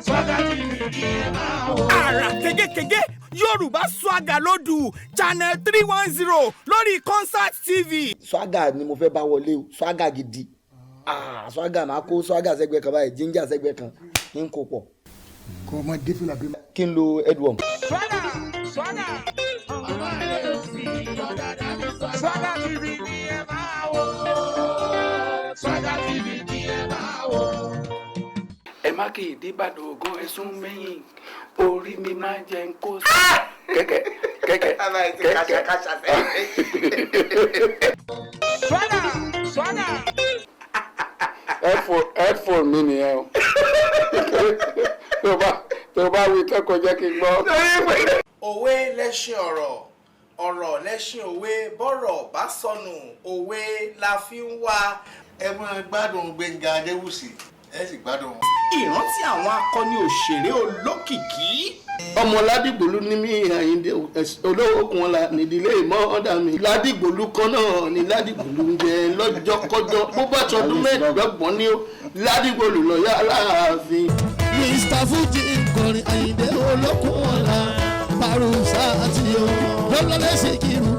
Swagger TV ni ẹ máa wò. Àrà kégékégé Yorùbá Swagger lódù channel 310 lórí Concert TV. Swagger ni mo fẹ́ bá wọlé o, swagger gidi. Ah, swagger, máa kó swagger sẹ́gbẹ́ kan báyìí, ginger sẹ́gbẹ́ kan, kí n kó pọ̀. Kò mọ dé fìlà bí. Kí n lo headworm. Swagger, Swagger. Ọmọ ilé òsì ọ̀dàdà mi Swagger. Swagger TV ni ẹ máa wò. Swagger TV ni ẹ máa wò. Ẹ má kì í dìbàdàn ògùn ẹ̀sùn mẹ́yìn orí mi máa jẹ ń kó sí. Kẹ̀kẹ́ kẹ̀kẹ́ kẹ̀kẹ́. Swagger, Swagger. Headphone mi nìyẹn o, tó bá wí kẹ́kọ̀ọ́ jẹ́ kí n gbọ́. Òwe lẹ́ṣin ọ̀rọ̀, ọ̀rọ̀ lẹ́ṣin òwe. Bọ́rọ̀ bá sọnù, òwe la fi ń wá. Ẹ máa gbádùn Gbẹ̀ngà Adéwùsì, ẹ sì gbádùn wọn. Ìrántí àwọn akọni òṣèré olókìkí. Ọmọ Ládìgbòlú ní mí, Àyíndé olówó kan la nídìílé mọ́ọ́dà mi. Ládìgbòlú kan náà ní Ládìgbòlú ń jẹ lọ́jọ́kọ́jọ́, bó bá tọdún 25 ní ó Ládìgbòlú lọ́yà Aláàfin. Mr Fuji nkọrin, Àyìndé olókùn ọ̀la Parusa àti o lọ́lọ́lẹ́ Síkírù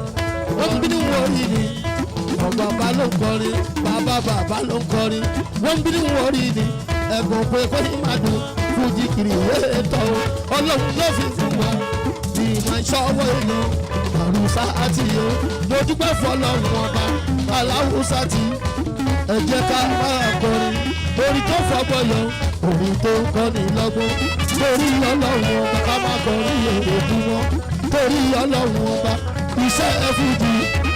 wọ́n ń bínú wọ̀rí ni. Bàbá ló ń kọrin, bàbá bàbá ló ń kọrin, wọ́n ń bínú wọ̀rí ni. Ẹ̀gbọ́n pé kó ní máa dùn Fuji kiri ètò Ọlọ́run ló fi fún wa bí máa ṣọwọ́ èèyàn Parusa àti o. Mo dúpẹ́ fọlọ́run ọba aláwùsá ti ẹ jẹ́ ká máa kọrin orin tó fọgbọ́n yọ, orin tó kọ́ni lọ́gbọ́n. Torí Ọlọ́run ọba, ká máa kọrin èrè fún wọn. Torí Ọlọ́run ọba, iṣẹ́ fújì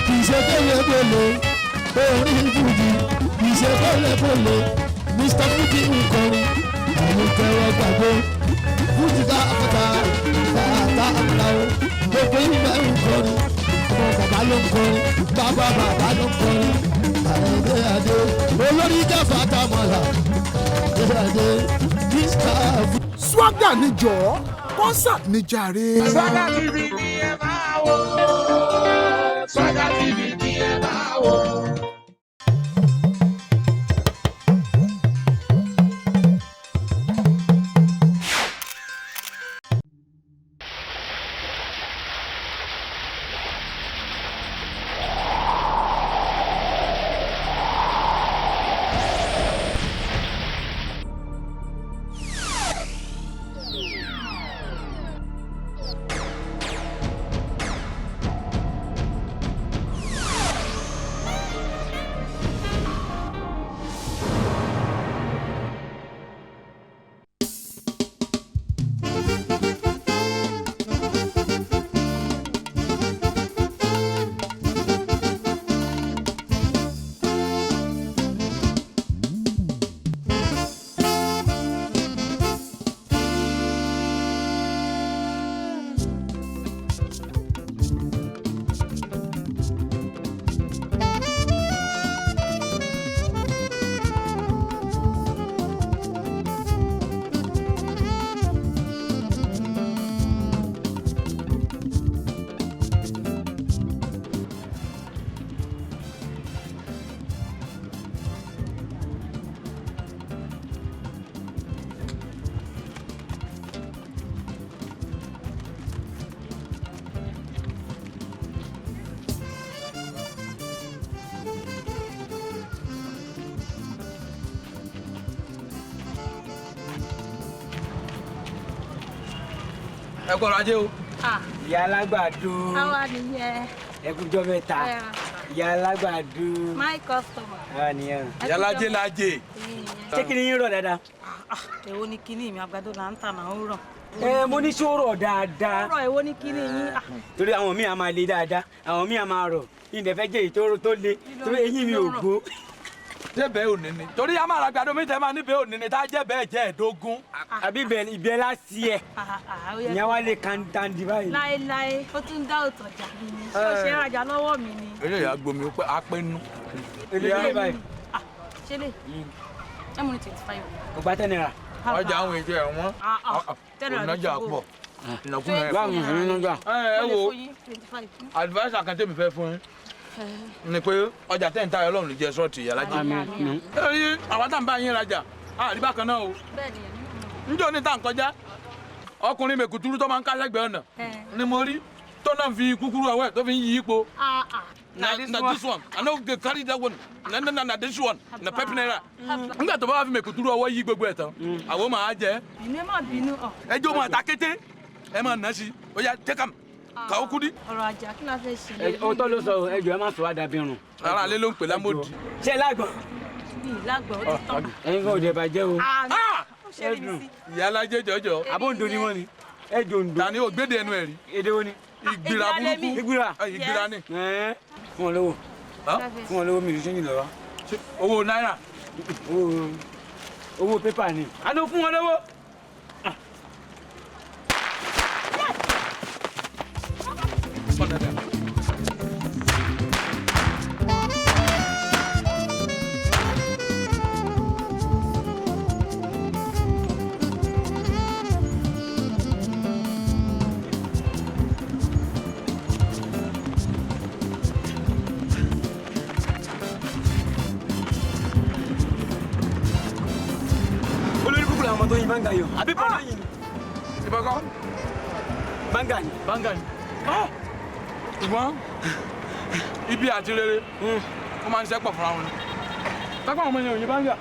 kì í ṣe kélébélé, orin fújì kì í ṣe kélébélé. Mr Fuji ń kọrin, àwọn tẹ́wọ́ gbàgbé fújì ká àkàtà kàtà àkàtà o. Gbogbo ìgbà ń kọrin, ọmọ bàbá ló ń kọrin, bàbá bàbá ló ń kọrin. Àyìndé Adé olórí jáfa tamọ́lá Adé Adé Mr. Swagger ní jọ̀ọ́, concert ní jàre. Swagger TV ni ẹ máa wò. Swagger TV ni ẹ máa wò. Ẹ kọ́ ọ̀rọ̀ ajé o. Ìyá alágbàdo. Àwa nìyẹn. Ẹ kújọ́ mẹ́ta, ìyá alágbàdo. My customer. Àwa nìyẹn. Ìyá alájẹ lajẹ. Ṣé kí ni yín rọ̀ dáadáa? Èwo ni kíní mi? Àgbàdo là ń tà náà, ó rọ̀. Ẹ mo ní ṣó rọ̀ dáadáa. Ó rọ̀, èwo ni kíní yín? Ah, Torí àwọn míì á máa le dáadáa, àwọn míì á máa rọ̀. Ìdẹ̀ fẹ́ jẹ́ èyí tó le torí eyín mi ò gbó. Ṣé bẹ́ẹ̀ ò ní ni? Torí a máa ra àgbàdo mi tẹ́ máa níbẹ̀ ò ní ni tá a jẹ́ bẹ́ẹ̀ jẹ́ 15. Àbí ìbẹ̀ láti ẹ̀. Ah, ah, ó yẹ Ìyẹn wá lè kàńtàǹdì báyìí. Láéláé, ó tún dá òtọ̀jà mi ni. Ṣé o ṣe é rajà lọ́wọ́ mi ni? Eléyà gbomi apẹ́ nú. Èlé báyìí. Ṣé lè ẹ mú ní 25. Kò gbá 10 naira. Ọjà àwọn ètò ẹ̀ wọ́n. 10 naira Ònàjà ti pọ̀. Ìnákúnà ẹ̀ Báwo ni ìrìn náà? Ẹ Mo lè wo fún yín 25. adviser kan tẹ́mi fẹ́ fún yín ni pé ọjà tẹ́ ń ta, Ọlọ́run lè jẹ́ ṣọ́ọ̀tì, ìyálájẹ́. Àmín. Ẹ àwọn tá à ń bá yín rajà àrí bákan náà o. Bẹ́ẹ̀ ni, èmi náà mọ̀. Njẹ́ òní tá à ń kọjá ọkùnrin mèkútúrú tó máa ń kásẹ̀gbẹ́ ọ̀nà ni mo rí tó náà fi kúkúrú ọwọ́ ẹ̀ tó fi ń yí ipò. Na this one I no dey carry that one, na na na na this one na pep naira. Nígbà tó bá wà fi mèkútúrú ọwọ́ yí gbogbo ẹ̀ tán, àwọn máa jẹ. Bínú, ẹ má bínú. Ẹ jẹ́ òun àtàkété ẹ máa nà sí ó yá take am kàó kúdí. Ọ̀rọ̀ àjà kí la fẹ́ ṣe. Òótọ́ ló sọ o, ẹ jọ̀ọ́ ẹ má sọ wá dàbí irun. Ara alẹ́ ló ń pè lámòdì. Ṣé lágbọ̀n? Mi lágbọ̀n, ó ti tán. Ẹ̀yin kan ò dẹ̀ bàjẹ́ o. Ìyá alájẹ jọjọ. Abóńdo ni wọ́n ni. Ẹ jòǹdó. Tani o gbéde ẹnu ẹ rí. Èdè wo ni? Ìgbìrà burúkú. Ìgbìrà. Ìgbìrà ni. Fún wọn lówó. Fún wọn lówó, mi ò ṣe ń jìnnà wá. Owó náírà. Owó pépà ni. A ló fún wọn lówó. Olórí kúkú làwọn ọmọ tó yin báńgà yìí o. Àbí bọ́lá yìí ni. Ìbọn kọ́. Báńgà ni. Báńgà ni. Ṣùgbọ́n ibi àti rere ó máa ń ṣẹ́pọ̀ fúnra wọn ni. Tápá àwọn ọmọ yẹn ò yin báńgà.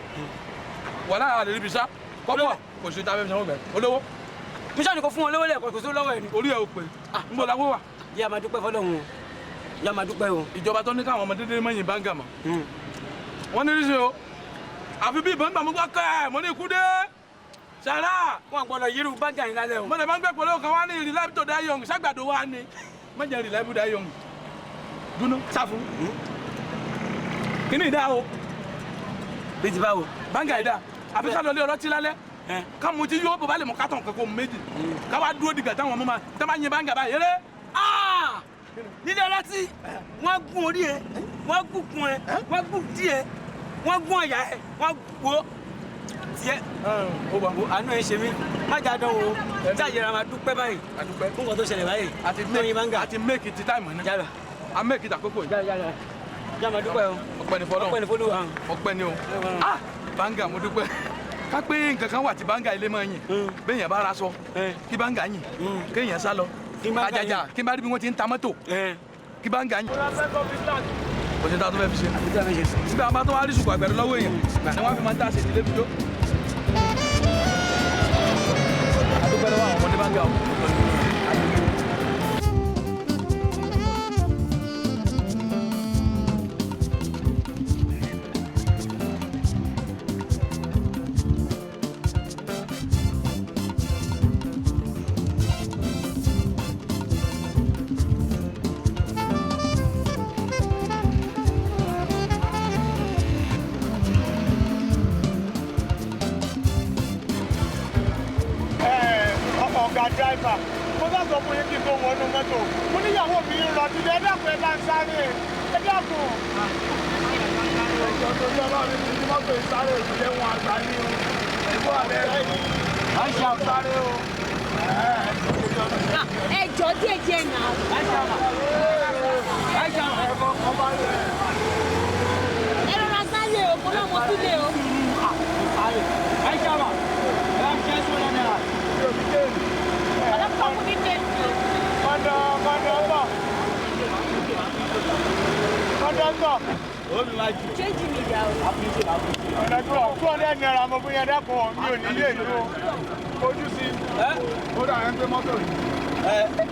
Wà lára àlè níbi sá. Kọ́pọ̀ kò sí tábẹ́ fi sanwó bẹ̀. Olówó. Mísọ̀ ni kò fún wọn lówó lẹ́ẹ̀kan, kò sí lọ́wọ́ ẹ̀ ni. Orí ẹ̀ ò pé. Ń bọ̀ láwọ́ wà. Yá máa dúpẹ́ fọlọ́run o. Yá máa dúpẹ́ o. Ìjọba tó ní káwọn ọmọ dédé mọ́ yin báńgà mọ́. Wọ́n ní ríṣe o. Àfi bí ìbọn gbà mú gbọ́ kẹ́ ẹ̀, mo ní ikú dé. Sàrà. Wọn gbọ́dọ̀ yírù báńgà yín lálẹ́ o. Mo lè máa ń gbẹ́ pẹ̀lú kan wá ní reliable to die young, ságbàdo wá ní. Má jẹ́ reliable die young. Dúnú sáfù. Kíní ìdá o. Bí ti báwo? Báńgà ìdá. Àfi ká lọ lé ọlọ́tí lálẹ́. Ká mu tí yóò bó bá lè mú kátàn kankan méjì. Ká wá dúró dìgbà táwọn ọmọ máa tẹ́ bá yin báńgà báyìí eré. Nílé ọlọ́tí, wọ́n gún orí ẹ, wọ́n gún kun ẹ, wọ́n gún dí ẹ, wọ́n gún ọ̀yà ẹ, wọ́n wo tiẹ̀. Wo àánú ẹ ṣe mí, má jà dán o, tí àyẹ̀rọ máa dúpẹ́ báyìí. Fún nǹkan tó ṣẹlẹ̀ báyìí. Àti make it time ní. Jálọ. A make it àkókò yìí. Jálọ jálọ. Jálọ máa dúpẹ́ o. Ọpẹ́ ni fọlọ́run. Ọpẹ́ ni fọlọ́run. Ọpẹ́ ni o. Ah! Báńgà mo dúpẹ́. Ká pé nǹkan kan wà tí báńgà ilé máa yìn. Béèyàn bá ra sọ, kí báńgà yìn, kéèyàn sá lọ. Àjàjà kí n bá rí bí wọ́n ti ń ta mọ́tò. Kí báńgà yìn. Kò sí ní ta tó fẹ́ fi ṣe. Nígbà wọn bá tó wá rí sùkú àgbẹ̀rẹ̀ lọ́wọ́ èèyàn, ni wọ́n fi máa ń tà ṣe ìdílé fi jó. A dúpẹ́ lọ́wọ́ àwọn ọmọdé báńgà o. Ọ̀gá dráìvà, mo bá sọ fún yín kí n tó wọnú mọ́tò, mo níyàwó mi ń rọbí, ẹ dákun ẹ bá ń sáré, ẹ dákun. Ẹjọ́ torí Ọlọ́run ti ní mọ́tò ìsáré ìdílé wọn àgbà ní o. Ìbú àlẹ́ ẹ̀ ṣe àsáré o. Ẹ jọ díẹ̀ díẹ̀ náà. Ẹ rọra sáré o, mo náà mo sílé o. Ọlọ́pàá fún mi dé. Kọ́ńdọ̀ kọ́ńdọ̀. Change mi dà o. Ọ̀nà 200 naira mo fún yẹn, dákun, mi ò ní ilé ìlú o. Ojú sí. Ó dà ẹ́ ń gbé mọ́tò yìí.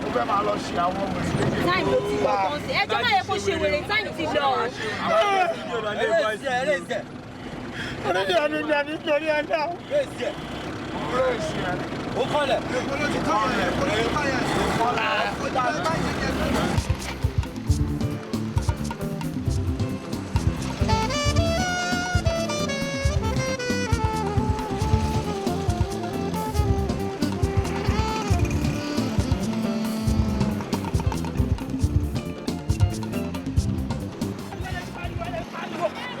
Ó fẹ́ máa lọ ṣe àwọn ọmọ ìlú. Táìmù ló ti lọ tán sí. Ẹjọ́ máa yẹ kó ṣe wèrè, táìmù ti lọ. Onídìí ẹni ní ẹni torí ẹ dá. Ó kọ́lẹ̀.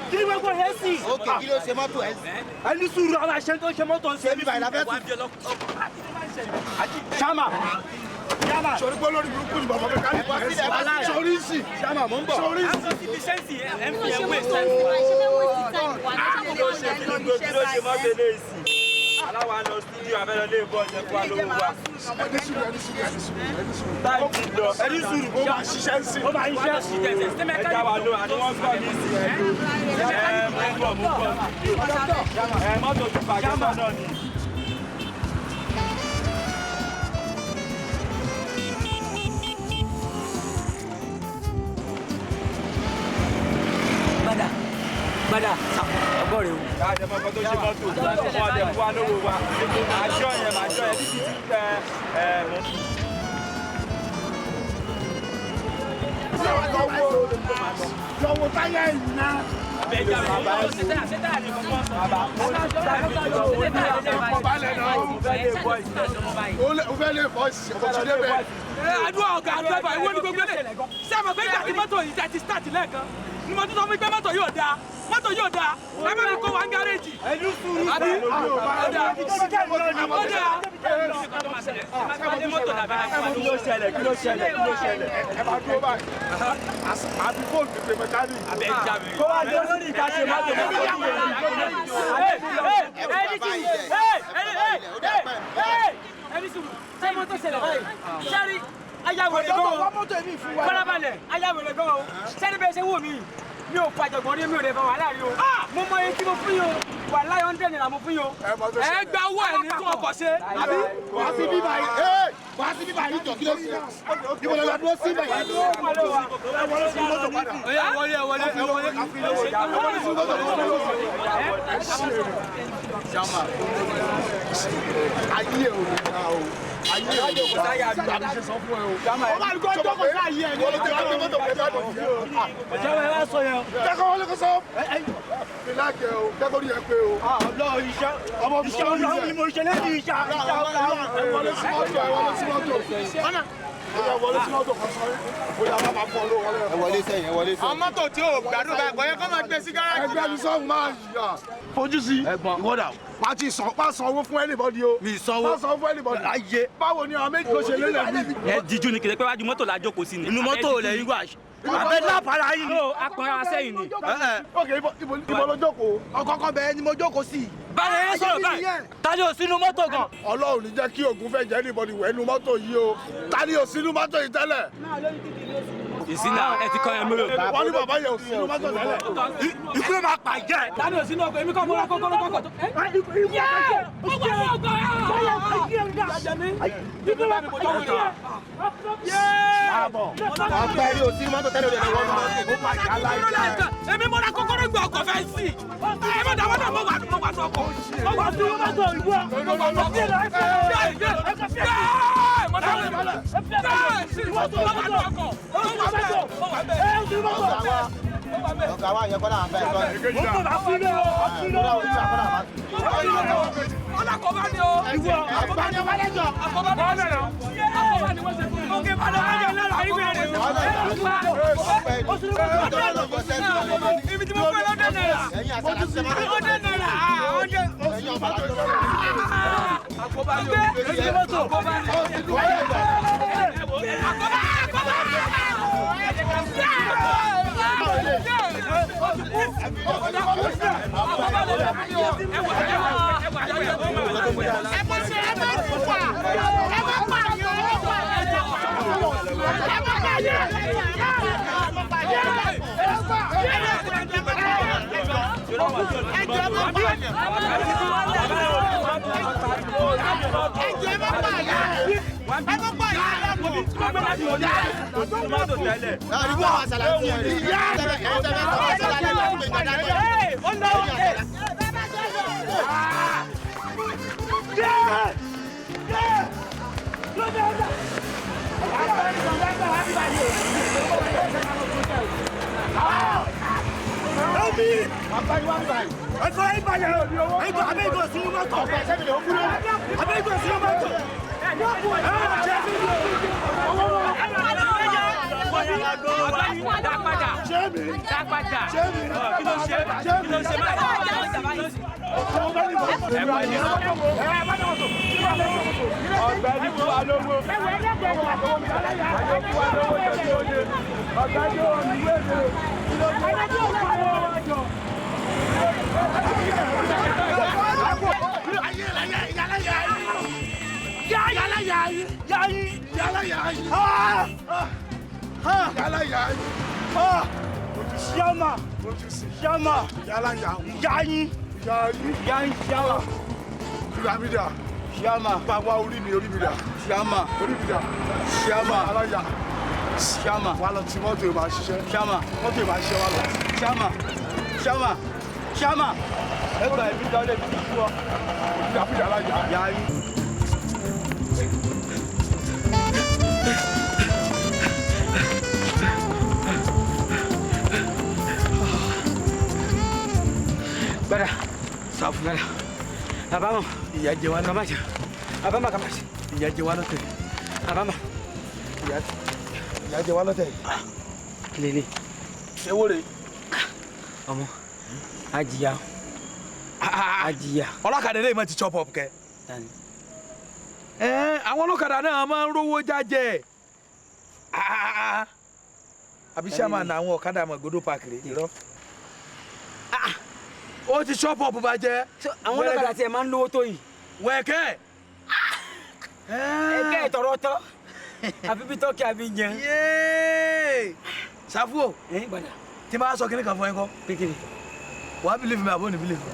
Kí ni gbogbo yẹn sì? Ok, kí ló ṣe mọ́tò ẹ̀ sí? Ẹ ní sùúrù, àwọn àṣẹ tó ṣe mọ́tò ń ṣe. Ṣé bíbá ìlà fẹ́ tù? Ṣáma. Sori pé lórí burúkú ni bàbá mi ká ní pàṣẹ. Sori sì. Ṣáma mò ń bọ̀. Sori sì. Kí ló ṣe mọ́tò ń sìn báyìí? Ṣé fẹ́ waste time wa ní? Ṣé mo máa ń darí iṣẹ́ báyìí? Aláwa lọ studio abẹ́rẹ́ lé bọ́ ọ̀jẹ̀ fún wa lówó wa. Ẹni sùúrù, ẹni sùúrù, ẹni sùúrù, ẹni sùúrù. Táì ti lọ. Ẹni sùúrù, ó máa ṣiṣẹ́ ń sìn. Ó máa ṣiṣẹ́. Ẹ já wa lọ, àní wọ́n gbọ́ mi sí ẹ. Ẹ mú bọ̀ mú bọ̀. Ẹ mọ́tò ti bàjẹ́ sọ́nà ni. Gbada gbada ọgbọ́n rẹ o. Káàdé mọ́ tó ṣe mọ́tò wọ́n dẹ̀ fún wa lówó wa. Àjọ yẹn àjọ yẹn títí ti pẹ́ ẹ mọ́. Lọ́wọ́ táyà yìí ná. O fẹ́ lè bọ́ ìsìn, o ti débẹ̀. Àdúrà ọ̀gá dírẹ́bà ìwọ ni gbogbo lè. Ṣé àmọ̀ pé ìgbà tí mọ́tò yìí ti start lẹ́ẹ̀kan? Ni mo tún sọ fún pé mọ́tò yóò dáa, mọ́tò yóò dáa, ẹ má mi kó wa ń gáréèjì. Àbí ó dáa, ó dáa. Kí ló ṣẹlẹ̀? Kí ló ṣẹlẹ̀? Kí ló ṣẹlẹ̀? Ẹ máa dúró báyìí. Àbí fóònù ti pè mẹkáníìkì. Kó wá dé lórí ìta ṣe mọ́tò mọ́tò Ẹni sùúrù, ṣé mọ́tò ṣẹlẹ̀ báyìí? Ṣẹ́rí, ayáwèrè gan o. Fọlábalẹ̀, ayáwèrè gan o. Ṣẹ́rí bẹ́ẹ̀ ṣe wò mí, mi ò fàjọ̀gbọ́n rí, mi ò lè fa wàhálà rí o. Mo mọ iye tí mo fún yín o, wàhálà 100 naira mo fún yín o. Ẹ gba owó ẹ̀ ní tún ọkọ̀ ṣe, àbí? Wá sí bíbá yìí, ee, wá sí bíbá yìí jọ kí ló ṣe? Ibo lọ dúró sí bíbá yìí. Ẹ wọlé sí mọ́tò padà. Ẹ wọlé, ẹ wọlé, ẹ wọlé. Ẹ wọlé sí mọ́tò padà. Ayé ò ní ká o. Ayé ò ní ká. Tàbí ṣe sọ fún ẹ o. Ó máa ń gbọ́ jókòó sí ayé ẹ̀ ní ọjọ́ ìgbà mọ́tò pẹ̀lú àdó. Ìjọba ẹ wá sọ yẹn o. Jẹ́kọ̀ wọlé kó sọ. Mi láàkẹ́ o, jẹ́kọ̀ rí ẹ pé o. Ọlọ́run iṣẹ́ iṣẹ́ ọlọ́run ni mo ṣe lẹ́yìn iṣẹ́ iṣẹ́ ọlọ́run. Ẹ wọlé sí mọ́tò, ẹ wọlé sí mọ́tò. Ẹ wọlé sí mọ́tò kan sọ bóyá wọ́n máa fọ́ lówó wọlé. Ẹ wọlé sẹ́yìn, ẹ wọlé sẹ́yìn. Àwọn mọ́tò tí ò gbádùn báyìí kò yẹ kó máa gbé sí gáràjì. Ẹgbẹ́ mi sọ́hun máa yà. Fojú sí. Ìwọ́dà. Má ti sàn, má san owó fún anybody o. Mi sanwó. Má san owó fún anybody. Láyé. Báwo ni àwọn méjì ló ṣe lélẹ̀ bí? Ẹ díjú ni kìlẹ̀ pé wájú mọ́tò la jókòó sí ni. Inú mọ́tò lẹ̀ yín wà. Abẹ́ lápára yín ni. No, akọrin asẹ́yìn ni. Ok, ibo ló jókòó? Ọ̀kọ̀ọ̀kan bẹ̀rẹ̀ ni mo jókòó sí. Báwo ni sọ̀rọ̀ báyìí? Ta ni ò sínú mọ́tò gan? Ọlọ́run ní jẹ́ kí ògùn fẹ́ jẹ́ anybody wẹ̀ inú mọ́tò yìí o. Ta ni ò sínú mọ́tò yìí tẹ́lẹ̀? Ìsínà ẹ ti kọ́ ẹ mọ́rò. Wọ́n ní bàbá yẹn ò sínú mọ́tò tẹ́lẹ̀. Ikú ló máa pa ìjẹ́. Ta ni ò sínú ọkọ̀? Èmi kọ́ mo ra kọ́kọ́rọ́ kọ́kọ́ tó. Ó wà ní ọkọ̀ Ọ̀pẹ rí òsínú mọ́tò tẹ́lẹ̀ òde wọ́n mọ́tò. Èmi mo ra kọ́kọ́rọ́ gbé ọkọ̀ fẹ́ sí. Ẹ má dáwọ́ náà mo wà ní ọkọ̀. Mo wà ní mọ́tò ìwọ. Mo wà ní ọkọ̀. Ọ̀gá wa yẹ kọ́lá àbẹ́ sọ. Mọ́tò bá fílẹ̀ o, fílẹ̀ o. Ọlákọ̀ọ́bá ni o. Ìwọ. Àkọ́bá ni wọ́n lẹ́jọ́. Àkọ́bá ni wọ́n lẹ́jọ́. Àkọ́bá ni wọ́n ṣe fún mi. Òkè bá lọ́wọ́ jẹ́ lọ́la ìwé rẹ̀. Ibi tí mo fẹ́ lọ́dẹ̀ náírà. Ọdẹ náírà. Ọdẹ. Àkọ́bá ni o. Àkọ́bá ni o. Àkọ́bá àkọ́bá. Ọ̀gbẹ́ni fún wa lówó. Ọ̀gbẹ́ni fún wa lówó tẹ̀sí oye. Ọ̀gbẹ́ni olùwé mi. yá yín. Yá yín. Yálà yá yín. Yálà yá yín. Ṣíàmà. Ṣíàmà. Yálà yá yín. Yá yín. Yá yín. Yá yín ṣíàmà. Piramida. Ṣíàmà. Bá wa orí mi, orí mi dà. Ṣíàmà. Orí mi dà. Ṣíàmà. Aláya. Ṣíàmà. Wà lọ tí mọ́tò yóò máa ṣiṣẹ́. Ṣíàmà. Mọ́tò yóò máa ṣiṣẹ́ wà lọ. Ṣíàmà. Ṣíàmà. Ṣíàmà. Ẹ gbà ẹbí dálé mi fún ọ. Piramida aláya. Yá yín. Gbada. Sáfù. Gbada. Àbámọ̀. Ìyà jẹ wá lọ́tẹ̀. Kàmáṣe. Àbámọ̀ kàmáṣe. Ìyà jẹ wá lọ́tẹ̀. Àbámọ̀. Ìyà jẹ wá lọ́tẹ̀. Kí lélẹ̀? Ewo re. Ọmọ, ajiya. Ajiya. Ọlọ́kadà lè má ti chop up kẹ. Ẹ àwọn ọlọ́kadà náà máa ń rówó jájẹ. Àbí sàmà na àwọn ọ̀kadà mọ̀ gbọdọ̀ park rè irọ́. Ó ti chop up bàjẹ́. Àwọn ọlọ́kadà tiẹ̀ máa ń lówó tó yìí. Wẹ̀kẹ́. Ẹ̀kẹ́ ìtọ̀rọ̀ tọ́. Àfi bí tọ́kì àbí jẹun. Sáfù o. Tí n bá sọ kíní kan fún ẹ kọ́. Kékeré. Wàá believe mi àbó ní believe mi.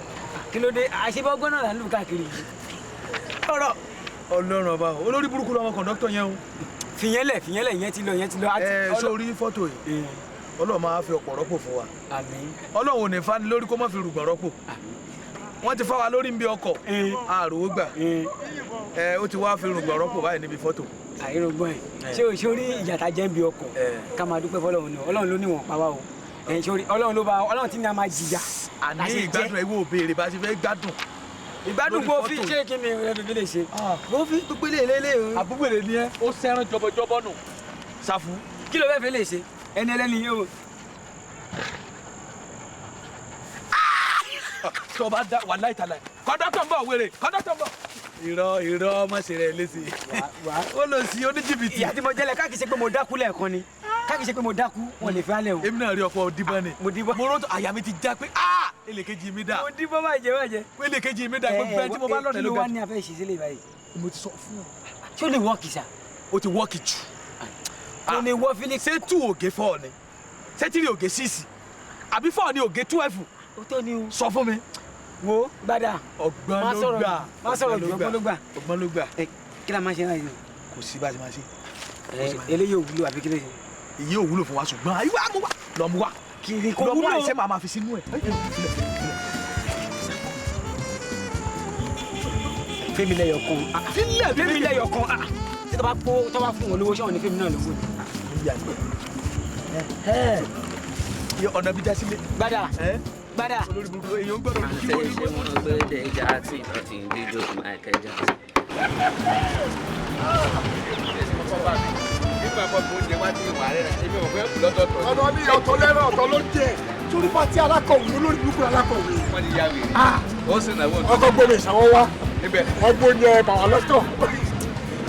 Kí ló dé? Àṣebọ́gbọ́n náà là ń lù káàkiri yìí. Ọ̀rọ̀ Ọlọ́run ọba o, olórí burúkú lọmọ kọ̀ǹdọ́tọ̀ yẹn o. Fìyẹn lẹ̀ fìyẹn lẹ̀ ìyẹn ti lọ ìyẹn ti lọ. Ẹ sórí fọ́tò yìí, Ọlọ́run máa fi ọ̀pọ̀ rọ́pò fún wa. Àmín. Ọlọ́run ò ní fani lórí kó má fi rùgbọ̀n rọ́pò. Wọ́n ti fá wa lórí níbi ọkọ̀, àròwó gbà. Ẹ ó ti wá fi rùgbọ̀n rọ́pò báyìí níbi fọ́tò. Àìrògbọ́n ẹ̀ ṣé o ṣe orí ìyàtà jẹ́ ń bi ọkọ̀ ká máa dúpẹ́ fọlọ́run ni Ọlọ́run ló ní wọ̀n pa wá o. Ẹ̀ ṣe orí Ọlọ́run ló bá Ọlọ́run tí ní a máa jìyà. Àní ìgbádùn ẹ̀ wò béèrè bá a ṣe fẹ́ gbádùn. Ìgbádùn bó fi ṣé kí ni rẹ bíbí lè ṣe. Bó fi gbogbo ilé ilé o. Àbúgbèrè ni ẹ, ó sẹ́ran jọbọjọbọ nù. Sáfù. Kí ló fẹ́ fi lè ṣe? Ẹni ẹlẹ́ni yóò. Tó bá dá wàláhì tàláhì. Kọ́ńdọ́tọ̀ ń bọ̀ wèrè, kọ́ńdọ́tọ̀ ń bọ̀. Irọ́ irọ́ má ṣe rẹ̀ léṣe. Ó lọ sí oníjìbìtì. Ìyá tí mo jẹ́lẹ̀ káàkiri ṣe pé mo dákú lẹ́ẹ̀kan ni. Káàkiri ṣe pé mo dákú, wọn lè fi álẹ̀ o. Èmi náà rí ọ̀pọ̀ òdìbọn ni. Mo díbọn. Mo rántí àyà mi ti já pé áà èlèkejì mi dà. Mo díbọn bàjẹ́ bàjẹ́. Èlèkejì mi dà gbogbo ẹni tí mo bá lọ́nà ló Kí ló ga wá jù. ní afẹ́ ṣe sílẹ̀ báyìí? Mo ti sọ fún ọ. Ṣé ó lè wọ́ọ̀kì sá? Ó ti wọ́ọ̀kì jù. Kò lè wọ́ Felix. Ṣé two ògé four ni? Ṣé three ògé six? Àbí four ni ògé 12? Ó tó ni o. Sọ fún mi. Wo gbada. Ọgbọ́n ló gbà. Má sọ̀rọ̀ jù, ọgbọ́n ló gbà. Ọgbọ́n ló gbà. Kí la máa ṣe báyìí? Kò sí bá a ti máa ṣe. Eléyìí ò wúlò àbí kí ló ṣe? Èyí ò wúlò fún wa ṣùgbọ́n àyíwá mú wa lọ mú wa. Kiri kò Lọ mú wúlò. àìsẹ́ màá máa fi sínú ẹ̀. Fẹ́mi lẹ́yọ̀ kan. Fílẹ̀ Fẹ́mi lẹ́yọ̀ kan. Ṣé tó bá kó tó bá fún wọn lówó ṣé wọn ní Fẹ́mi náà lówó ni? Ọ̀nà bíi jásílẹ̀. Gbada. Gbada. Olórí burúkú èèyàn gbọ́dọ̀ kí wọ́n ní Ṣé wọ́n gbé Jackson tó ti ń díjọ́ Michael Jackson? Ọ̀dọ̀ ní ọ̀tọ̀ lẹ́rọ̀ ọ̀tọ̀ ló jẹ. Sórí pátí alákọ̀wé olórí burúkú alákọ̀wé. Wọ́n ti ya wèrè. Ó sì náwó. Ọkọ̀ gbòmè ìṣàwọ́ wá. Níbẹ̀. Wọ́n gbóúnjẹ bàwá lọ́tọ̀.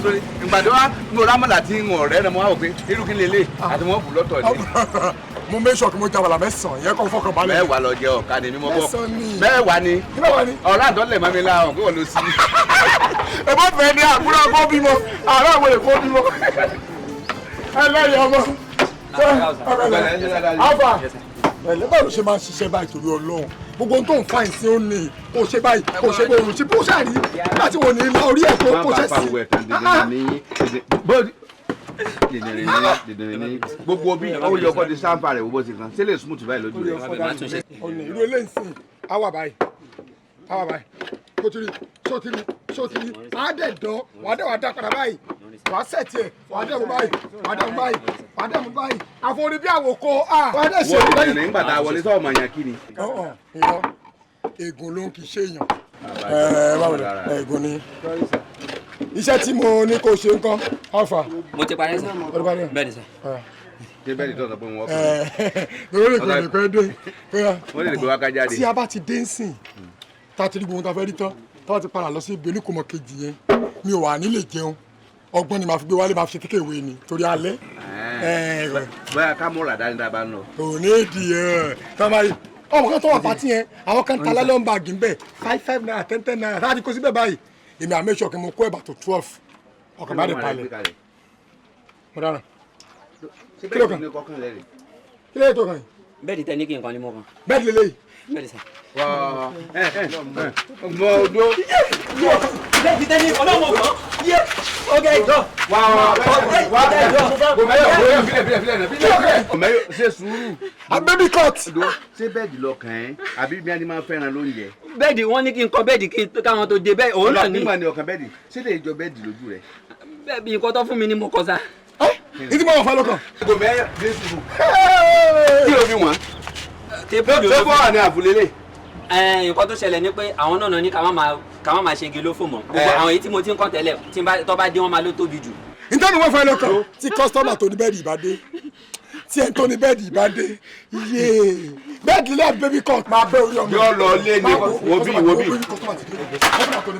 Sórí ìgbà tó wá mo rámọ̀lá tí ń ọ̀rẹ́ rẹ̀ mo wá wò pé irú kí lélẹ̀ àti wọ́n bù lọ́tọ̀ ni. Mo make sure kí mo jàwàlà mẹ́sàn-án yẹ kó fọkàn balẹ̀. Mẹ́wàá lọ jẹ ọ̀ka ni mímọ́ bọ̀. Mẹ́sàn-án ni. Mẹ́wàá ni. Mẹ́wàá ni. Ọ̀rá àtọ́lẹ̀ mọ́ mi la ọ̀hún kí wọ́n lọ sí. Ẹ bá fẹ́ ní àbúrò kó bímọ, àárọ̀ àwọn èkó bímọ. Ẹ lẹ́yìn ọmọ. Alfa, ẹ̀lẹ́ báwo ló ṣe máa ń ṣiṣẹ́ báyìí torí Ọlọ́run? Gbogbo ohun tó ń fa ìsìn ó ní kó ṣe báyìí, kó ṣe bóorùn tí bó ṣàrí láti wò ní ilá orí ẹ̀ kó kó ṣe sí. Gbogbo bí ó yọ ọkọ di sáǹfà rẹ̀ wo bó ti kan ṣé lè smooth báyìí lójú rẹ̀. Ọ̀nà irú eléyìí sìn, àwa báyìí, àwa báyìí, kó tiri, só tiri, só tiri, á dẹ̀ dán, wàá dẹ̀ wàá dá padà báyìí, wàá sẹ̀tì ẹ̀, wàá dẹ̀ mú báyìí, wàá dẹ̀ mú báyìí, wàá dẹ̀ mú báyìí, àforí bí àwòkọ, wàá dẹ̀ ṣe Wọ́n báyìí. ní nígbà tá a wọlé sọ̀rọ̀ mọ̀ yàn kí ni. Ọ̀hún, irọ́, ègún ló ń kì í ṣe èèyàn. Ẹ báwo ni ègún ni. Iṣẹ́ tí mo ní kó ṣe ńkọ́, Alfa. Mo ti parí sá. Ó ti parí ẹ̀? Bẹ́ẹ̀ni sá. Ṣé bẹ́ẹ̀ ni tó sọ pé wọ́n Lórí kò ní pẹ́ dé. Wọ́n lè gbé wá ká jáde. Tí a bá ti dé nsìn, tá a ti rí gbogbo ohun tá a fẹ́ rí tán, tá a ti padà lọ sí ibi oníkòmọ̀ kejì yẹn, mi ò wà ní lè jẹun. Ọgbọ́n ni màá fi gbé wálé, màá fi ṣe tékèwé ni torí alẹ́. Bóyá ká múra dání tá a bá ń lọ. Kò ní ìdí ẹ̀ tá a máa rí. Ọmọ kan tó wà pàtí yẹn, àwọn kan ta lálọ́ ń báàgì ń bẹ̀, 5 5 naira, 10 10 naira, tá a ti kó síbẹ̀ báyìí. Èmi à make sure kí mo kó ẹ̀bà tó 12. Ọkàn bá dé palẹ̀. Mo dára. Kí ló kàn? Kí ló tó kàn yìí? Bẹ́ẹ̀dì tẹ ní kí nǹkan ni mo kàn. Bẹ́ẹ̀dì lélẹ́yìí. Bẹ́ẹ̀dì sà. Mọ odó. Bẹ́ẹ̀dì tẹ ní ọlọ́mọ kan. Yé ọgá ìjọ. Wà wà wà kò mẹ́yọ̀ kò mẹ́yọ̀ filẹ̀ filẹ̀ filẹ̀ filẹ̀. Kò mẹ́yọ̀ ṣe sùúrù. Abẹ́bí court. Ṣé bẹ́ẹ̀dì lọ kàn ẹ́ àbí bí a ní máa fẹ́ràn lóúnjẹ? Bẹ́ẹ̀dì wọ́n ní kí n kọ bẹ́ẹ̀dì kí káwọn tó dé bẹ́ẹ̀ òun náà ní. Nígbà ni ọkàn bẹ́ẹ̀dì ṣé lè jọ bẹ́ẹ̀dì lójú rẹ̀? Bẹ́ẹ̀dì nǹkan tó fún mi ni mo kọ sá. Ìdí mọ̀ wọ́n fa lọ́kàn. Kò mẹ́yọ̀ ṣe sùúrù. Kí ló fi wọ́n? Ṣé fọ́ wà ní àfúlélẹ̀? Nǹkan tó ṣẹlẹ̀ ni pé àwọn náà ní ká má máa ṣe igi lófò mọ́. Gbogbo àwọn èyí tí mo ti ń kọ́ tẹ́lẹ̀ tí tó bá dé wọ́n máa ló tóbi jù. Ǹjẹ́ ni wọ́n fẹ́ lọ́kàn tí kọ́sítọ́mà tó ní bẹ́ẹ̀dì ìbá dé tí ẹni tó ní bẹ́ẹ̀dì ìbá dé yéé bẹ́ẹ̀dì lẹ́ẹ̀ bébí court máa bẹ́ orí ọmọ. Yọ lọ lé ní wo bí wo bí.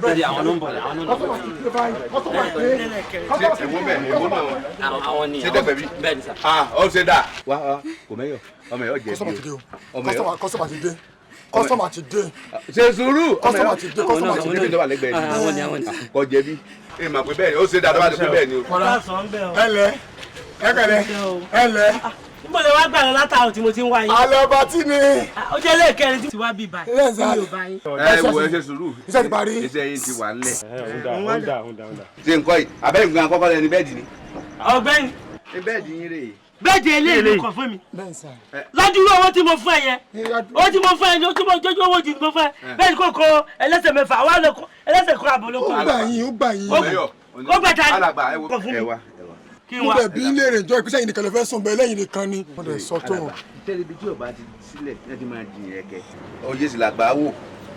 Bẹ́ẹ̀ni àwọn ló ń bọ̀ àwọn ló ń bọ̀. Ṣé èwo bẹ̀ èwo náà? Àwọn ni Ṣé dẹ́gbẹ̀ bí? Bẹ́ẹ̀ni sà. Ah ó ṣe dáa. Wá wá kò mẹ́yọ̀ ọmọ yóò jẹ̀bi o. Kọ́sítọ́mà ti dé kọ́sítọ́mà ti dé. Ṣe sùúrù kọ́sítọ́mà ti dé kọ́sítọ́mà ti dé. Níbi tó wà lẹ́gbẹ̀ẹ́ ni. Àwọn ni àwọn ni. Kò jẹ̀bi. Ẹ mà pé bẹ́ẹ̀ ni ó ṣe dáa tó bá ti pé bẹ́ẹ̀ ni o. Ẹ lẹ ẹ kẹlẹ ẹ lẹ. Níbo lè wá gbà lọ látàrọ̀ tí mo ti ń wá yín? Alẹ́ ọba tí ni. Ó jẹ́ lẹ́ẹ̀kẹrin tí wá bí báyìí. Lẹ́sà Mi ò bá yín. Ẹ wo ẹ ṣe sùúrù. Iṣẹ́ ti parí. Iṣẹ́ yín ti wà ńlẹ̀. Ọ̀ndà. Ṣé nǹkan yìí abẹ́rẹ́ nǹkan àkọ́kọ́ lẹni bẹ́ẹ̀dì ni. Ọ̀gbẹ́ni. Ṣé bẹ́ẹ̀dì yín rèé? Bẹ́ẹ̀dì eléyìí ló kàn fún mi. Ládùúgbò owó tí mo fún ẹ yẹn. Owó tí mo fún ẹ yẹn, ojú owó tí mo fún ẹ. Bẹ́ẹ̀ni kò kọ ẹlẹ́sẹ̀ mẹ́fà, wà lọ kọ ẹlẹ́sẹ̀ kan àbọ̀ ló kọ. Ó gbà yín, ó gbà yín. Ó gbà ta ni. Alàgbà ẹ wo Kàn fún mi. ẹ wá. Mo bẹ̀ bí léèrè ìjọ ìpínlẹ̀ yìí nìkan lè fẹ́ sùn bẹ́ẹ̀ lẹ́yìn nìkan ni. Mo dẹ̀ sọ tó. Tẹ́lẹ̀ ibi tí ọba ti sílẹ̀ ní ti máa jìn ẹ̀kẹ́. Oyè sì làgbà wò.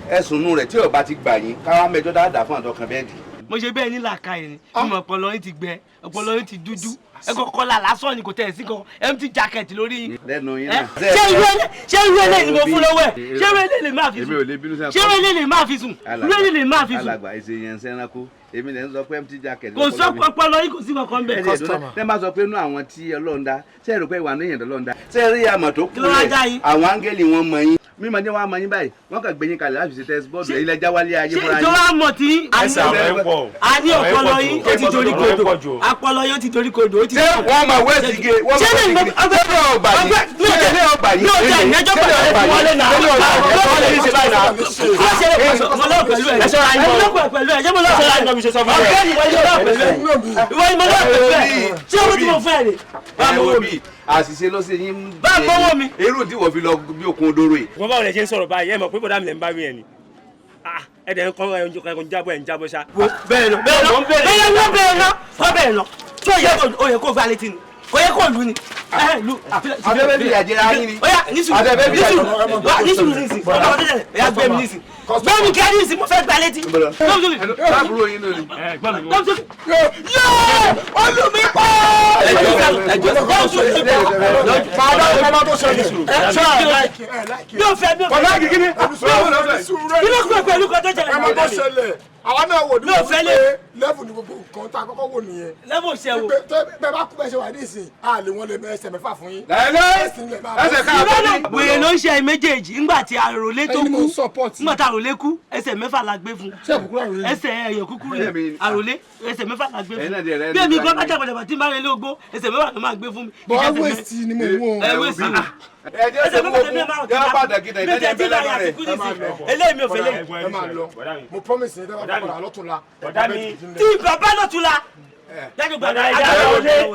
Ẹ̀sùn nù rẹ̀ tí ọba ti gbà yín káwá mẹjọ dáadáa fún àtọkàn bẹ́ẹ̀dì. Mo ṣe bẹ́ẹ̀ ní làákàyè ni. Mo ọpọlọ yín ti gbẹ, ọpọlọ yín ti dúdú. Ẹ kọ́kọ́ là lásán ni kò tẹ̀ sí kankan. Empty jacket lórí yín. Lẹ́nu yín náà. Ṣé irú eléyìí ni mo fún lọ́wọ́ ẹ̀? Ṣé irú eléyìí lè máa fi Èmi sùn? ò lè bínú sẹ́yìn. Ṣé irú eléyìí lè máa fi sùn? Irú eléyìí lè máa fi sùn? Alàgbà èsì yẹn ń sẹ́ranko. Èmi lè ń sọ pé empty jacket. Kò sọ ọpọlọ yín kò sí kankan bẹ́ẹ̀. Tẹ́ bá sọ pé inú àwọn tí Ọlọ́run dá, ṣé ẹ rò pé ìwà ní èèyàn lọ́lọ́run dá? Ṣé ẹ rí àmọ̀ tó kú Kí ló wá dá rẹ̀? yín? Àwọn áńgẹ́lì wọn mọ yín. Mímọ ní wàá mọ yín báyìí, wọ́n kàn gbé yín kalẹ̀ láti ṣe test board rẹ̀ ilẹ̀ jáwálé ayé Ṣé fúnra yín. ìjọba mọ̀ tí a ní ọpọlọ yín ó ti dorí kodò ọpọlọ yín ó ti dorí kodò ó ti. Ṣé wọ́n máa wẹ́ẹ̀sì gé? Wọ́n Ṣé máa ní wẹ́ẹ̀sì gé? Ṣé ọgbà yìí? Ṣé ọgbà yìí? Mi ò tẹ ìyẹjọ́ pẹ̀lú ẹ̀ wọlé náà. Kí ló ṣe mo lọ́ọ̀ pẹ̀lú ẹ̀? Mo lọ́ọ̀ pẹ̀lú ẹ̀. Ṣé mo lọ́ọ̀ pẹ̀lú ẹ̀? Ọ̀gbẹ́ni ìwọ ni mo lọ́ọ̀ pẹ̀lú ẹ̀. Ìwọ ni mo lọ́ọ̀ pẹ̀lú ẹ̀. Ṣé owó tí mo fẹ́ rè? Ẹ wo bí àṣìṣe ló ṣe yín. Bá a gbọ́wọ́ mi. Irú tí wọ́n fi lọ bí okun odoro yìí. Wọ́n báwo lẹ ṣe ń sọ̀rọ̀ báyìí ẹ mọ̀ pé bọ̀dá mi lè ń bá mi ẹ̀ ni. Ẹ dẹ̀ ń kọ́ ẹ̀ ń jábọ̀ ẹ̀ ń jábọ̀ ṣá. Bẹ́ẹ̀ lọ bẹ́ẹ̀ lọ bẹ́ẹ̀ lọ bẹ́ẹ̀ lọ bẹ́ẹ̀ lọ. Tí ó yẹ kó gbá létí ni, kò yẹ kó lù ni. Afẹ́fẹ́ fi àjẹrà yín ni. Oya nísùrù Afẹ́fẹ́ fi nísùrù àjẹrà nísùrù nísìn ọmọ tó tẹ̀lé oya gbé mi nísìn. Gbé mi kí á nísìn mo fẹ́ gbá létí. Sábúrò yín lónìí. Yéé! Olùmí pa! Màdá ọmọ tó ṣẹlẹ̀. Ṣé ẹ láìkì ẹ láìkì? Mi ò fẹ́ mi ò fẹ́. Kọ̀lá kìkì ni. Kí ló kúrò pẹ̀lú kan tó ṣẹlẹ̀? Ẹ mọ tó ṣẹlẹ̀. Àwa náà wò ní Mi ò fẹ́ lé. lẹ́fù ní gbogbo nǹkan tá a kọ́kọ́ wò nìyẹn. Lẹ́fù ṣe wo. Bẹ́ẹ̀ bá kú bẹ́ẹ̀ ṣe wà ní ìsìn, a lè wọ́n lè mẹ ẹsẹ̀ mẹ́fà fún yín. Lẹ́lẹ́ ẹsẹ̀ Ìrọ́lẹ̀ wèrè ló ń ṣe méjèèjì ńgbà tí àròlé tó kú ńgbà tí àròlé kú ẹsẹ̀ mẹ́fà la gbé fún ẹsẹ̀ ẹ̀yọ̀ kúkúrú yẹn àròlé ẹsẹ̀ mẹ́fà la gbé fún bí èmi gan bá jàpọ̀jàpọ̀ tí n bá rẹ lógbó ẹsẹ̀ mẹ́fà ló máa gbé fún mi. Bọ́ wéèsì ni mo wò. Ẹ wéèsì ni. Ẹ jẹ́ Ẹsẹ̀ mẹ́fà tẹ̀mí ẹ̀ máa yọ pàtàkì tẹ̀ mi ò tẹ̀ tí láyà àti kú nísìn eléyìí mi ò fẹ́ lé. Ẹ máa lọ. Mo promise yín tẹ́ bá padà lọ́túnla. Tí bàbá lọ́túnla jáde gbàgbà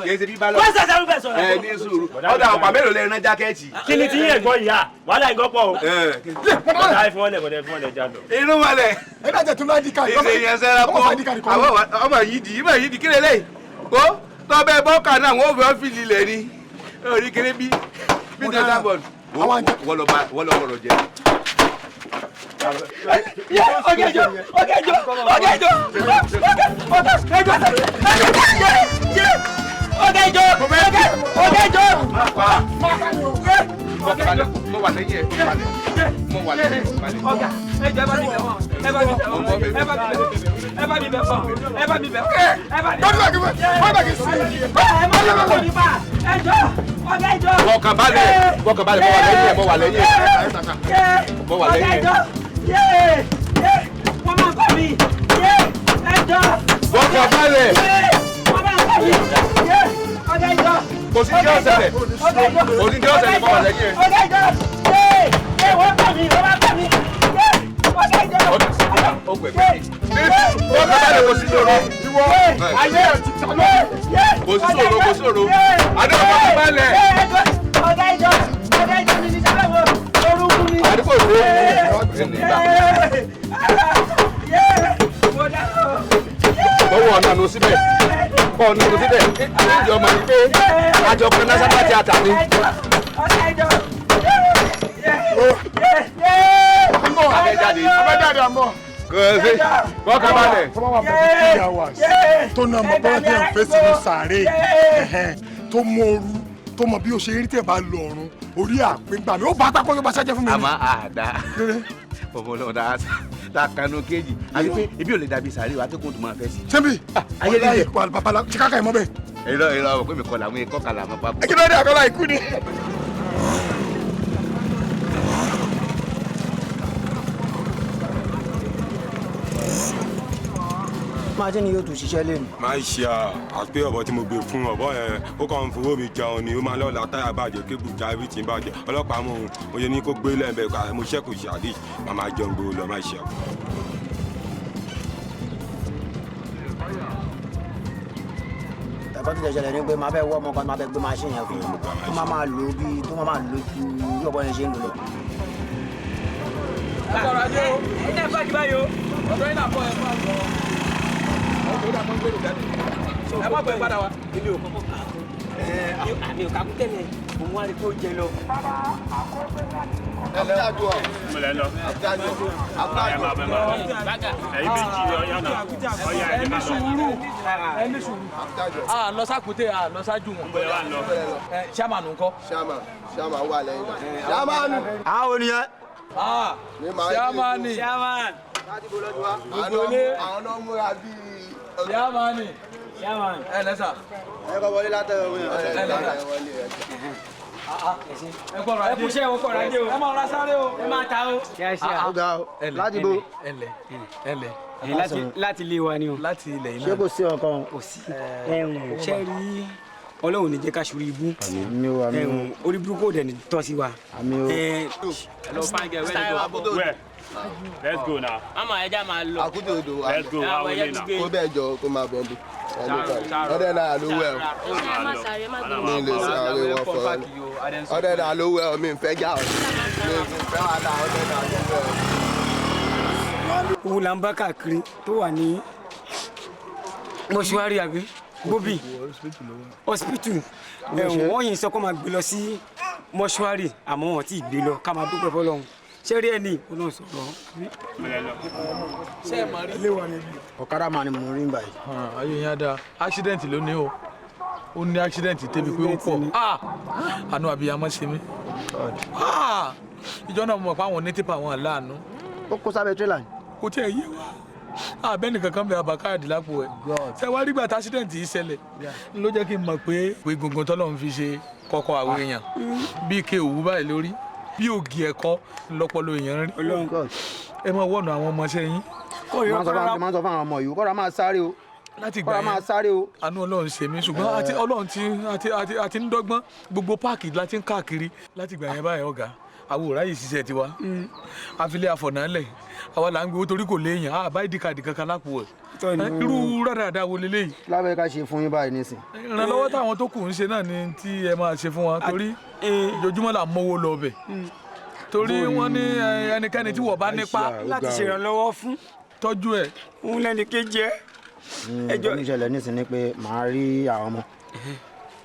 Kì í ṣe bíbá lọ. wọ́n ṣàṣà rúbẹ̀ sọ̀rọ̀. Ẹ ní sùúrù. Ọ̀dà ọ̀pá mélòó lè rán jákẹ́ẹ̀tì? Kí ni tí yín ẹ̀gbọ́n ìyá? Wàhálà ìgbọ́ pọ̀ o. Bọ̀dá ẹ fún wọn lẹ̀ bọ̀dá ẹ fún wọn lẹ̀ já lọ. Inú mọ̀lẹ̀. Ẹ dájẹ́ tún láìdí káàdì. Ìṣe yẹn sẹ́ra kó. Ọmọ yìí di ọmọ yìí di kí lélẹ́yìí. Kó tọ́bẹ̀ bọ́ọ̀kà náà wọ́n fẹ́ fi lílẹ̀ ni. Orí kéré bí bí tẹ́tà bọ̀ọ̀lù. Wọ́n lọ bọ̀rọ̀ jẹ. Ọ̀gẹ̀jọ ọ̀gẹ̀jọ ọ̀gẹ̀jọ ọ̀gẹ̀jọ ọ̀gẹ̀jọ ọ̀gẹ̀jọ. Mo wà lẹ́yìn ẹ̀ mo wà lẹ́yìn ẹ̀. Ọ̀gá ẹjọ ẹ bá mi bẹ̀ wọ́n ẹ bá mi bẹ̀ wọ́n ẹ bá mi bẹ̀ ẹ bá mi bẹ̀ wọ́n ẹ bá mi bẹ̀ wọ́n ẹ bá mi bẹ̀ wọ́n ẹ má lọ kọ́ mi bá ẹjọ ọ̀gẹ̀jọ. Fọkàn balẹ̀ fọkàn balẹ̀ mo wà lẹ́yìn ẹ̀ mo wà lẹ́yìn ẹ̀ mo wà lẹ́yìn ẹ̀. Ọ̀gẹ̀jọ wọ́n máa kọ́ mi ẹjọ. Fọkàn balẹ̀. Ọ̀gá ìjọ. Kò sí jẹ́ ọ̀sẹ̀lẹ̀. Kò sí jẹ́ ọ̀sẹ̀lẹ̀ fọwọ́ lẹ́yìn ẹ̀. Ọ̀gá ìjọ. Yé wọ́n kà mí wọ́n bá kà mí. Ọ̀gá ìjọ. Ó gbẹ̀gbẹ̀. Ó kọ́ bá lè kò sí sòro. Ìwọ ayé ẹ̀ ti ta lọ. Kò sí sòro kò sí sòro. Adé ọkọ̀ bá lẹ̀. Ọ̀gá ìjọ. Ọ̀gá ìjọ mi ní sábà wọ orúkú mi. Àdúgbò rẹ̀. Bọ́wọ́ ọ̀nà nù síbẹ̀. Kọ́ ọ̀nà nù síbẹ̀. Ìjọ mọ̀ ní pé àjọ kan national theatre ni. Abẹ́jáde. Abẹ́jáde àmọ́. Kò sí. Bọ́kà balẹ̀. Tọ́ba wà bẹ̀rẹ̀ 3 hours tó ná ọmọ bọ́lá tí yẹn fẹ́ sínú sàárè tó mọ ooru tó mọ bí o ṣe rí tẹ̀ bá lọ ọ̀run orí àpéǹgbà mi ó bá tákọ́ yóò bá ṣẹ́jẹ́ fún mi. Àmọ́ àdá ọmọ ọlọ́run tá a kanu kéjì àti pé ibi ò lè dàbí sàárè wa tó kún tó máa fẹ́ sí. Ṣébi Ayé líle. babalá ṣe káka ìmọ̀ bẹ́ẹ̀. Irọ́ irọ́ ọ̀pẹ mi kọ́ làwọn ikọ́ kàlà mọ́ papọ̀. Kí ló dé àkọlà ikú ni. Máṣíìnì yóò tún ṣiṣẹ́ lẹ́nu. Máa ṣe àpé ọ̀bọ tí mo gbé fún ọ̀bọ yẹn ó kàn ń fowó mi jẹun ni ó máa lọ́la táyà bàjẹ́ kébù já everything bàjẹ́ ọlọ́pàá mú un mo ṣe ní kó gbé lẹ́ẹ̀bẹ̀ ká mo ṣẹ́kù ṣe àdí màmá jẹun gbòó lọ máa ṣe. Ẹ̀kọ́ tó ṣẹlẹ̀ ni pé máa fẹ́ wọ́ ọmọ kan máa fẹ́ gbé máṣíìnì yẹn fún un tó máa máa lò bí tó máa máa lò ju bí ọ̀bọ yẹn ṣe ń lò lọ. Ẹ sọ̀rọ̀ ajé o. Ẹ jẹ́ ìfọ̀ ìdíbáyò. Ọ̀dọ́ yìí náà fọ́ ẹ fọ́ àgbọ̀. Ẹ má pẹ́ padà wá. Èmi ò kọ́kọ́ kà á kún. Àmì ò kà kún tẹ́lẹ̀, òun wá rí pé ó jẹ lọ. Ẹni sùúrù, ẹni sùúrù. A lọ sákùté, a lọ sájú wọn. Ṣámánù ńkọ́? Ṣámánù wà lẹ́yìn náà. Ṣámánù. Àwọn oníyẹn. Ṣámánì. Àwọn náà múra bíi. Ṣámánì. Ẹ lẹ́sà. Ẹ kọ́ wọlé látọ̀rọ̀ wọn. Ẹ lẹ́sà. Ẹ kọ́ ọ̀rọ̀ ajé. Ẹ kú iṣẹ́ o, kọ́ ọ̀rọ̀ ajé o. Ẹ máa ra sáré o. Ẹ máa ta o. Ó ga o. Láti bo. Ẹlẹ ẹlẹ. Láti ilé wa ni o. Láti ilẹ̀ yìí náà. Ṣé kò sí ọkàn? Kò sí. Ẹ̀hún ṣe rí Ọlọ́run ní jẹ́ ká ṣorí ibú. Àmín o, àmín o. Ẹ̀hún orí burúkú ò dẹ̀ ní tọ́ sí wa. Àmín o. Where? Let's go now. Mama ẹja máa lọ. Àkútè odò wa. Let's go, wa wọlé now. Kó bẹ́ẹ̀ jọ kó máa bọ̀ bí. Ọdẹ náà ló wẹ̀ o. Mi lè sáré wọn fọ̀rọ̀ lọ. Ọdẹ náà ló wẹ̀ o, mi ń fẹ́ já o. Mi ń fẹ́ wàhálà ọdẹ náà ló wẹ̀ o. Owó là ń bá káàkiri tó wà ní mọ́ṣúárì àbí gbóbì hospital. Ẹ̀hún wọ́n yìí sọ kó máa gbé lọ sí mọ́ṣúárì àmọ́ wọn ti gbé lọ ká máa dúpẹ́ fọlọ́run. Ṣé rí ẹni ó náà sọ̀rọ̀? Ṣé ẹ mọ̀ rí? Ọ̀kadà máa ni mò ń rí báyìí. Ayé yẹn á dáa. Accident ló ní o. Ó ní accident débi pé ó pọ̀. Àánú àbíyamọ ṣe mí. Ìjọ náà mọ̀ pé àwọn onítìpà àwọn aláàánú. Ó kó sábẹ́ tírélà ni. Kò tí ẹ yé wa. Àbẹ́ni kankan bẹ àbá káàdì lápò ẹ̀. Ṣé wàá rí gbà tí accident yìí ṣẹlẹ̀? Ló jẹ́ kí n mọ̀ pé egungun tọ́lọ́run fi ṣe kọ́kọ́ àwọn èèyàn. Bí ike òwú báyìí lórí. Bí ògì ẹ̀kọ́ lọ́pọ̀lọ́ èèyàn rí. Ẹ máa wọ̀nà àwọn ọmọọṣẹ́ yín. Máa sọ fún àwọn ọmọ yìí kọ́ra máa sáré o. Láti gbà Kọ́ra máa sáré o. Àánú Ọlọ́run ṣe mí ṣùgbọ́n àti Ọlọ́run ti àti àti àti ń dọ́gbọ́n gbogbo páàkì láti ń káàkiri láti gbà yẹn báyìí ọ̀gá àwọn òráyè ṣiṣẹ́ tiwa àfilẹ̀ àfọ̀nálẹ̀ àwa là ń gbowó torí kò léèyàn àbá ìdí kadì kankan lápò ẹ̀ irú rádàdà wo leléyìí. Lábẹ́ ká ṣe fún yín báyìí nísìn. Ìrànlọ́wọ́ táwọn tó kù ń ṣe náà ni tí ẹ máa ṣe fún wa torí ojoojúmọ́ là ń mówó lọ ọbẹ̀ torí wọ́n ní ẹnikẹ́ni tí wọ́n bá nípa láti ṣèrànlọ́wọ́ fún. Tọ́jú ẹ̀. Òun lẹ́ni kejì ẹ. Ẹjọ́ ní ìṣẹ̀lẹ̀ nísìn ni pé màá rí àwọn ọmọ.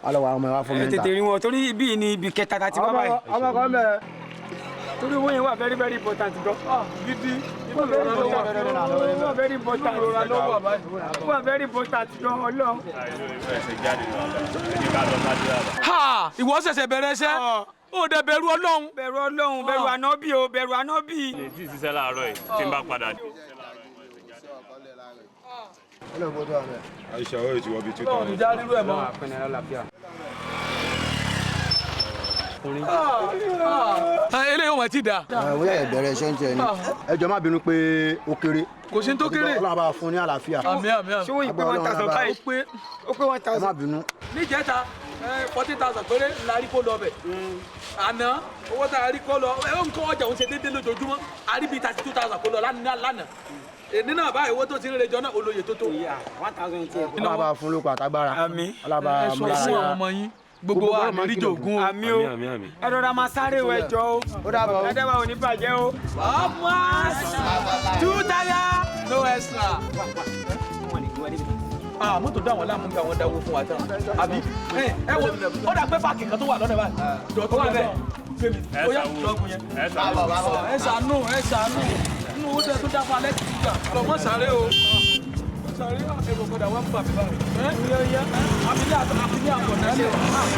Alọ́ wa ọmọ ẹ wá fún mi Ẹ níta. tètè rí wọn torí ibi ni ibi kẹta ta ti wá báyìí. Ọmọ kan bẹ̀rẹ̀. Torí owó yẹn wà very very important gan. Gidi. Wà very important. Wà very important. Wà very important gan Ọlọ́run. Ha! Ìwọ ṣẹ̀ṣẹ̀ bẹ̀rẹ̀ iṣẹ́. Ó dẹ̀ bẹ̀rù Ọlọ́run. Bẹ̀rù Ọlọ́run, bẹ̀rù ànábì o, bẹ̀rù ànábì. Tí ṣiṣẹ́ láàárọ̀ yìí tí n bá padà dé. Aisha ó ti wọ bíi 2000. Ọlọ́run já rírú ẹ̀ mọ́. ọkùnrin. Eléyìí ò mà ti dà. Ó yẹ bẹ̀rẹ̀ iṣẹ́ ń tiẹ̀ ni. Ẹ jọ̀ọ́ má bínú pé ó kéré. Kò sí ní tó kéré. Ọlọ́run bá fún ní àlàáfíà. Àmín àmín àmín. Ṣé owó yìí pé 1,000 báyìí? Ó pé 1,000. Ẹ má bínú. Níjẹta 40,000 péré la rí kó lọ bẹ̀. Àná owó tá a rí kó lọ ẹ ń kọ́ ọjà òun ṣe déédéé lójoojúmọ́ a rí bíi 32,000 kó lọ lánàá. Èní náà báyìí owó tó ti ń rejọ náà olóye tó tó. 1,000. Ọlọ́run bá fún lóko àtagbára. Àmín. Ọlọ́run bá Ẹ sọ fún àwọn ọmọ yín gbogbo wa ní ríjọ ògún o. Àmín o. Ẹ rọra máa sáré o, ẹ jọ̀ọ́ o. Ó dàbọ̀ o. Ẹ dẹ́wà ò ní bàjẹ́ o. Upwards, two tire, no extra. Ah, mọ́tò dá wọn láàmú gba wọn dáwó fún wa tán. Àbí ẹ wo ó dà pé páàkì kan tó wà lọ́nà báyìí. Dọ̀tún wà bẹ́ẹ̀. Gbé mi. Ó yá lọ́gùn yẹn. Ẹ ṣàánú ẹ ṣàánú. Inú owó tẹ tó dá fún alẹ́ ti gbà. Lọ́mọ sáré o. Sáré èrò padà wá ń bà mí báyìí. Àbílẹ̀ àbílẹ̀ àkọ̀dá ṣe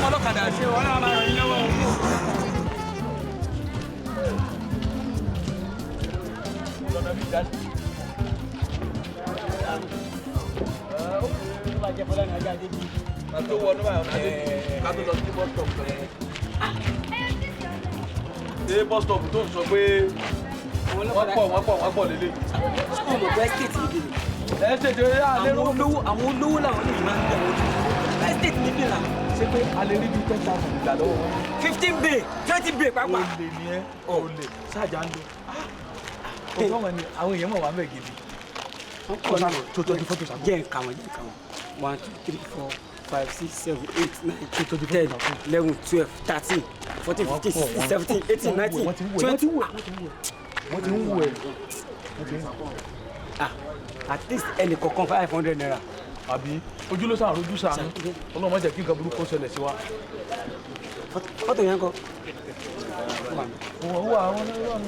ọlọ́kadà ṣe wọ́n náà máa ràn yín lọ́wọ́. Lọ́nà bí ìdá. Ká tó wọnú báyìí ọ̀nà adé ká tó lọ sí bus stop. Ṣé bus stop tó ń sọ pé wọ́n pọ̀ wọ́n pọ̀ wọ́n pọ̀ lélẹ̀? School mọ̀ pé estate níbí ni. Estate yóò yá alẹ́ Àwọn olówó àwọn olówó làwọn lè máa ń gbẹ̀ wọ́n jù. Estate níbí là. Ṣé pé a lè rí bíi 10,000 gbà lọ́wọ́ wọn? 15 bay 20 bay pàápàá. Olè ni ẹ́, olè sáàjà ń lọ. Ọjọ́ wọn ni àwọn èèyàn mọ̀ wá mẹ́ gidi. Tó tọ́jú fọ́tò sàkó. Jẹ́ nǹkan wọn, jẹ́ nǹkan wọn. 1 2 3 4 5 6 7 8 9 10 11 12 13 14 15 16 17 18 19 20. Wọ́n ti ń wù ẹ́. Ah, at least ẹnì kọ̀ọ̀kan 500 naira. Àbí ojú ló sàn rojú sànú. Ọlọ́run má jẹ́ kí nǹkan burúkú ṣẹlẹ̀ sí wa. Fọ́tò yẹn kọ́. Wọ́n wà wọ́n náà.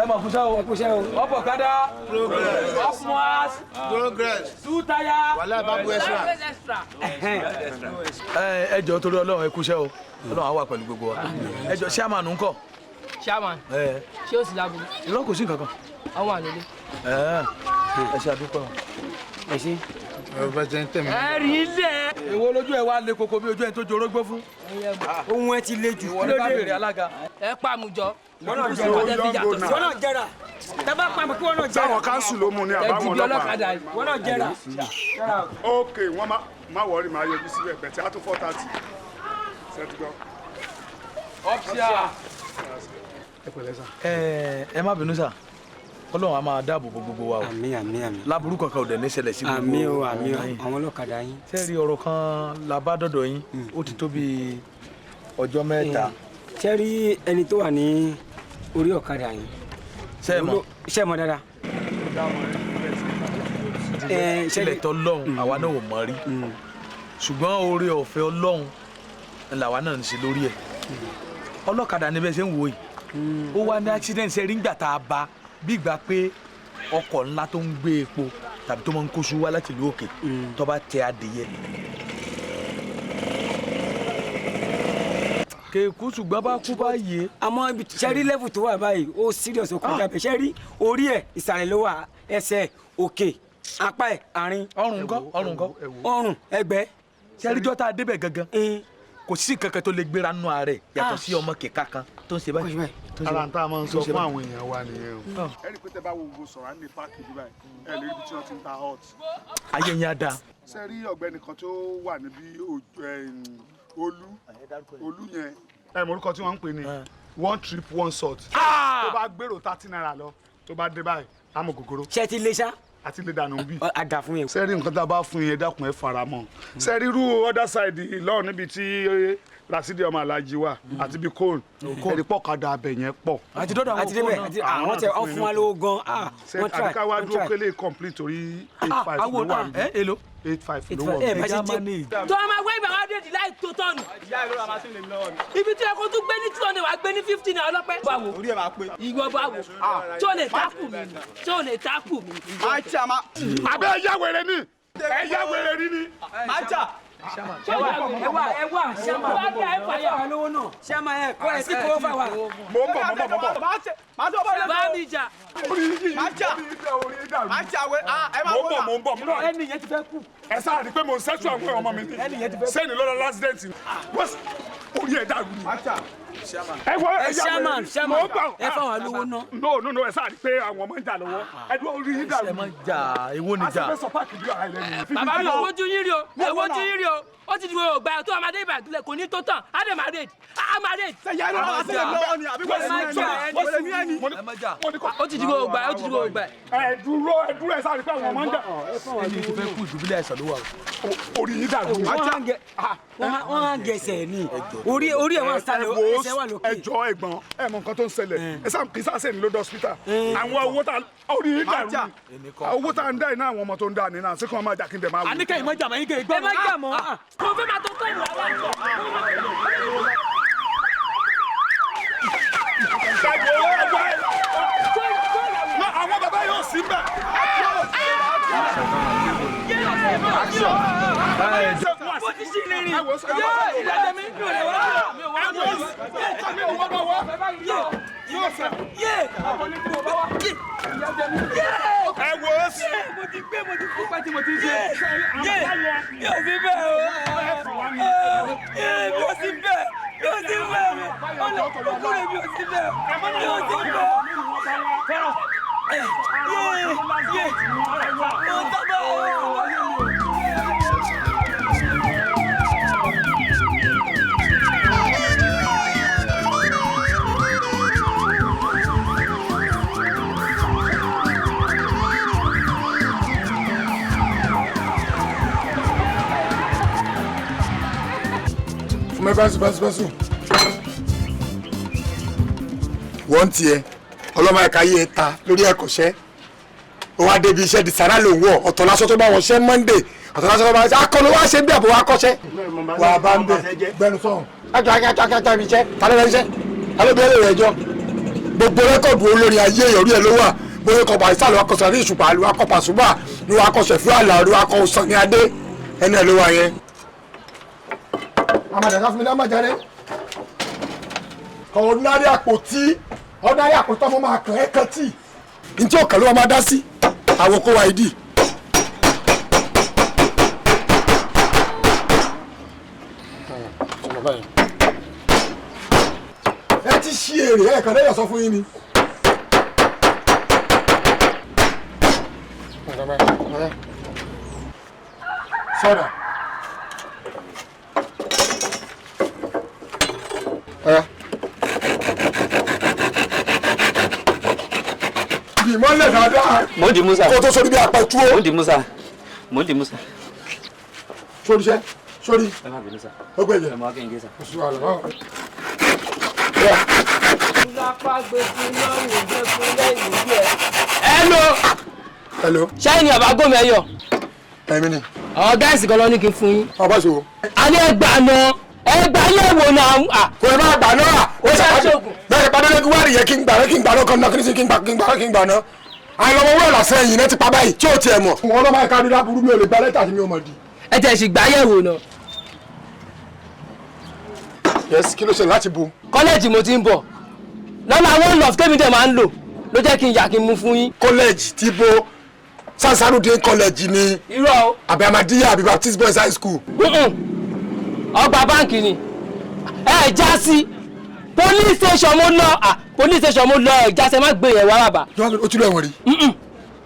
Ẹ máa kúṣẹ́ o. Ẹ kúṣẹ́ o. Ọ̀pọ̀ kádà. Progress. Upwards. Progress. Two tire. Wàhálà bá bu extra. Ẹ jọ̀ọ́ torí Ọlọ́run ẹ kúṣẹ́ o. Ọlọ́run á wà pẹ̀lú gbogbo wa. Ẹ jọ̀ọ́ chairman ńkọ́. Chairman. Ṣé o sì láburú? Irọ́ kò sí nǹkan kan. Àwọn àlele. Ẹ ṣe àdúpẹ́ o. Ẹ ṣe. Ọba jẹ́ ń tẹ̀mí. Ẹ rí ilẹ̀. Èwo lójú ẹ wá le koko bí ojú ẹ tó jorógbó fún. Ohun ẹ ti le jù. Ìwọ ni ká béèrè alága. Ẹ pa àmùjọ. Wọ́n náà jẹrà. Tẹ́bá pa àmù kí wọ́n náà jẹrà. Sáwọn káńsù ló mú ni àbáwọn ọlọ́pàá. Wọ́n náà jẹrà. Ok, wọ́n má wọrí máa yọjú síbẹ̀ bẹ̀tẹ̀ á tó 4:30. Ṣé ti gbọ́? Ọ́fíà. Ẹ pẹ̀lẹ́ sà. Ẹ má bínú sà. Ọlọ́run á máa dáàbò bo gbogbo wa o. Àmín àmín àmín. Láburú kankan ò dẹ̀ ní ṣẹlẹ̀ sí gbogbo. Àmín o àmín o àwọn ọlọ́kadà yín. Ṣé rí ọ̀rọ̀ kan la bá dọ̀dọ̀ yín ó ti tó bí ọjọ́ mẹ́ta. Ṣé rí ẹni tó wà ní orí ọ̀kadà yín? Ṣé ẹ mọ̀? Ṣé ẹ mọ̀ dáadáa? Sílẹ̀ tọ́ lọ́hùn àwa náà ò mọ̀ rí. Ṣùgbọ́n oore ọ̀fẹ́ Ọlọ́run làwa náà ń ṣe lórí ẹ̀. Ọlọ́kadà ni bẹ́ẹ̀ ṣe ń wò yìí. Ó wá ní accident ṣe rí ńgbà tá a bá bí ìgbà pé ọkọ̀ ńlá tó ń gbé epo tàbí tó máa ń kóṣù wá láti ìlú òkè tó bá tẹ adìyẹ. Kèkú ṣùgbọ́n bá kú bá yé. Àmọ́ ibi ṣe rí level tó wà báyìí ó serious ó kọjá bẹ́ẹ̀ ṣe rí orí ẹ̀ ìsàlẹ̀ ló wà ẹsẹ̀ òkè apá ẹ̀ àárín. Ọrùn ńkọ́ ọrùn ńkọ́. Ọrùn ẹgbẹ́. Ṣé rí jọ́tà débẹ̀ gangan kò sí kankan tó lè gbéra nù ààrẹ yàtọ̀ sí ọmọ kẹ̀kẹ́ kan tó ń ṣe báyìí. Ara ń tá a máa ń sọ fún àwọn èèyàn wa nìyẹn o. Ẹ rí i pé tẹ bá wo gbogbo sọ̀rọ̀ ní páàkì bí báyìí ẹ lè rí ibi tí wọ́n ti ń ta hot. Ayé yẹn á dáa. Ṣé rí ọ̀gbẹ́ni kan tó wà níbi Olú Olú yẹn ẹ mọ orúkọ tí wọ́n ń pè ní one trip one salt. Tó bá gbèrò 30 naira lọ tó bá dé báyìí àmọ́ gògòrò. Ṣé ti lè ṣá? Àti lè dànù bí. A dà fún yẹn. Ṣé rí nǹkan tá a bá fún yẹn dákun ẹ fara mọ́. Ṣé rí irú other side lọ́ọ̀ níbi tí Rasidi ọmọ Alhaji wà àti bí kóòn ẹ̀rí pọ̀ kadà abẹ yẹn pọ̀. Àti dọ́dọ̀ àwọn àti débẹ̀ àti àwọn tẹ ọ fún wa lówó gan. Wọ́n try àdìkáwá dúró kélé complete torí 8.5 ló wà níbí. Èló? 8.5 ló wà níbí. Tó a máa wé ìgbà wá déètì láì tó tọ́nù. Ibi tí ẹ kó tún gbé ní 200 wàá gbé ní 50 náírà ọlọ́pẹ́. Báwo? Ìwọ báwo? Tí o lè tákù mi ni? Tí o lè tákù mi ni? Àbẹ́ ẹ̀yà wèrè ni ẹ̀yà wèrè ni ni. Ẹ wá ẹ wá ṣẹ́mà ẹ wà lówó náà ṣẹ́mà ẹ kọ́ ẹ sí kó fà wá. Mo ń bọ̀ mo ń bọ̀ mo ń bọ̀. Bá mi jà. Mo ń bọ̀ mo ń bọ̀ mo ń bọ̀. Ẹni yẹn ti fẹ́ kú. Ẹ sáà rí i pé mo ń sẹ́tù àwọn ọmọ mi ni sẹ́ni lọ́dọ̀ lásìdẹ̀ntì orí ẹ̀ dàrú ni. Ẹ wọ ẹ Chairman, chairman, ẹ fáwọn alówó ná. No, no, no, ẹ sáà rí pé àwọn ọmọ ń jà lọ́wọ́. Ẹ dúró, orí yín dàrú. Ẹ má jà, èwo ni jà? Aṣọ fẹ́ sọ páàkì bí ara ilẹ̀ ni. Bàbá mi ò wojú yín rí o, mi ò wojú yín rí o. Ó ti di wo ògbà tó amadé ìbàdílẹ̀ kò ní tó tán, á dẹ̀ máa rèé, á máa rèé. Ṣé ìyá ẹni wọ́n sílẹ̀ lọ́wọ́ ni àbí wọ́n sì ní ẹni? Ó ti di wo ògbà, ó ti di wo ògbà. Ẹ dúró, ẹ dúró, ẹ sáà rí pé àwọn ọmọ ń jà. Ẹni tó fẹ́ kú ìdùbúlẹ̀ àìsàn ló wà o. Orí yín dàrú. Wọ́n á gẹ̀ẹ́sẹ̀ ni orí orí ẹ̀ wọ́n sálẹ̀, ẹsẹ̀ wà lókè. Ẹ jọ ẹ̀gbọ́n, ẹ mọ nǹkan tó ń ṣẹlẹ̀. Ẹ sáà kì í sáà sẹ́ni ló dé hospital. Àwọn owó tá orí yín dàrú. Owó tá ń dá iná àwọn ọmọ tó ń dá ní náà sí kí wọ́n máa jà kí n dẹ̀ máa wò. Àníkẹ́ ìmọ̀ jà mọ́ yín kẹ́ ìgbọ́. Ẹ má jà mọ́. Mo fẹ́ máa tó tó ìlú àwọn àjọ. Àwọn bàbá yóò sí mbẹ̀. Mo ti ṣì lè rìn. Yóò ìdájọ́ mi, mi ò lè wá. Mi ò wá. Mi ò wá. Yé! Ẹ wo ó sì. Mo ti gbé, mo ti kú pẹ́ tí mo ti ṣe. Yé! Mi ò sí bẹ́ẹ̀ o. Yé! Mi ò sí bẹ́ẹ̀. Mi ò sí bẹ́ẹ̀. Ọ̀nà òkúrẹ́ mi ò sí bẹ́ẹ̀. Mi ò sí bẹ́ẹ̀. Yé! Yé! Mo sábà o. Fún mi pẹ́sù pẹ́sù pẹ́sù. Wọ́n tiẹ̀ ọlọ́mọ ẹ̀ka yìí ta lórí ẹ̀kọ́ṣẹ́. Ó wá débi iṣẹ́ di sàrà ló ń wọ̀, ọ̀tọ̀ lásán tó bá wọn ṣẹ́ Monday, ọ̀tọ̀ lásán tó bá wọn ṣe akọni wá ṣe bí àbò wá kọ́ṣẹ́. Wà á bá ń bẹ̀ gbẹnu sọ̀hún. Akíakíakíakíá ibi iṣẹ́, ta ló rẹ iṣẹ́? Ta ló bí ẹlẹ́rìí ẹjọ́? Gbogbo rẹ́kọ̀dù olórin ayé ìyọ̀rí ẹ̀ ló wà. Bóyá kọ Barrister ló wá kọ Sàrí Ìṣùpá, ló wá kọ Pàṣùbà, ló wá kọ Ṣẹ̀fíù Àlàó, ló wá kọ Sànní Adé. Ẹni ẹ̀ ló wà yẹn. Amada ká fún mi ní amájáde. Kọ ordinary àpótí, ordinary àpótí ọmọ máa kàn ẹ́ kan tí. Ntí ọ̀kan ló máa dá sí, àwọn kó wa ìdí. Ẹ ti ṣí èrè ẹ̀ kàn lẹ́yìn sọ fún yín ni. Sọ̀dà. Ìmọ̀lẹ̀ dáadáa. Mo ń di Musa. Kó tó sórí bí apẹ̀tú o. Mo ń di Musa. Mo ń di Musa. Sórí iṣẹ́, sórí. Ẹ má bínú sá. Ó gbẹ̀jẹ̀. Ẹ mọ akẹ́yìn gé sá. Oṣù àlọ́ náà. Lápá gbé fún lọ́rùn, gbé fún lẹ́yìn ojú ẹ̀. Hello. Hello. Ṣáìní àbá gómìnà ẹyọ. Ẹ̀mí ni. Àwọn gáàsì kan lọ ní kí n fún yín. Ọba ṣòwò. A ní ẹgbàá náà, ẹgbàá yẹ̀ wò náà. Kò ní máa gbà náà. Ó ṣàpàdé. Bẹ́ẹ̀ padà lẹ́kí wá nìyẹn kí n gbà náà, kí n gbà náà kan náà, kí n sì kí n gbà kí n gbà kí n gbà náà. Àìlọ́ ọmọ wúrọ̀ làṣẹ yìí náà ti pa báyìí tí ò tiẹ̀ mọ̀. Wọ́n lọ́ máa ká rí láburú, mi ò lè gba lẹ́tà tí mi ò mọ̀ di. Ẹ tẹ̀ sì gbà yẹ̀ wò náà. Yes, kí ló ṣe láti bo? Kọ́lẹ́ẹ̀jì mo ti ń bọ̀. Lọ́la one love tẹ́mi dẹ̀ máa ń lò ló jẹ́ kí n yà kí n mú fún yín. Kọ́lẹ́ẹ̀jì ti bo Sansarudin College ni. Irọ́ o. Àbí Ahmadiyya àbí Baptist Boys High School. Ọgbà báǹkì ni. Ẹ já sí police station mo lọ, police station mo lọ, ẹ já sí, ẹ má gbé yẹn wá bàbá. O ti lọ ẹ̀wọ̀n rí.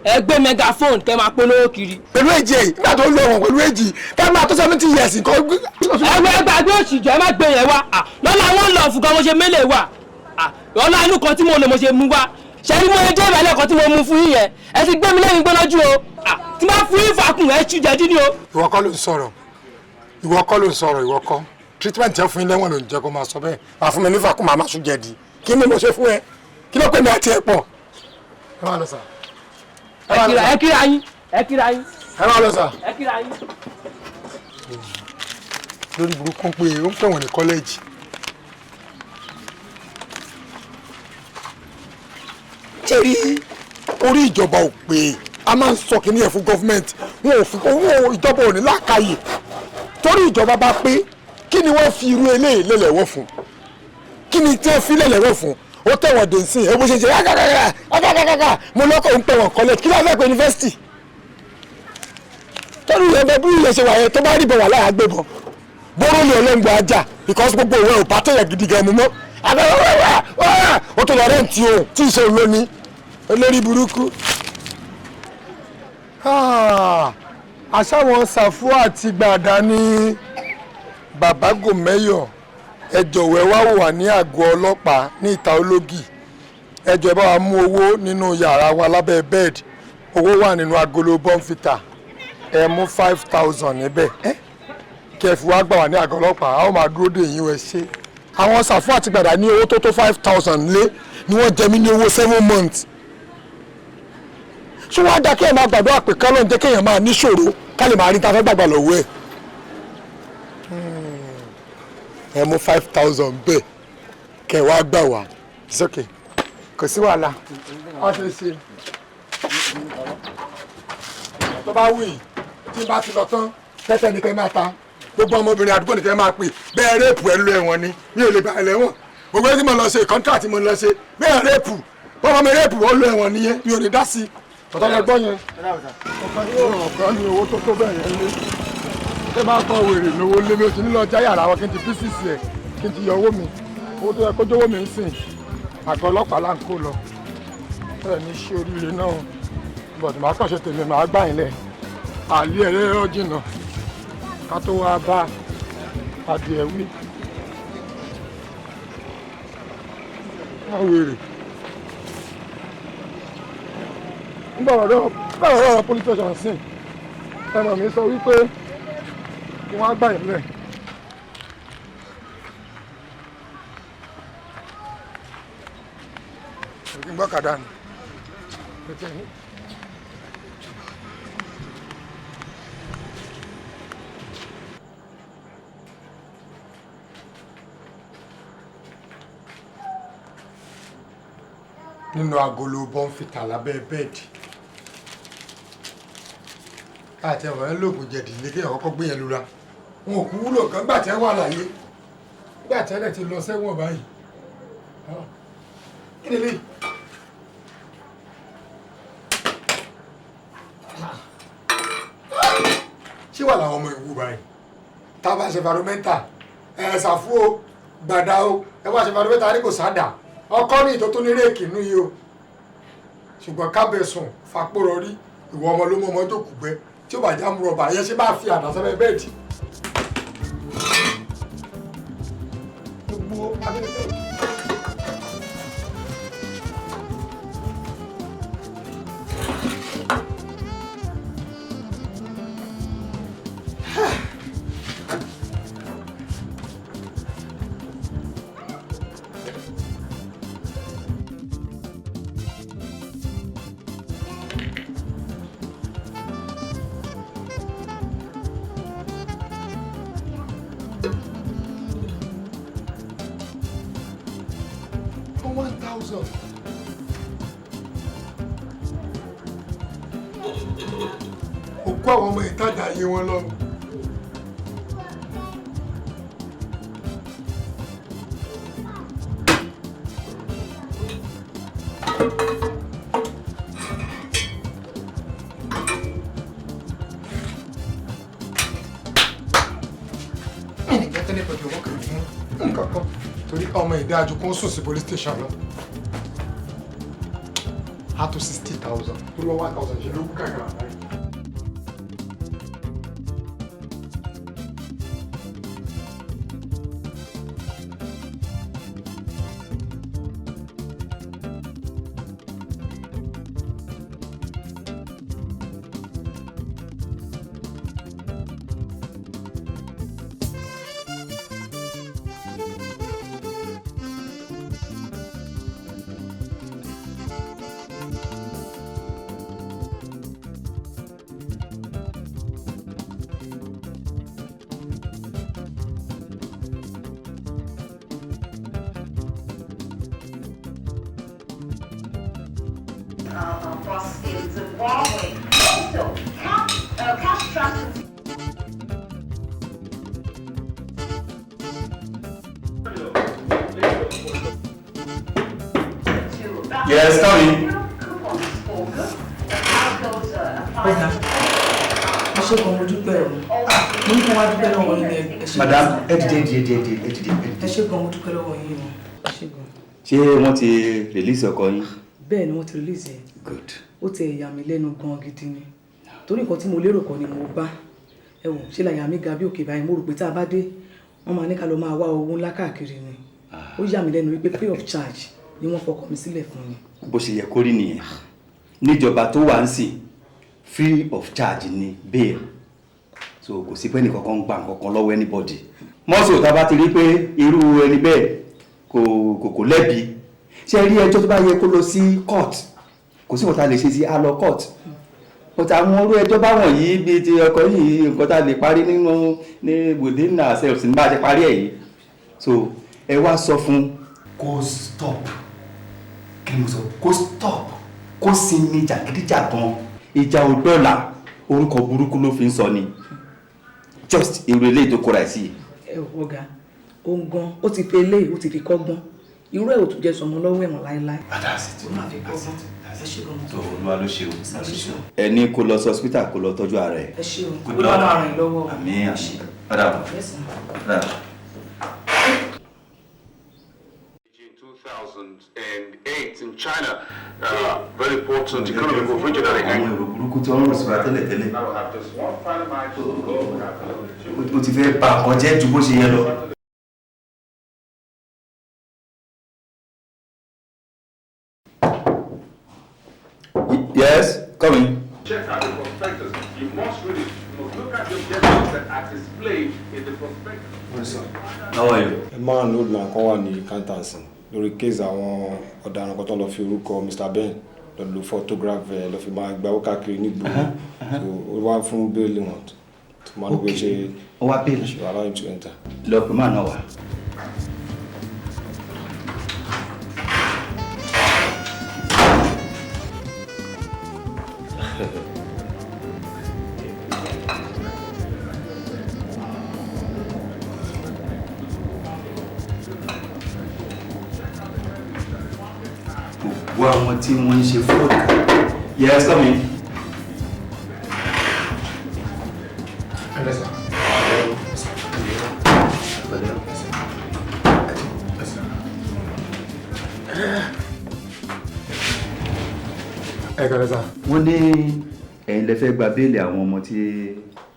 Ẹ gbé megaphone kẹ máa polówó kiri. Pẹ̀lú èjì ẹ̀ nígbà tó ń lọ ẹ̀wọ̀n pẹ̀lú èjì ká máa tó 70 years nǹkan. Ẹ wọ ẹgbàá gbé òṣìjọ, ẹ má gbé yẹn wá. Lọ́la wọn lọ fún kan mo ṣe mélèé wà. Lọ́la inú kan tí mo lè mo ṣe mú wá. Ṣẹ́ni mo jẹ́ ìbàlẹ̀ kan tí mo mú fún yín yẹn. Ẹ ti gbé mi lẹ́yìn gbóná jù o. Tí máa fún yín fàákùn ẹ ṣú jẹ́dí ni o. Ìwọ kọ́ ló ń sọ̀rọ̀, ìwọ kọ́ ló ń sọ̀rọ̀, ìwọ kọ́. Treatment yẹn fún yín lẹ́wọ̀n ló ń jẹ́ kó máa sọ bẹ́ẹ̀. Wàá fún mi ní fàákùn, màá máa ṣú jẹ̀dí. Kí ni mo ṣe fún ẹ? Kí ló pè mí àti ẹ pọ̀? Ẹ máa lọ sà. Ẹ kíra yín, ẹ kíra yín. Ẹ máa lọ sà. Ẹ kíra yín. Lórí burúkú pé ó ń pè wọ́n ní kọ́lẹ́ẹ̀jì. Ṣé rí orí ìjọba ò pé a máa ń sọ kìíní ẹ̀ fún gọ́fúmẹ̀ntì, wọn ò fi owó ìjọba ò ní làákàyè. Torí ìjọba bá pé kí ni wọ́n fi irú eléyìí lélẹ̀ wọ́n fún? Kí ni tí wọ́n fi lélẹ̀ wọ́n fún? Ó tẹ̀wọ̀n dé sí ẹ bó ṣe ṣe kákàkàkà mo lọ́kọ̀ ń pẹ̀wọ̀n kọ́lẹ̀ kí ló fẹ́ pé yunifásitì? Torí ìyẹn bẹ bí ìyẹn ṣe wà yẹn tó bá rí bọ̀ wà láyà gbé bọ̀. Bóró ni ọlọ́ngbọ̀ ajá because gbogbo òwe ò bá tẹ̀yẹ̀ gidi gan mu mọ́. Abẹ́wẹ́wẹ́ ó tó lọ rẹ́ǹtì o tí ì ṣe lónìí olórí burúkú. Àṣàwọn Ṣàfù àti Gbàdá ní bàbá Gòmẹ́yọ̀, ẹ jọ̀wọ́ ẹ wá wò wá ní àgọ́ ọlọ́pàá ní ìta ológì. Ẹ jọ̀ọ́ ẹ bá wa mú owó nínú yàrá wa lábẹ́ bẹ́ẹ̀dì. Owó wà nínú agolo bọ́ǹfìtà, ẹ mú 5,000 níbẹ̀ kí ẹ fi wá gbà wá ní àgọ́ ọlọ́pàá. A ó máa dúró dè yín, ẹ ṣé. Àwọn Ṣàfù àti Gbàdá ní owó tó tó 5,000 lé ni wọ́n jẹ mí ní owó 7 months. Ṣé wàá dá kéèyàn máa gbàdúrà pé kọ́ ló ń jẹ́ kéèyàn máa níṣòro ká lè máa rí ta fẹ́ gbàgbà lọ́wọ́ ẹ̀? Ẹ mú 5,000 bẹ́ẹ̀ kẹ́ wá gbà wá. It's okay, kò sí wàhálà. Wọ́n ṣe ṣe tó bá wù yìí tí n bá ti lọ tán, tẹ́tẹ́ ni kẹ́ máa ta. Gbogbo ọmọbìnrin àdúgbò ni kẹ́ máa pè bẹ́ẹ̀. Rape ẹ lọ ẹ̀wọ̀n ni, mi ò lè gbà ẹlẹ́wọ̀n. Gbogbo ẹni tí mo lọ ṣe contract mo lọ ṣe bẹ́ẹ̀, rape bọ́mọ mi rape ó lọ ẹ̀wọ̀n nìyẹn, mi ò ní dá sí i. Tọ́tọ́ lẹ gbọ́ yẹn. Ọ̀kan yóò ràn ọ̀kan ní owó tó tó bẹ́ẹ̀ yẹn lé. Ṣé bá kọ́ wèrè lówó lé mi, ó ti ní lọ já yàrá wọn kí n ti písìsì ẹ̀ kí n ti yọ owó mi. Owó tó yẹ kó jówó mi ń sìn. Àgọ́ ọlọ́pàá là ń kó lọ. Ẹ ní ṣe oríire náà. Bọ̀dù màá kàn ṣe tèmi, màá gbà yín lẹ̀. Àlẹ́ ẹ̀rẹ́ jìnnà. Ká tó wá bá adìẹ wí. Wọ́n wèrè. Báwo police station sìn, ẹnà mi sọ wípé kí wọ́n á gbà yín lẹ̀. Kí n gbọ́ kàdá ni. Nínú agolo bọ́ǹfìtà lábẹ́ bẹ́ẹ̀dì káàtì ẹ̀wọ̀n ẹ̀ lóògùn jẹ̀dì ní kéèyàn kọ́kọ́ gbé yẹn lura. Wọn ò kú wúlò kan gbà tí ẹ wà láyé, gbà tí ẹ ti lọ sẹ́wọ̀n báyìí. Kí ni lè ṣé wà láwọn ọmọ ìwú báyìí tá a bá ṣe environmental ẹ̀ ṣàfù o gbàdá o ẹ wá ṣe environmental ní kò sádà ọkọ ní ìtótó ní réèkì nú yìí o. Ṣùgbọ́n kábẹ̀sùn fapórọ rí ìwọ ọmọ ló mọ ọmọ jókòó gbẹ tí ó bá já mú rọba yẹn ṣe bá fi àdá sábẹ́ bẹ́ẹ̀dì. Gbogbo abẹ́ bẹ́ẹ̀dì. For 1,000. Òkú àwọn ọmọ ìtajà ayé wọn lọ. Ẹnìkan tẹ́lẹ̀ pẹ̀lú owó kan fún nǹkan kan torí ọmọ ìdájú kó ń sùn sí police station lọ. A tó 60,000 torí wọ́n 1,000 ṣe ló kú kàkàrà báyìí. Across in Zimbabwe. Also, cash transfers. Yes, come in. Ẹ ṣé gan, mo dúpẹ́ o. Mo ní kí wọ́n wá dúpẹ́ lọ́wọ́ yín, ẹ ṣé. Madam, ẹ dìde, dìde, dìde, ẹ dìde, ẹ dìde. Ẹ ṣé gan, mo dúpẹ́ lọ́wọ́ yín o. Ṣé wọ́n ti release ọkọ yín? Bẹ́ẹ̀ ni, wọ́n ti release ẹ̀. Good. Ó ti yà mí lẹ́nu gan gidi ni, torí nǹkan tí mo lérò kọ́ ni mo bá. Ẹ wò, ṣé làyà mi ga bí òkè báyìí. Mo rò pé tá a bá dé, wọ́n máa ní ká lọ máa wá owó ńlá káàkiri ni. Ó yà mí lẹ́nu wípé free of charge ni wọ́n fọkọ mi sílẹ̀ fún mi. Bó ṣe yẹ kó rí nìyẹn. Níjọba tó wà ń sìn, free of charge ni bail, so kò sí pé ẹnìkankan ń gba nǹkankan lọ́wọ́ anybody mọ́sọ̀. Tá a bá ti rí pé irú ẹni bẹ́ẹ̀ kò lẹ́bi, ṣe rí ẹjọ́ tó bá yẹ kó lọ sí court, kò sí nǹkan tá a lè ṣe sí, á lọ court. But àwọn orú ẹjọ́ báwọn yìí, bíi ti ọkọ yìí, nǹkan tá a lè parí nínú ní within ourselves ní bá a ṣe parí ẹ̀ yìí. So ẹ wá sọ fún kó stop. Kí ni mo sọ? Kó stop, kó sinmi jàgídíjàgan. Ìjà ò dọ́là, orúkọ burúkú ló fi ń sọ ni, just irú eléyìí tó kóra ẹ̀ sí. Ẹ ò ọ̀gá, òun gan ó ti fi eléyìí, ó ti fi kọ́gbọ́n. Irú ẹ̀ ò tún jẹ́ sọmọ lọ́wọ́ ẹ̀wọ̀n láéláé. That's it. Ó máa fi kọ́gbọ́n. Ẹ ṣé gan. Tó Olúwa ló ṣe o, ló ṣe o. Ẹ ní kó lọ sí hospital, kó lọ tọ́jú ara ẹ̀. Ẹ ṣé o. Good Olúwa luck. máa ràn yín lọ́wọ́ o. Àmín, àmín. Ọ̀dà bọ̀. Yes, sir. Ọ̀dà bọ̀. 2008 in China, very important economic regional. Àwọn èrò burúkú tí wọ́n ń rò síra tẹ́lẹ̀tẹ́lẹ̀, ó ti fẹ́ ba nǹkan jẹ́ ju bó ṣe yẹ lọ. Yes, come in. Check out the prospectus. You must read it. You must look at the objectives that are displayed in the prospectus. How are you? Ẹ máa ń old man kan wà ní counter lórí case àwọn ọ̀daràn kan tó lọ fi orúkọ Mr. Ben lọ lo photograph ẹ lọ fi máa gbawó káàkiri nígboro, so ó wá fún bail wọn tó máa ń gbé ṣe. Ó wá bail. Ṣe allow him to enter. Lọ pè máa náà wá. Gbogbo àwọn tí wọ́n ń ṣe fraud. Yes, come in. Hello, sir. Pẹ̀lẹ́. Ẹ kọ́lẹ́ sà. Wọ́n ní ẹ̀yin lẹ fẹ́ gba béèlì àwọn ọmọ tí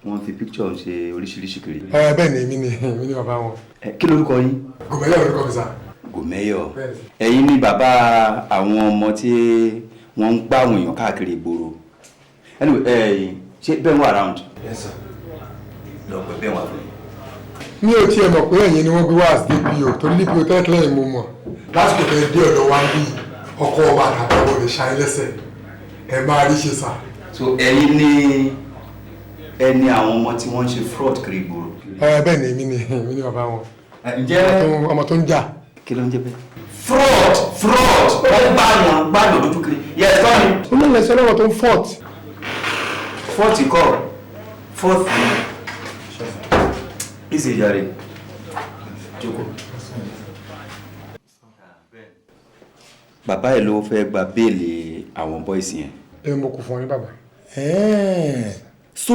wọ́n fi picture ṣe oríṣiríṣi kiri. Ẹ bẹ́ẹ̀ ni, èmi ni bàbá wọn. Ẹ, kí lorúkọ yín? Gòmẹ́yọ̀ lorúkọ mi sà. Gòmẹ́yọ̀. Bẹ́ẹ̀ ni. Ẹ̀yin ni bàbá àwọn ọmọ tí wọ́n ń gbá àwọn èèyàn káàkiri ìgboro. Anyway, ẹ ṣé bẹ́ẹ̀ wà around? Yes, sir. Lọ pẹ̀ bẹ́ẹ̀ wà fún mi. Mi ò tiẹ̀ mọ̀ pé ẹ̀yin ni wọ́n gbé wá as DPO, torí DPO tẹ́lẹ̀ yìí mo mọ̀. Lásìkò tẹ́ dé ọ̀dọ̀ wa bí, ọkọ ọba àtàbí ọmọ lè ṣayé lẹ́sẹ̀, ẹ máa rí ṣe sà. So ẹ̀yin ni ẹni àwọn ọmọ tí wọ́n ń ṣe fraud kiri ìgboro. Ẹ bẹ́ẹ̀ ni, èmi ni bàbá wọn. Ǹjẹ́ ọmọ tó ń jà. Kí ló ń jẹ́ bẹ́ẹ̀? Fraud, fraud, wọ́n gbàyàn gbàyàn lójú kiri. Yes, come in. Olóòlù ẹ̀sẹ̀ ọlọ́wọ́ tó ń fort. Fourth kọ́, fourth ni. Ìsè jàre. Jókòó. Bàbá ẹ̀ ló fẹ́ gba béèlì àwọn boys yẹn. Èmi mo kò fún ọ ní bàbá. So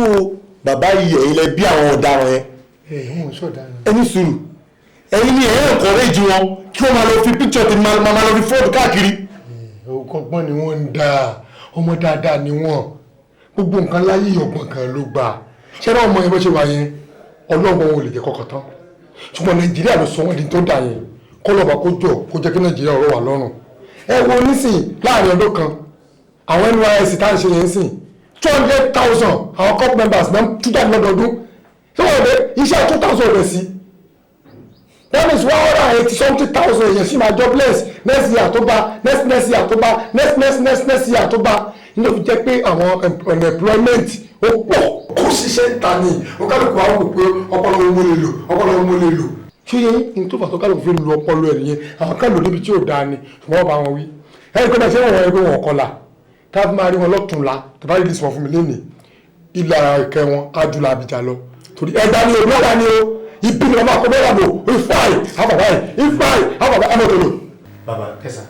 bàbá yìí, ẹ̀yin lẹ bí àwọn ọ̀daràn yẹn? Ẹ wọn ò sọ̀daràn. Ẹni sùúrù, ẹ̀yin ni ẹ̀ encourage wọn kí wọ́n máa lọ fi picture ti máa lọ fi fraud káàkiri. Ọgbọ́n ni wọ́n ń dá, ọmọ dáadáa ni wọ́n. Gbogbo nǹkan láyé, ọgbọ́n kan ló gbà. Ṣẹ́rẹ́ ọmọ yẹn, bó ṣe wà yẹn, ọlọ́gbọ́n wọn ò lè jẹ́ kọkàn tán, ṣùgbọ́n Nàìjíríà ló sọ wọ́n di tó dà yẹn. Kọ́lọ́ba kó jọ kó jẹ́ kí Nàìjíríà ọ̀rọ̀ wà lọ́rùn. Ẹ wo nísìn, láàrin ọdún kan, àwọn NYSC tá à ń ṣe yẹn sìn, 200,000 àwọn corps members náà tú jáde lọ́dọọdún. Ṣé wọ́n rẹ̀ iṣẹ́ 2,000 rẹ̀ sí? That means 180 something thousand èèyàn sì máa jobless next year tó bá next next year tó bá next next next next year tó bá. Ní ló fi jẹ́ pé àwọn unemployment ó pọ̀, kó ṣiṣẹ́ ń ta ni. Ó kálukú àwọn kò pé ọpọlọ wọn mo lè lò, ọpọlọ wọn mo lè lò. Ṣé yẹn ní tó fà tó kálukú fi lu ọpọlọ ẹ̀ nìyẹn? Àwọn kan lò níbi tí ò dáa ni, ṣùgbọ́n wọ́n bá wọn wí. Ẹ̀rí pé bẹ́ẹ̀ ṣé wọ́n wọ́n wọn kọlà tá a fi máa rí wọn lọ́tùnla tàbá rí ìsìnkú fún mi lénìí, ilẹ̀ ara ìkẹ́ wọn á jù lọ Àbíjà lọ, torí ẹgbà ni o, lọ́la ni o, ibi ni wọ́n máa kó bẹ́ẹ̀ rà bò ifáì àbàbáyì ifáì àbàbáyì àmọ̀tòlò. Bàbá kẹsà,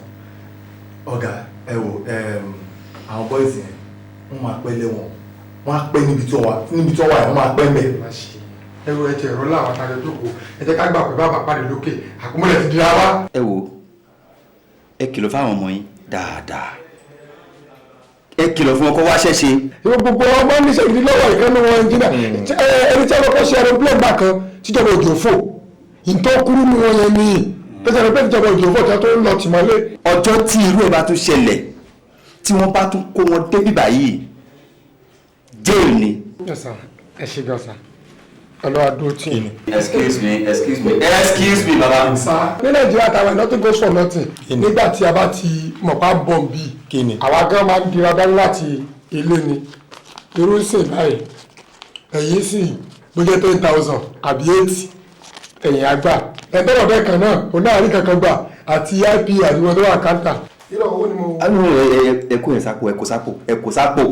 ọ̀gá, ẹ wò, àwọn boys yẹn, wọ́n máa pẹ́ lẹ́wọ̀n, wọ́n á pẹ́ níbi tí wọ́n wà, níbi tí wọ́n wà yẹn, wọ́n máa pẹ́ mbẹ̀. Ẹrù ẹjẹ ẹ̀rọ làwọn àtàjọ jókòó, ẹ jẹ́ ká gbà pé bàbá pàdé lókè, àkómọlẹ̀ ti dira wá. Ẹ wo. Ẹ kìlọ̀ fáwọn ọmọ yín dáadáa, ẹ kìlọ̀ fún wọn kó wá ṣẹ́ṣe. Ìwọ gbogbo ọmọ níṣẹ́ gidi lọ́wọ́ ìkànnì wọn ẹnjìnà, ẹni tí wọ́n kọ́ ṣe aeroplane gbà kan tíjọba òjò fò ìtọ́ kúrú ni wọ́n yẹn ní tẹ̀sán aeroplane tíjọba òjò fò tí wọ́n tó ń lọ tìmọ́lé. Ọjọ́ tí irú ẹ̀ bá tún ṣẹlẹ̀, tí wọ́n bá tún kó wọn débí báyìí, jail ni. Yes sir, ẹ ṣe gan sir, ọlọ́wà dúró tì í. Excuse me, excuse me, excuse me, baba. Ní Nàìjíríà táwa, nothing goes for nothing. Nígbà tí a bá ti mọ̀ pa bọ̀m bíi, àwa gan máa ń dira dání láti ilé ni. Irú sìn báyìí, ẹ̀yìn sì bó jẹ́ 10,000 àbí 8, ẹ̀yìn àgbà ẹ̀ńtọ́rọ̀ bẹ́ẹ̀ kan náà òun náà rí kankan gbà àti ip àti wọn tó wà káńtà. Irú owó ni mo. Anu ẹ kó ẹ sápò, ẹ kó sápò, ẹ kó sápò,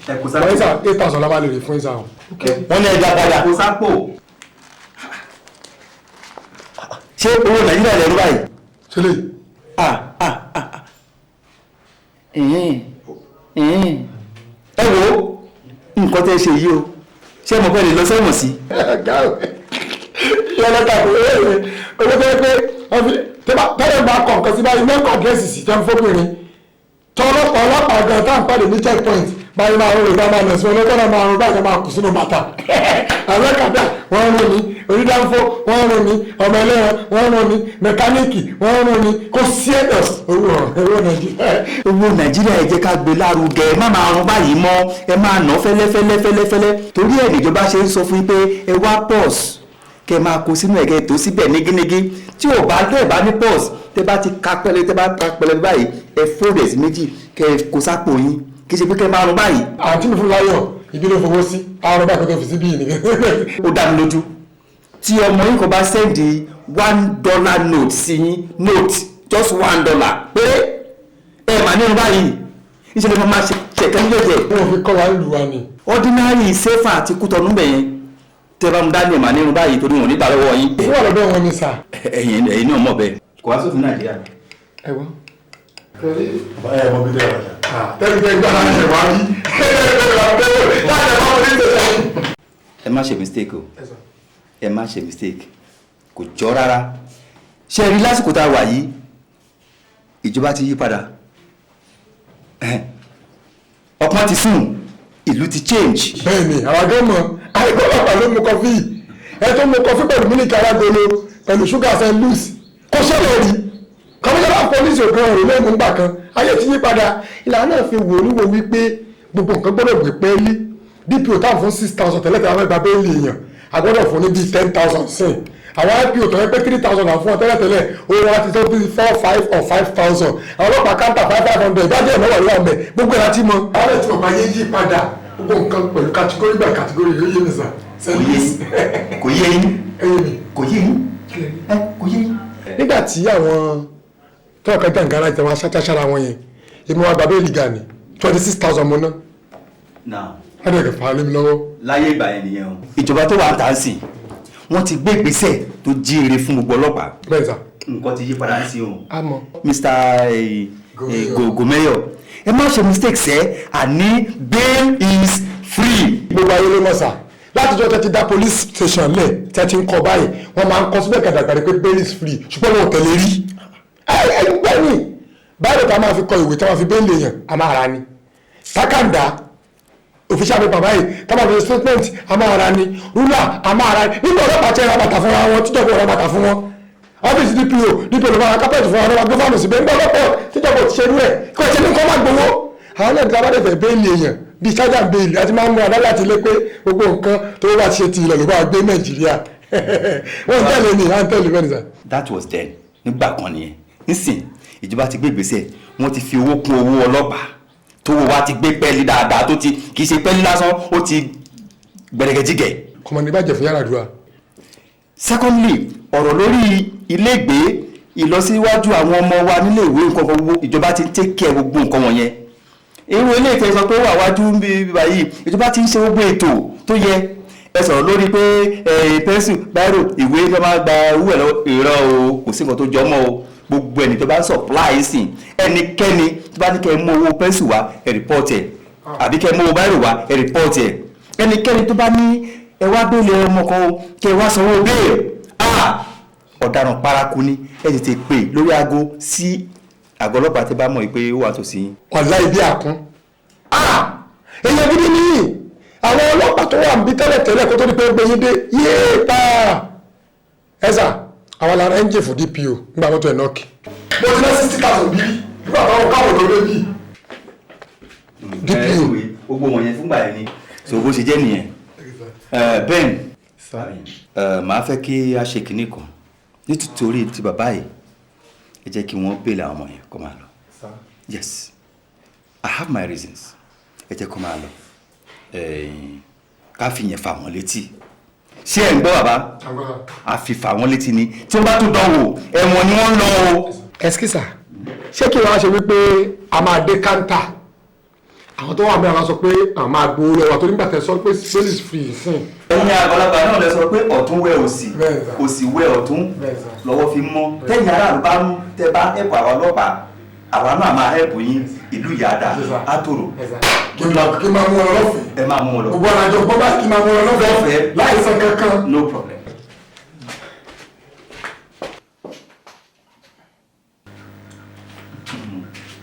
ẹ kó sápò. Wọ́n sà 8,000 la máa lè rí fún ìsà o. Wọ́n ní ẹja padà. Kó sápò. Ṣé owó Nàìjíríà lẹ́rú báyìí? Ṣé lè? Ah ah ah ẹ wo nǹkan tẹ́ ṣe yìí o, ṣé mo fẹ́ lè lọ sẹ́wọ̀n sí. Yọlọ́ta kò ẹ owó tó yẹ pé tẹ́lẹ̀ bá kọ̀ nǹkan sí báyìí mẹ́kọ̀ àdírẹ́sì sí tẹ́ ń fọ́bìnrin tọ́lọ́pàá ọlọ́pàá gan tá à ń pàdé ní checkpoint báyìí máa ń rìn bá máa nà sí ọlọ́tọ́ náà máa ń rìn báyìí máa kù sínú bàtà. Àwọn kàdá wọ́n ń rìn ní onídàáfó, wọ́n ń rìn ní ọmọ ẹlẹ́ran, wọ́n ń rìn ní mẹkáníìkì, wọ́n ń rìn ní kò sí ẹ̀dọ̀ owó Nàìjíríà. Owó Nàìjíríà, ẹ jẹ́ ká gbé lárugẹ. Ẹ má máa rún báyìí mọ́, ẹ máa ná fẹ́lẹ́fẹ́lẹ́fẹ́lẹ́fẹ́lẹ́. Torí ẹ̀ níjọba ṣe ń sọ fún yín pé ẹ wá pọ́s kẹ máa kó sínú ẹ̀kẹ́ tó síbẹ̀ nígínnígí. Tí ò bá tẹ́ ẹ̀ bá ní pọ́s, tẹ́ bá ti ka pẹ́lẹ́, tẹ́ bá ka pẹ́lẹ́ báyìí, ẹ fóòdù ẹ̀ sí méjì, kẹ kó sápò yín. Kì í ṣe pé kẹ máa rún báyìí. Àǹtí mi fún láyọ̀ ibi ló fowó sí àrùn báyìí kó tó fi sí bíi nìkan. Ó dá mi lójú, tí ọmọ yín kan bá sẹ́ndì $1 note sí yín, note just $1 péré, ẹ mà nínú báyìí níṣẹ́ ló máa ṣe ṣẹ̀kẹ́ níjẹ̀jẹ̀. Wọ́n fi kọ́ wa ń lù wá ni. Ordinary sefa àti Kútọ́nù bẹ̀ yẹn, tẹ́ bá mu dání, ẹ̀ mà nínú báyìí torí wọn ò ní gbà lọ́wọ́ yín. Fún ọ̀rọ̀ wọn ni sà. Ẹ̀yin náà mọ̀ bẹ́ẹ̀. Kò wá sófin Nàìjíríà. Ẹ wọ́n. Ẹ mọ bí dẹ́ wàjà. Tẹ́lẹ̀ tẹ́lẹ̀ gbọ́dọ̀ láti wá rí. Ẹ má ṣe mistake o, ẹ má ṣe mistake, kò jọ rárá. Ṣe rí lásìkò tá a wà yìí, ìjọba ti yí padà, ọpọ́n ti sùn, ìlú ti change. Bẹ́ẹ̀ni, àwọn akẹ́mọ̀ àìkọ́lọ́pàá ló mu kọfí, ẹ tó mu kọfí pẹ̀lú mílíkì alágolo pẹ̀lú ṣúgà St. Louis kò ṣẹlẹ̀ rí. Kọmíṣánná pọ́lísì òkan ọ̀rọ̀ lẹ́nu ńgbà kan, ayé ti yí padà. Ìlànà náà fi wò níwò wípé gbogbo nǹkan gbọ́dọ̀ gbé pẹ́ẹ́lí. DPO táwọn fún 6,000 tẹ́lẹ̀ tẹ́lẹ̀ àwọn ẹgbàá bẹ́ẹ̀lì èèyàn àgbọ́dọ̀ fún ní bíi 10,000 sí. Àwọn IPO tó yẹ pé 3,000 à fún ọ tẹ́lẹ̀tẹ́lẹ̀, owó wa ti tó bíi 4, 5 or 5,000. Àwọn ọlọ́pàá káńtà 5,500 ìdájọ́ ìnáwó ìwà ọ̀mẹ gbogbo ẹ̀ láti mọ. Àwọn ẹ̀ tí mo bá yé yí padà gbogbo nǹkan pẹ̀lú kàtígórì gbà kàtígórì yóò yé mi sà. Kò yé yín, kò yé yín, kò yé yín. Nígbà tí àwọn tọ́wọ́ kan jàǹgàrà ìtẹ̀wọ̀n aṣáṣára wọn yẹn, èmi wa bàbá èlìgà ní 26,000 mọ́ náà. Wọ́n dẹ̀ fà á lé mi lọ́wọ́. Láyé ìgbà yẹn nìyẹn o. Ìjọba tó wà ń tà ń sìn, wọ́n ti gbé ìgbésẹ̀ tó jíire fún gbogbo ọlọ́pàá. Bẹ́ẹ̀ sà. Nǹkan ti yí padà sí o. A mọ̀. Mr. Gomeyo, ẹ má ṣe mistake sẹ́, àní bail is free. Gbogbo ayé ló mọ̀ sà. Látijọ́ tẹ́ ti dá police station lẹ̀ tẹ́ ti ń kọ báyìí, wọ́n máa ń kọ síbẹ̀ gàdàgbàdì pé bail is free, ṣùgbọ́n wọn ò tẹ̀lé rí. Ẹ gbẹ́ni báyìí tá a máa fi kọ ìwé tá a máa fi bẹ́ẹ̀lì èèyàn a máa ra ni. Tákàndá official paper báyìí tá a máa fi statement a máa ra ni. Rúlà a máa ra ni. Nígbà ọlọ́pàá tẹ ra bàtà fúnra wọn, tíjọba ra bàtà fún wọn. Ọ́fíìsì DPO ló máa ra kápẹ́ẹ̀tì fún wọn, ló máa gbé fáànù síbẹ̀. Nígbà ọlọ́pàá tíjọba ti ṣerú ẹ̀ kí wọ́n ṣe ní kọ́ máa gbowó. Àwọn náà tí a bá dẹ̀ fẹ́ bẹ́ẹ̀lì èèyàn bíi chájà bẹ́ẹ̀lì àti máa ń múra láti lé pé gbogbo nǹkan tó bá ti ṣe ti ilẹ̀ ló bá gbé Nàìjíríà. Wọ́n ń tẹ̀lé ni, à ń tẹ̀lé bẹ́ẹ̀ ni sà. That was then, nígbà kan nìyẹn. Nísìn ìjọba ti gbé ìgbésẹ̀, wọ́n ti fi owó kún owó ọlọ́pàá, tówó wa ti gbé pẹ́ẹ́lí dáadáa, tó ti kì í ṣe pẹ́ẹ́lí lásán, ó ti gbẹ̀rẹ̀gẹ̀jìgẹ̀. Kọmọdé bàjẹ́ fún Yar'Adua. Secondly, ọ̀rọ̀ lórí ilégbèé, ìlọsíwájú àwọn ọmọ wa nílé ìwé, nǹkan kan gbogbo ìjọba ti ń take care gbogbo nǹkan wọ̀nyẹn. Irú ilé ìtẹ́ sọ pé ó wà wájú ń bí báyìí, ìjọba ti ń ṣe gbogbo ètò tó yẹ. Ẹ sọ̀rọ̀ lórí pé pẹ́ńsù, báírò, ìwé ló máa gba owó ẹ̀ lọ́wọ́. Irọ́ o, kò sí nǹkan tó jọ mọ́ o. Gbogbo ẹni tó bá ń supply sí, ẹnikẹ́ni tó bá ní kẹ́ ẹ mú owó pẹ́ńsù wá, ẹ rìpọ́ọ̀tì ẹ̀, àbí kẹ́ ẹ mú owó báírò wá, ẹ rìpọ́ọ̀tì ẹ̀. Ẹnikẹ́ni tó bá ní ẹ wá béèlè ọmọ kan o, kẹ́ ẹ wá sanwó béèlè, ọ̀daràn paraku ni. Ẹ tètè pè lórí aago sí Àgọ́ ọlọ́pàá tẹ́ bá mọ̀ pé ó wà tòsí yín. Wàláhì bí àkún. Èèyàn gidi nìyí. Àwọn ọlọ́pàá tó wà níbí tẹ́lẹ̀ tẹ́lẹ̀ kó tó di pé ó gbé yín dé yéé pa. Ẹ sà, àwọn lára ẹ́ńjìn fún DPO nígbà mọ́tò ẹ̀ nọ́ọ̀kì. Mo ti ná 60,000 bí nígbà táwọn káwọn lórí bí. DPO gbogbo wọn yẹn fúngbà yẹn ni, so bó ṣe jẹ́ nìyẹn. Ben, màá fẹ́ kí a ṣe kinní kan nítorí ti bàbá yìí. Ẹ jẹ́ kí wọ́n bèèlè àwọn ọmọ yẹn kó máa lọ. Yes, I have my reasons. Ẹ jẹ́ kó máa lọ, ká fi yẹn fà wọ́n létí. Ṣé ẹ̀ ń gbọ́ bàbá? A fi fà wọ́n létí ni, tí wọ́n bá tún dán wò, ẹ̀wọ̀n ni wọ́n ń lọ o. Ẹsikísà, ṣé kí wàá ṣe wípé a máa dé káńtà, àwọn tó wà mí àwọn sọ pé àwọn máa gbowó lọ́wọ́ tó nígbà tẹ sọ pé police free sìn. Ẹ̀yin àgbàlagbà náà lè sọ pé ọ̀tún wẹ òsì, òsì wẹ ọ̀tún, lọ́wọ́ fi mọ́. Tẹ́yìn aráàlú bá ń tẹ́ bá ẹ̀pọ̀ àwa ọlọ́pàá, àwa náà máa ẹ̀pù yín, ìlú yàda á tòrò. Kí n máa mú wọn lọ́fẹ̀ẹ́. Ẹ máa mú wọn lọ. Gbogbo àjọ gbọ́ bá kí n máa mú wọn lọ́fẹ̀ẹ́ láì san kankan. No problem.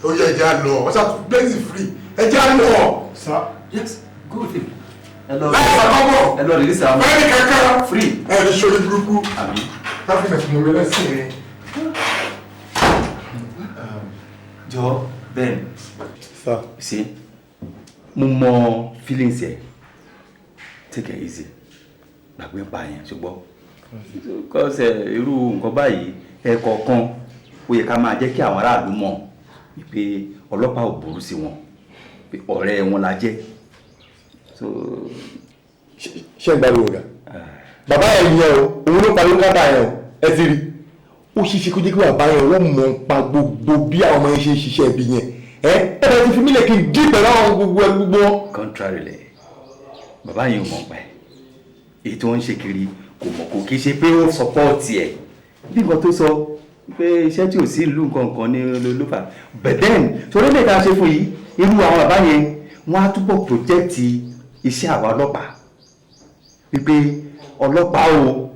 Ó yẹ ẹja lọ, wọ́n ṣàtún blaze free, ẹja lọ. Sir, yes, go with him. Láì sàkọ́bọ̀. Ẹ lọ release àwọn. Fẹ́ẹ́nì kankan. Free. Ẹ ní sori burúkú. Àmín. Láfíìsì fún mi lẹ́sìn rẹ̀. Jọ Ben. Sir. See, mo mọ feelings ẹ. Take it easy. Gbàgbé ń pa yẹn ṣùgbọ́n. Kọ́sẹ̀ irú nǹkan báyìí ẹ̀kọ̀ọ̀kan ó yẹ ká máa jẹ́ kí àwọn aráàlú mọ̀ pé ọlọ́pàá ò burú sí wọn, pé ọ̀rẹ́ wọn la jẹ́. Ṣé ń gbàgbé ọ̀gá bàbá yẹn yẹn o, òun ló parí kábà yẹn o. Ẹ ti rí, ó ṣe ṣe kó jẹ́ kí bàbá yẹn wọ́n mọ̀ ń pa gbogbo bí àwọn ọmọ yẹn ṣe ń ṣiṣẹ́ ibi yẹn. Ẹ ẹ bá ti fi mílẹ̀ kí n dí pẹ̀lú àwọn gbogbo ẹ gbogbo wọn. Contrarily, bàbá yẹn ò mọ̀ pa ẹ̀. Èyí tí wọ́n ń ṣe kiri kò mọ̀, kò kí ṣe pé ó sọpọ́ọ̀tì ẹ̀ bí nǹkan tó sọ pé iṣẹ́ tí ò sí ìlú nǹkan kan ní ló fà. But then, torí lè ta ṣe fún yìí, irú àwọn bàbá yẹn wọ́n á túbọ̀ project iṣẹ́ àwa ọlọ́pàá wípé ọlọ́pàá o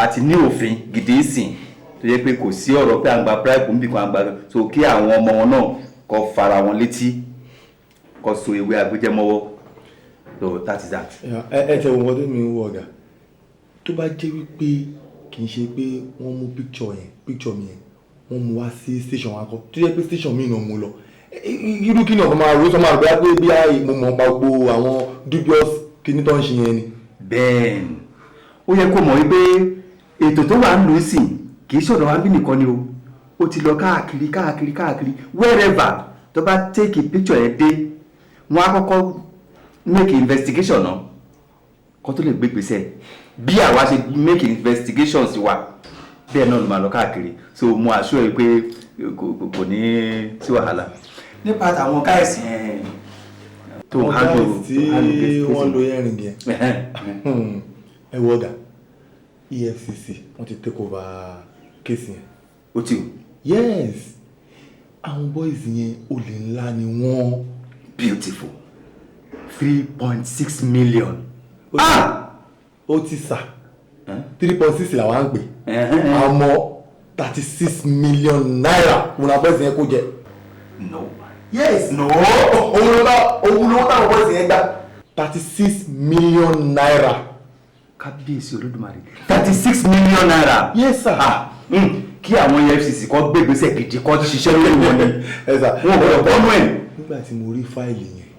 àti ní òfin gidi sìn tó yẹ pé kò sí ọ̀rọ̀ pé à ń gba bribe níbi kan à ń gba. So kí àwọn ọmọ wọn náà kó fara wọn létí, kó so ewé agbẹjẹmọ́wọ́. So that is that. Ẹ tẹ wọn tó mi ń wọ ọ̀gá, tó bá jẹ́ wípé kì í ṣe pé wọ́n mú picture yẹn, picture mi yẹn, wọ́n mú wá sí station wa kọ́, tó jẹ́ pé station mi náà mú lọ, irú kí ni ọkọ máa ro sọ máa rò pé bí mo mọ̀ pa gbogbo àwọn dubious kíní tó ń ṣe yẹn ni. Bẹ́ẹ̀ ó yẹ kó mọ̀ wípé ètò tó wà ń lò sí kì í ṣọ̀dọ̀ wa ń bí nìkan ni o. Ó ti lọ káàkiri káàkiri káàkiri, wherever tó bá take a picture yẹn dé, wọ́n á kọ́kọ́ make investigation náà kó tó lè gbé gbèsè. Bí àwa ṣe make investigations wa, bẹ́ẹ̀ náà ló máa lọ káàkiri. So mo assure ẹ pé kò ní sí wàhálà nípa tàwọn gáìsì yẹn tó Àwọn handle guys tí tó handle case wọ́n lo earring yẹn, ẹ wọ ọ̀gá, EFCC wọ́n ti take over case yẹn. Ó ti o. Yes, àwọn boys yẹn olè ńlá ni wọ́n. Beautiful, 3.6 million. Ó ti sà, 3.6 làwọn á ń pè, àmọ́ ₦36 million òun làwọn boys yẹn kó jẹ. No. Yes. No. Òun ló bá, òun ló táwọn boys yẹn gbà, ₦36 million. Kábíyèsí Olódùmarè, ₦36 million. Yes sir. Ah, kí àwọn EFCC kó gbé ìgbésẹ̀ gidi, kó ṣiṣẹ́ lórí wọn ni. Ẹ sà, wọn ò gbọdọ̀ bọ́nú ẹ̀. Nígbà tí mo rí fáìlì yẹn,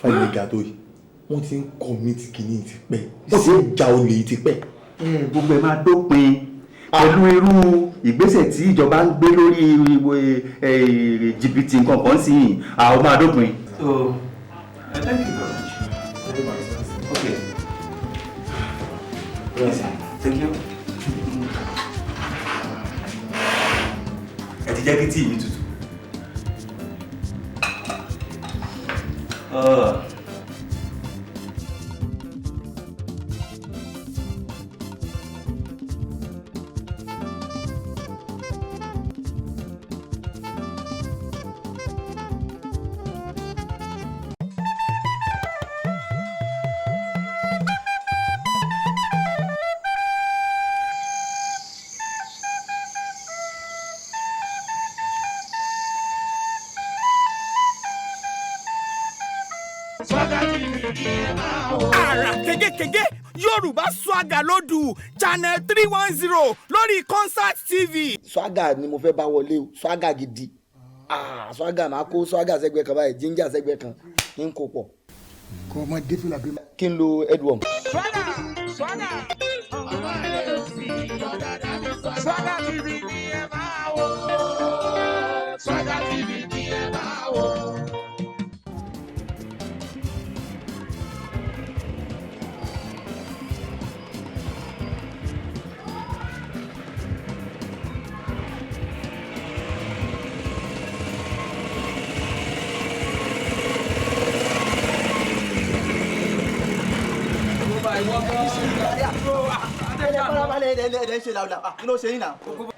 fáìlì ga tó yìí, wọ́n ti ń commit kìíní ti pẹ́, wọ́n ti ń ja olè yìí ti pẹ́. Gbogbo ẹ máa dópin pẹ̀lú irú ìgbésẹ̀ tí ìjọba ń gbé lórí jìbìtì nǹkan kan sí yìí, àwọn máa dópin. So, thank you very much. Okay. Yes, thank you. Ẹ ti jẹ́ kí tíì mi tutù. Swagger TV ni ẹ máa wò. Àrà kégékégé Yorùbá Swagger lódù channel 310 lórí Concert TV. Swagger ni mo fẹ́ bá wọlé o, swagger gidi. Ah, swagger, máa kó swagger sẹ́gbẹ́ kan báyìí, ginger sẹ́gbẹ́ kan, kí n kó pọ̀. Kò mọ dé fìlà bí. Kí n lo headworm. Swagger Swagger ọmọ rẹ̀ ò sí ọ̀dàdà mi. Swagger TV ni ẹ máa wò. Swagger TV ni ẹ máa wò.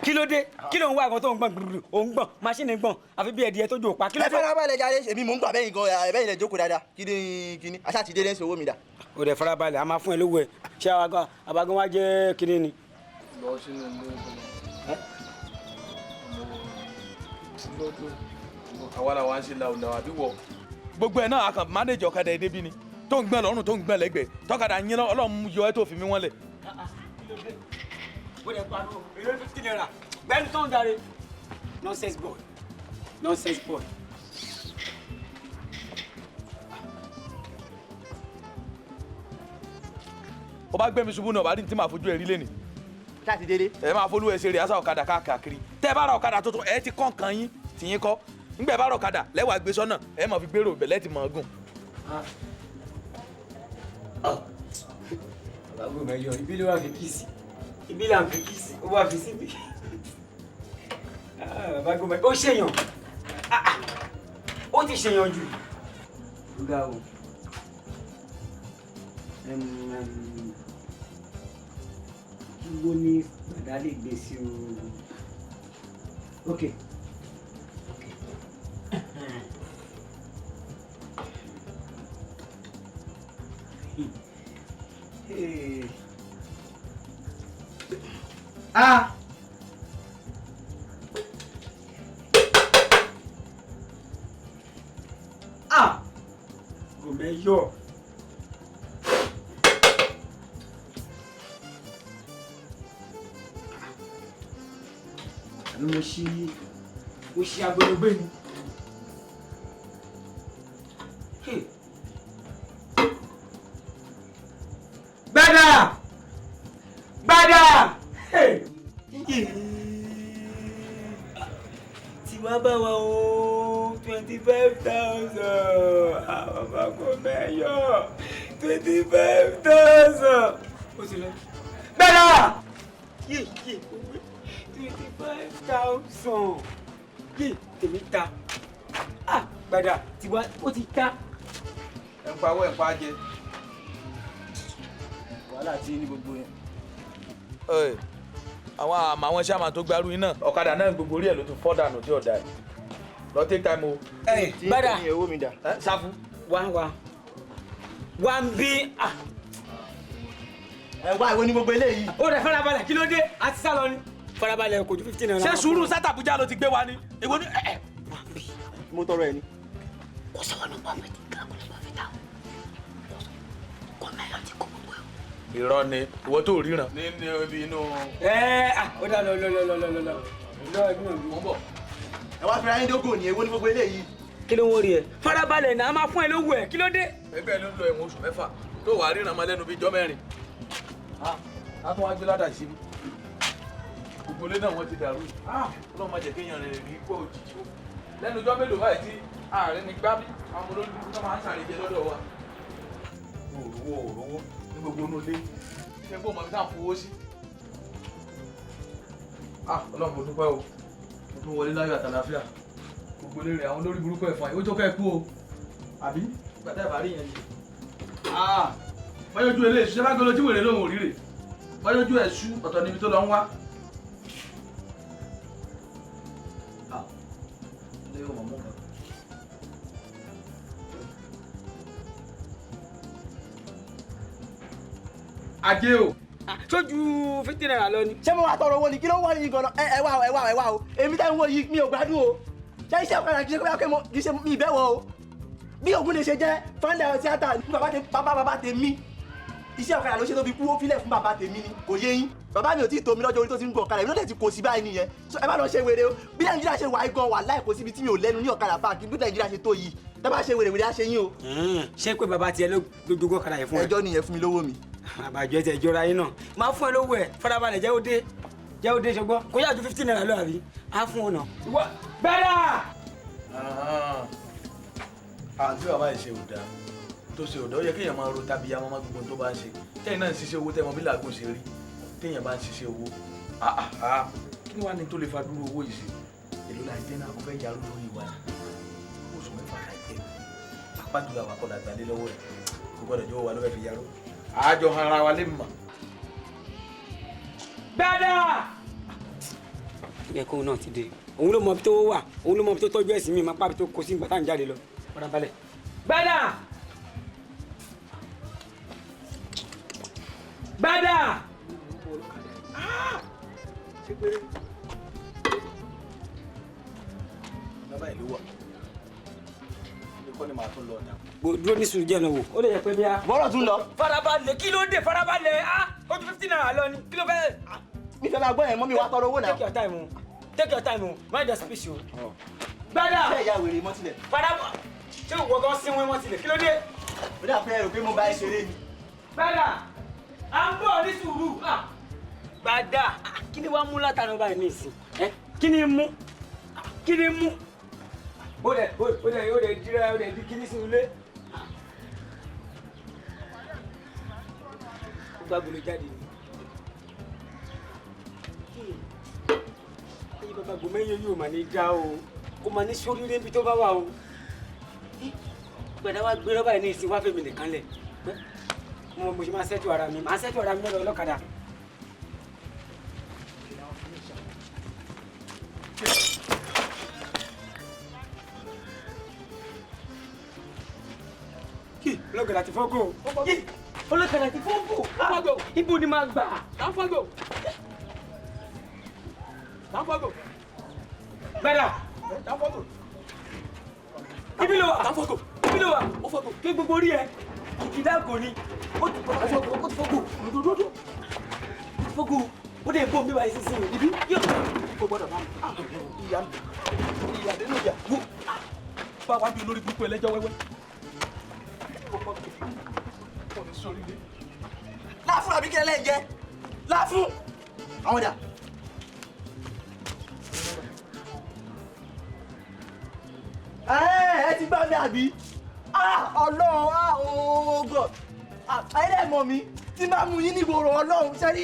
Kí ló dé? Kí ló ń wá àgọ́ tó ń gbọ̀n gbùrù? Ò ń gbọ̀n maṣíìnì gbọ̀n àfi bí ẹ̀dìyẹ tó jò pa. Kí ló Ẹ dé? farabalẹ̀ jáde, èmi mò ń gbà bẹ́yìn gan, bẹ́yìn lẹ jókòó dáadáa. Kí ni kí ni aṣáà ti dé lẹ́sìn owó mi dà. O dẹ̀ farabalẹ̀, a máa fún ẹ lówó ẹ. Ṣé àbágan wá jẹ́ kinní ni? Lọ sínú ilé lọ́dún àwa làwa ń ṣe làwùlàwù àbí wọ. Gbogbo ẹ náà a kàn mánéjì ọ̀kadà ẹ débi ni tó ń gbọ́n lọ́rùn tó ń gbọ́n lẹ́gbẹ̀ẹ́ tọ́kadà yín lọ Ọlọ́run yọ ẹ́ tó fi mí wọ́n lẹ̀. O dẹ̀ pariwo èlò ₦50 gbẹ́nu tó ń darí. Nonsense boy, nonsense boy. Ó bá gbé mi ṣubú náà, bá rí ní tí màá fojú ẹ rí lẹ́nìí. Ṣáà ti délé. Ẹ máa folú ẹ ṣe rìásà ọ̀kadà káàkiri. Tẹ́ ẹ bá ra ọ̀kadà tuntun, ẹ ti kọ́ nǹkan yín tìyín kọ́. Ńgbẹ́ bá ra ọ̀kadà lẹ́wàá gbé sọ́nà, ẹ máa fi gbèrò ìbẹ̀lẹ́ ti mọ̀ ọ́ gùn. Bàbá mi yọ ibi ló wà fi kíìsì, ibi là ń fi kíìsì, ó wà fi síbi. Bàbá gbọ́mọ ó ṣèyàn, ó ti ṣèyàn jù. Ó ga o. Kí ló ní gbàdá lè gbé sí o? Ok. Hey. Ah! Ah! Gòmẹ́yọ̀. Àbí mo ṣí agolo gbé ni. Hey. Gbada! Gbada! Hey! Tiwa bá wa o, 25,000. Àwọn bàbá kò mẹ́yọ̀, 25,000. Ó ti lọ. Gbada! Yé yé owó 25,000. Yé tèmi ta. Ah! Gbada tiwa ó ti ta. Ẹ ń pa owó ẹ̀ ń pa á jẹ. Wàhálà tí ní gbogbo yẹn. Ẹ, àwọn àmọ́ àwọn sàmà tó gbarú iná ọ̀kadà náà gbogbo orí ẹ̀ ló ti fọ́ dànù tí ọ̀dà ẹ̀ lọ take time o. Ẹ Gbada. Tí owó mi dà. Sáfù. Wá wá. Wá ń bí. Ẹ wá ìwé ní gbogbo eléyìí. Ó rẹ̀ farabalẹ̀, kí ló dé? A ti sá lọ ni. Farabalẹ̀, kò ju ₦15. Ṣé sùúrù sátàbújá ló ti gbé wa ni? Èwo ni ẹ. Mo tọrọ ẹ ni. Kò sọ̀rọ̀ ló bá fẹ́ ti ká kó ló bá fẹ́ ta o. Kò mẹ́yọ̀ ti kó gbogbo ẹ̀. Irọ́ ni ìwọ tó ríran. Ní ibi inú. Ẹ ó dà lọ lọ lọ lọ lọ lọ lọ ẹgbẹ́ mi. Mo ń bọ̀. Ẹ wá fira yín dógò ní èwo ní gbogbo eléyìí. Kí ló ń wọrí ẹ? Farabalẹ̀ náà, a máa fún ẹ lówó ẹ, kí ló dé? Ẹgbẹ́ ló ń lọ ẹ̀wọ̀n oṣù 6 tó wàá ríran mọ́ lẹ́nu bíi jọ́ mẹ́rin. A tún wá gbé ládàá síbi. Gbogbo ilé náà wọ́n ti dàrú. Ọlọ́run má jẹ́ kéèyàn rìn rí pọ̀ òjijì o. Lẹ́nu ọjọ́ mélòó báyìí tí ààrẹ ni gbábí àwọn olórí burúkú náà máa ń ṣàrèjẹ lọ́dọ̀ wa. Òrówó òrówó ní gbogbo inú ilé. Ṣé kó mọ̀ bí táà ń fowó sí? Ọlọ́run mo dúpẹ́ o. Mo tún wọlé láyọ̀ àtàlàáfíà. Gbogbo ilé rẹ̀ àwọn olórí burúkú ẹ̀fọn yìí ó tó kẹ́ ẹ kú o. Àbí? Gbàtà ìbárí yẹn ni. Báyọ̀jú eléyìí ṣe bá gbọ́dọ̀ tí wèrè lóhùn òrìrè. Báyọ̀jú ẹ̀ ṣú ọ̀tọ̀ níbi tó lọ ń wá. Ilé yóò mọ̀ mú nǹkan. Ajé o. Sójú ₦50 lọ ni. Ṣé mo wá tọrọ owó ni? Kí ló ń wá ní gan-an? Ẹ wá o, ẹ wá o, ẹ wá o. Èmi tẹ́ ń wo yìí mi ò gbádùn o. Ṣé iṣẹ́ ọ̀kadà kì í ṣe pé mo kì í ṣe mi ìbẹ́ wọ o. Bí Ògúndé ṣe jẹ́ founder tíátà ní bàbá tèmi, iṣẹ́ ọ̀kadà ló ṣe tó fi kú, ó filẹ̀ fún bàbá tèmi ni, kò yé yín. Bàbá mi ò tí ì tó mi lọ́jọ́ orí tó ti ń gun ọ̀kadà, èmi ló dẹ̀ ti kò sí báyìí nìyẹn. So ẹ má lọ ṣe wèrè o. Bí Nàìjíríà ṣe wà gan, wà láì kò síbi tí mi ò lẹ́nu ní ọ̀kadà báàkì. Bí Nàìjíríà ṣe tó yìí, tẹ́ bá ṣe wèrè wèrè á ṣe yín o. Ṣé pé bàbá tiẹ̀ ló jogún ọ̀kadà yẹn fún ẹ? Ẹjọ́ nìyẹn, fún mi lówó mi. Àbàjọ ẹ tẹ jọra yín náà, máa fún ẹ lówó ẹ, farabalẹ̀ jẹ́ ó dé, jẹ́ ó dé, ṣùgbọ́n kó yà ju 15 naira lọ àbí á fún ọ náà. Bẹ́ẹ̀dà. Àǹtí, bàbá yìí ṣe ò dáa tó ṣe ò dáa. Ó yẹ kéèyàn máa ro tàbí àwọn ọmọ gbogbo tó bá ń ṣe. Tẹ́yìn náà ń ṣiṣẹ́ owó, tẹ́ mọ bí làágùn ṣe rí téèyàn bá ń ṣiṣẹ́ owó. Kí ni wàá ní tó lè fa dúró owó yìí sí? Èló la jẹ́ náà? Kó fẹ́ yarú lórí ìwà ni oṣù 6 la jẹ́, pàápàá jùlọ àwọn akọ̀dà àgbàlẹ́ lọ́wọ́ ẹ̀, kò gbọ́dọ̀ jọ̀wọ́ wa ló fẹ́ fi yarú. Àjọ ara wa lè mọ̀. Bẹ́ẹ̀dà. Ẹ kóun náà ti dé, òun ló mọ ibi tó wà, òun ló mọ ibi tó tọ́jú ẹ̀sìn mi, máa pàbí tó kó sí ìgbà tá à ń jáde lọ. Farabalẹ̀. Bẹ́ẹ̀dà. Bẹ́ẹ̀dà. Ṣé pé bàbá ìlú wà ní kọ́ ni màá tún lọ ọ̀dà? Dúró ní sùúrù jẹ́ lọ wò ó lè yẹ pé bí a. Bọ́rọ̀ tún lọ. Farabalẹ̀, kí ló dé? Farabalẹ̀, ah, ó ju 15 naira lọ ni, kí ló fẹ́. Mi fẹ́ máa gbọ́ yẹn mọ́ mi wá tọrọ owó náà. Take your time o, take your time o, mind your speech o. Gbádà. Ṣé ìyá wèrè mọ́ tilẹ̀? Farabalẹ̀, ṣé ìwọ gan sínwín mọ́ tilẹ̀, kí ló dé? Ó dà pé ẹ rò pé mo bá ẹ ṣeré ni. Gbádà, à ń bọ̀ ní sùúrù. Gbádà, kí ni wàá mú látara báyìí ní ìsìn? Kí ni mú? Kí ni mú? Ó dẹ̀ ó dẹ̀ ó dẹ̀ dira, ó dẹ̀ di kíní sínú ilé. Ó gbàgbọ́ ló jáde ni. Ayé bàbá Gòmẹ́yẹ yóò mà ní dá o, kó mà ní sóríire níbi tó bá wà o. Gbàdá wa gbé rọ́bà yìí ní ìsìn wá fèmí nìkan lẹ̀. Mo ṣe máa ṣẹ́tù ara mi, máa ṣẹ́tù ara mi lọ́dọ̀ ọlọ́kadà. Ọlọ́kadà ti fọ́gò. Ọlọ́kadà ti fọ́gò. Ibo ni máa gbà? Fọ́gò. Fọ́gò. Gbẹ́dà. Fọ́gò. Ibi ló wà. Fọ́gò. Ibi ló wà. Ó fọ́gò. Kí gbogbo orí ẹ. Kìkìdá kò ní. Ó ti fọ́gò. Ó ti fọ́gò. Òdòdó. Ó ti fọ́gò. Ó dẹ̀ bọ́ mi báyìí sísìn. Ibi yóò. Kò gbọ́dọ̀ bá mi. Ìyá mi. Ìyá dénú ìyá. Wo. Bá wa bí olórí burúkú ẹlẹ́jọ́ wẹ́wẹ́. Láfún àbí kílẹ̀ lẹ́yìn jẹ́ láfún àwọn dà. Ẹ ti gbá mi àbí? Ọlọ́run, oh God, ẹlẹ́mọ̀ mi tí máa mú yín nígboro. Ọlọ́run ṣe ní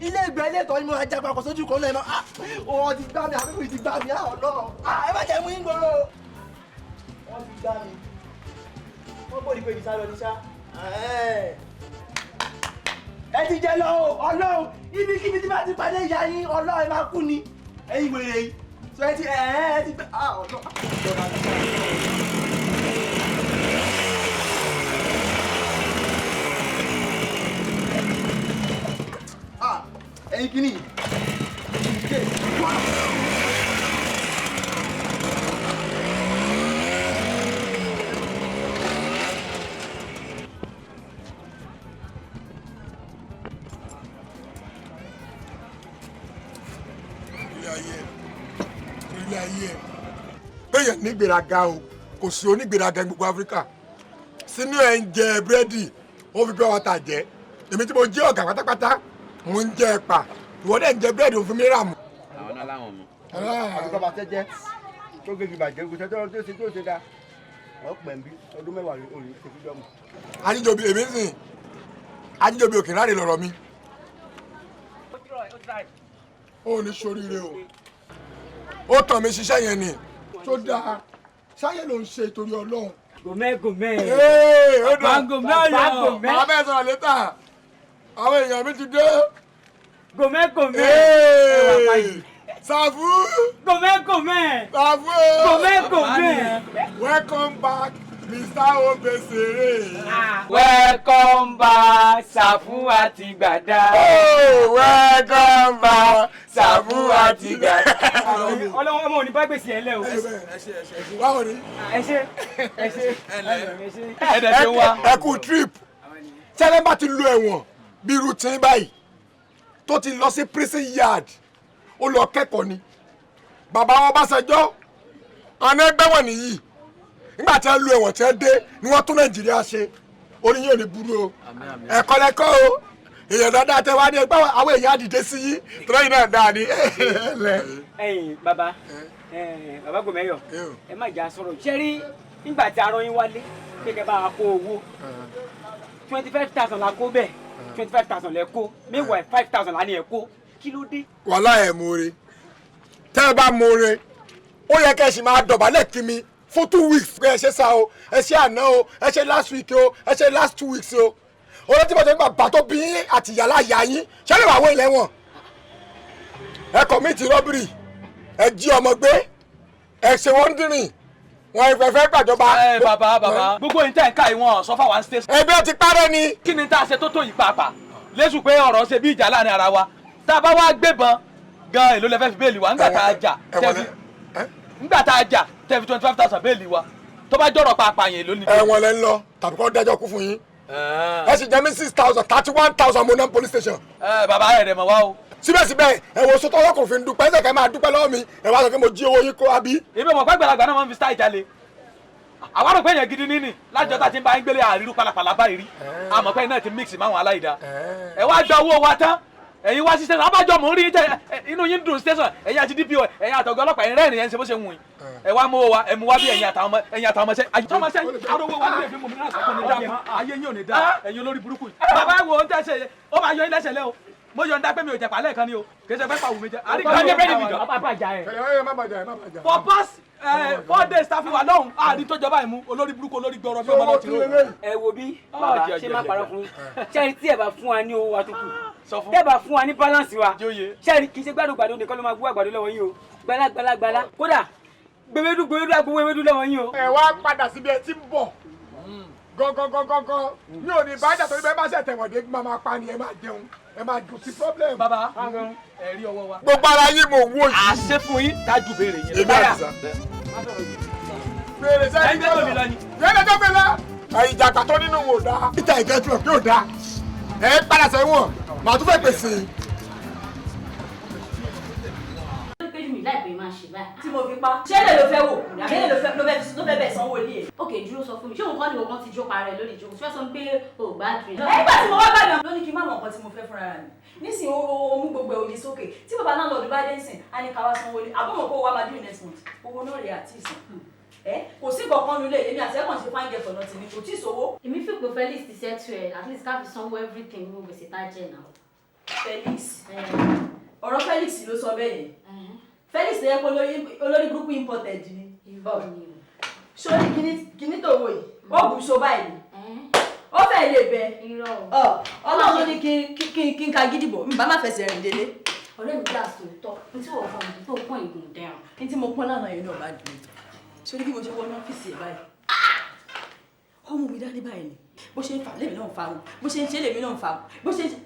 ilé ìgbẹ́ ilé ìtọ́ ni mo ajá papọ̀ sójú kan náà. Ẹ máa wọ́n ti gbá mi, àbíkú ti gbá mi. Ọlọ́run, ẹ má jẹ́ mú yín gbòòrò. Wọ́n ti gbá mi, wọ́n bò ní pé ìsá lọ ní sá. Ẹ ti jẹ lọ o. Ọlọ́run, ibikíbi tí bá ti pàdé ìyá yín, Ọlọ́run, ẹ máa kú ni, ẹ̀yin wèrè yìí. Sọ ẹ ti ẹ ti gbẹ Ọlọ́run. Ẹ̀yin kìíní. Bẹ́ẹ̀ nígbèraga o, kò sí onígbèraga ní gbogbo Áfíríkà. Sínú ẹ̀ ń jẹ búrẹ́dì, ó fi pure water jẹ. Èmi tí mo jẹ́ ọ̀gá pátápátá, mo ń jẹ ẹ̀pà, ìwọ dẹ̀ ń jẹ búrẹ́dì, òfin mi rà mú. Àwọn náà láwọn mú. Àbíkọ́ bá tẹ́ jẹ́ tó gé ìbàjẹ́ kò tẹ́tọ́ tó ṣe tó ṣe dá ọ̀pẹ̀ nbí ọdún 10 òní ṣe fídọ́mù. Ajíjọbi èmi sìn, Ajíjọbi òkè láre lọ̀rọ̀ mi. Ó ní sóríire o, ó tàn mí ṣiṣẹ́ yẹn ni tó dáa, ṣáyé ló ń ṣe torí Ọlọ́run. Gòmẹ́ gòmẹ́. Ee, ó dùn. Gòmẹ́ yọ. Màá bẹ́ẹ̀ sọ̀rọ̀ létà, àwọn èèyàn mi ti dé. Gòmẹ́ gòmẹ́. Ee, Sàfú. Gòmẹ́ gòmẹ́. Sàfú. Gòmẹ́ gòmẹ́. Welcome back, Mr. Obesere. Welcome back, Sàfú àti Gbàdá. Oh, welcome back, Sàámú àti Gàní. Ọlọ́wọ́ ọmọ òní bá gbèsè ẹ lẹ́ o. Báwo ni. Ẹ ṣe, ẹ ṣe, ẹ ṣe. Ẹ kú trip. Tẹ́lẹ̀ bá ti lu ẹ̀wọ̀n bí irú tí ń báyìí tó ti lọ sí prison yard, ó lọ kẹ́kọ̀ọ́ ni. Bàbá wọn Ọbásanjọ́ àná ẹgbẹ́ wọn nìyí, nígbà tí wọ́n lu ẹ̀wọ̀n tí wọ́n dé ni wọ́n tún Nàìjíríà ṣe. Orí yóò ní burú o, ẹ̀kọ́ lẹ́kọ́ o, èèyàn dáadáa tẹ wá ní ẹgbẹ́ àwọn èèyàn àdìdé sí yín tọ́lá yìí náà dáa ni. Ẹ̀yin bàbá, bàbá Gòmẹ́yọ̀, ẹ má jà sọ̀rọ̀. Ṣé rí nígbà tí arán yín wálé pé kẹ́ bá wa kó owó 25,000 la kó bẹ́ẹ̀, 25,000 lẹ kó, meanwhile 5,000 la ní ẹ kó, kí ló dé? Wàhálà ẹ̀ mọ̀ọ́re, tẹ́ ẹ bá mọ̀ọ́re ó yẹ kẹ́ ẹ sì máa dọ̀bálẹ̀ kí mi fún 2 weeks pé ẹ ṣe sá o, ẹ ṣe àná o, ẹ ṣe last week o, ẹ ṣe last 2 weeks o. Olóòtú tí mo ti ń gbà bá tó bí yín àti ìyàlá ìyá yín ṣé lè wà wọ ilẹ̀ wọn. Ẹ commit robbery, ẹ jí ọmọ gbé, ẹ ṣe wọ́n dìrìn wọn ẹ fẹ́ gbàjọba. Ẹ bàbá, bàbá, gbogbo yìí tẹ̀ ń ká ìwọ̀n sọ fáwọn station. Ẹbí ti parẹ́ ni. Kí ni tá a ṣe tó tó yìí pàápàá lẹ́sùn pé ọ̀rọ̀ ṣe bí ìjà láàrin ara wa, tá a bá wá gbébọn gan, èló lẹ fẹ́ fi béèlì wa nígbà tá a jà tẹ́fi, nígbà tá a jà tẹ́fi 25,000 béèlì wa, tó bá jọ̀rọ̀ pàápàá yẹn, èló ni. Ẹ̀wọ̀n lẹ ń lọ tàbí kọ́ dájọ́ kú fún yín. Ẹ sì jẹ́ mi 6,000, 31,000 mo ná police station. Ẹ bàbá, ẹ rẹ̀ mọ̀ wá o. Síbẹ̀síbẹ̀ ẹ wo sọtọ́ ọlọ́kùnrin fi ń dúpẹ́, ẹ sẹ̀kẹ́ máa dúpẹ́ lọ́wọ́ mi, ẹ wá sọ pé mo jí owó yín kó àbí. Èmi ò mọ̀ pé àgbàlagbà náà máa ń fi style jalè. Àwa rò pé èèyàn gidi níní lájọ tá a ti ń bá yín gbélé àrírú pálapàla báyìí rí, àmọ́ pé iná ti mix máwọn aláìda. Ẹ wá gba owó wa tán, ẹ̀yin wá sí station abájọ, mò ń rí tẹ inú yín dùn station, ẹ̀yin àti DPO, ẹ̀yin àtọ̀gá ọlọ́pàá, ẹ̀yin rẹ́rìn, ẹ̀yin ṣe bó ṣe wù yín. Ẹ wá mú owó wa, ẹ mú wá bí ẹ̀yin àtàwọn ọmọ, ẹ̀yin àtàwọn ọmọọṣẹ́ àtọmọṣẹ́ arówó wa nílé ìfimọ̀ mi náà sọ́kùn ní dáa, ayé yín ò ní dáa, ẹ̀yin olórí burúkú yìí. Bàbá, ẹ wo ohun tẹ́ ṣe, ó máa yọ yín lẹ́sẹ̀ lẹ́ o. Mo yọ̀ǹda pé mi ò jẹ̀pà lẹ́ẹ̀kan ni o, kì í ṣe fẹ́ pa wù mí jẹ. Ẹ má bàjẹ́, ẹ má bàjẹ́. For past 4 days tá a fi wà lọ́hùn àárín tó jọba ìmú olórí burúkú, olórí gbọrọ bí ọmọ náà ti rò. Ẹ wo bí bàbá ṣe máa parọ́ fún yín, ṣẹ́ni tí ẹ bá fún wa ní owó wa tó kù, tẹ́ bá fún wa ní balance wa, ṣẹ́ni kì í ṣe gbádùn gbàdúrà nìkan ló máa gbó àgbàdo lọ́wọ́ yín o, gbalagbalagbala, kódà gbẹwédú gbẹwédú àgbowó ewédú lọ́wọ́ yín o. Ẹ wá padà síbi ẹ ti ń bọ̀ gangan. Mi ò ní bájà torí bẹ́ẹ̀ bá ṣe tẹ̀wọ̀n dé máa máa pa ni, ẹ máa jẹun, ẹ máa dùn sí problem. Bàbá, ẹ rí ọwọ́ wa. Gbogbo ara yín mò ń wò yìí. Àṣẹ fún yín tájú béèrè yín. Èmi àti sá. Béèrè sẹ́yìn tó mi lọ ni. Béèrè tó mi lọ. Ìjàgbá tó nínú wò dáa. Ìta ìkẹ́tù ọ̀ yóò dáa. Ẹ padà sẹ́wọ̀n, màá tún fẹ́ pèsè. Láìpẹ́ máa ṣe báyìí. Tí mo fi pa ṣé lè ló fẹ́ wò àbí lè ló fẹ́ ló fẹ́ bẹ̀ sanwó ilé ẹ̀. Ok, dúró, sọ fún mi, ṣé òun kọ́ ni òun ti jó parẹ́ lórí ìjókòó, ṣé wọ́n sọ pé o ò gbádùn ẹ̀? Nígbà tí mo wá gbàdàn ló ní kí n má mọ nǹkan tí mo fẹ́ fúnra mi nísìnyí, o mú gbogbo ẹ̀ òye sókè. Tí bàbá náà lọ́ọ̀dún bá dé nsìn, á ní ká wá sanwó ilé àbọ̀mọ̀ kó wá máa due next month, owó náà rèé àti ìsàn ẹ kò sí kankan nílé èmi àti ẹ̀kàn ṣe fine girl for nothing ni, kò tí ì sówó. Èmi fi pé Felix ti settle ẹ̀, at least ká fi sanwó everything, gbogbo gbèsè tá a jẹ náà. Felix, ọ̀rọ̀ Felix ló sọ bẹ́ẹ̀ yẹn. Felix yẹ kó olórí burúkú imported ni. Sórí kíní tó wò yìí, ó bù so báyìí ni ó fẹ́ lè bẹ Ọlọ́run ló ní kí n ka gidi bọ̀ n bá má fẹsẹ̀ rìn délé. Ọ̀rẹ́ mi, gbà sòótọ́ ní tí wọ́n fọ́n mi tó pọ́n ìgùn dẹ́rùn. Ní tí mo pọ́n lánàá yẹn náà bá dùn mí. Sórí bí mo ṣe wọnú ọ́fíìsì ẹ̀ báyìí, ọmọ mi dání báyìí ni, bó ṣe ń fà lèmi náà ń fa, bó ṣe ń ṣe lèmi náà ń fa, bó ṣe ń ṣe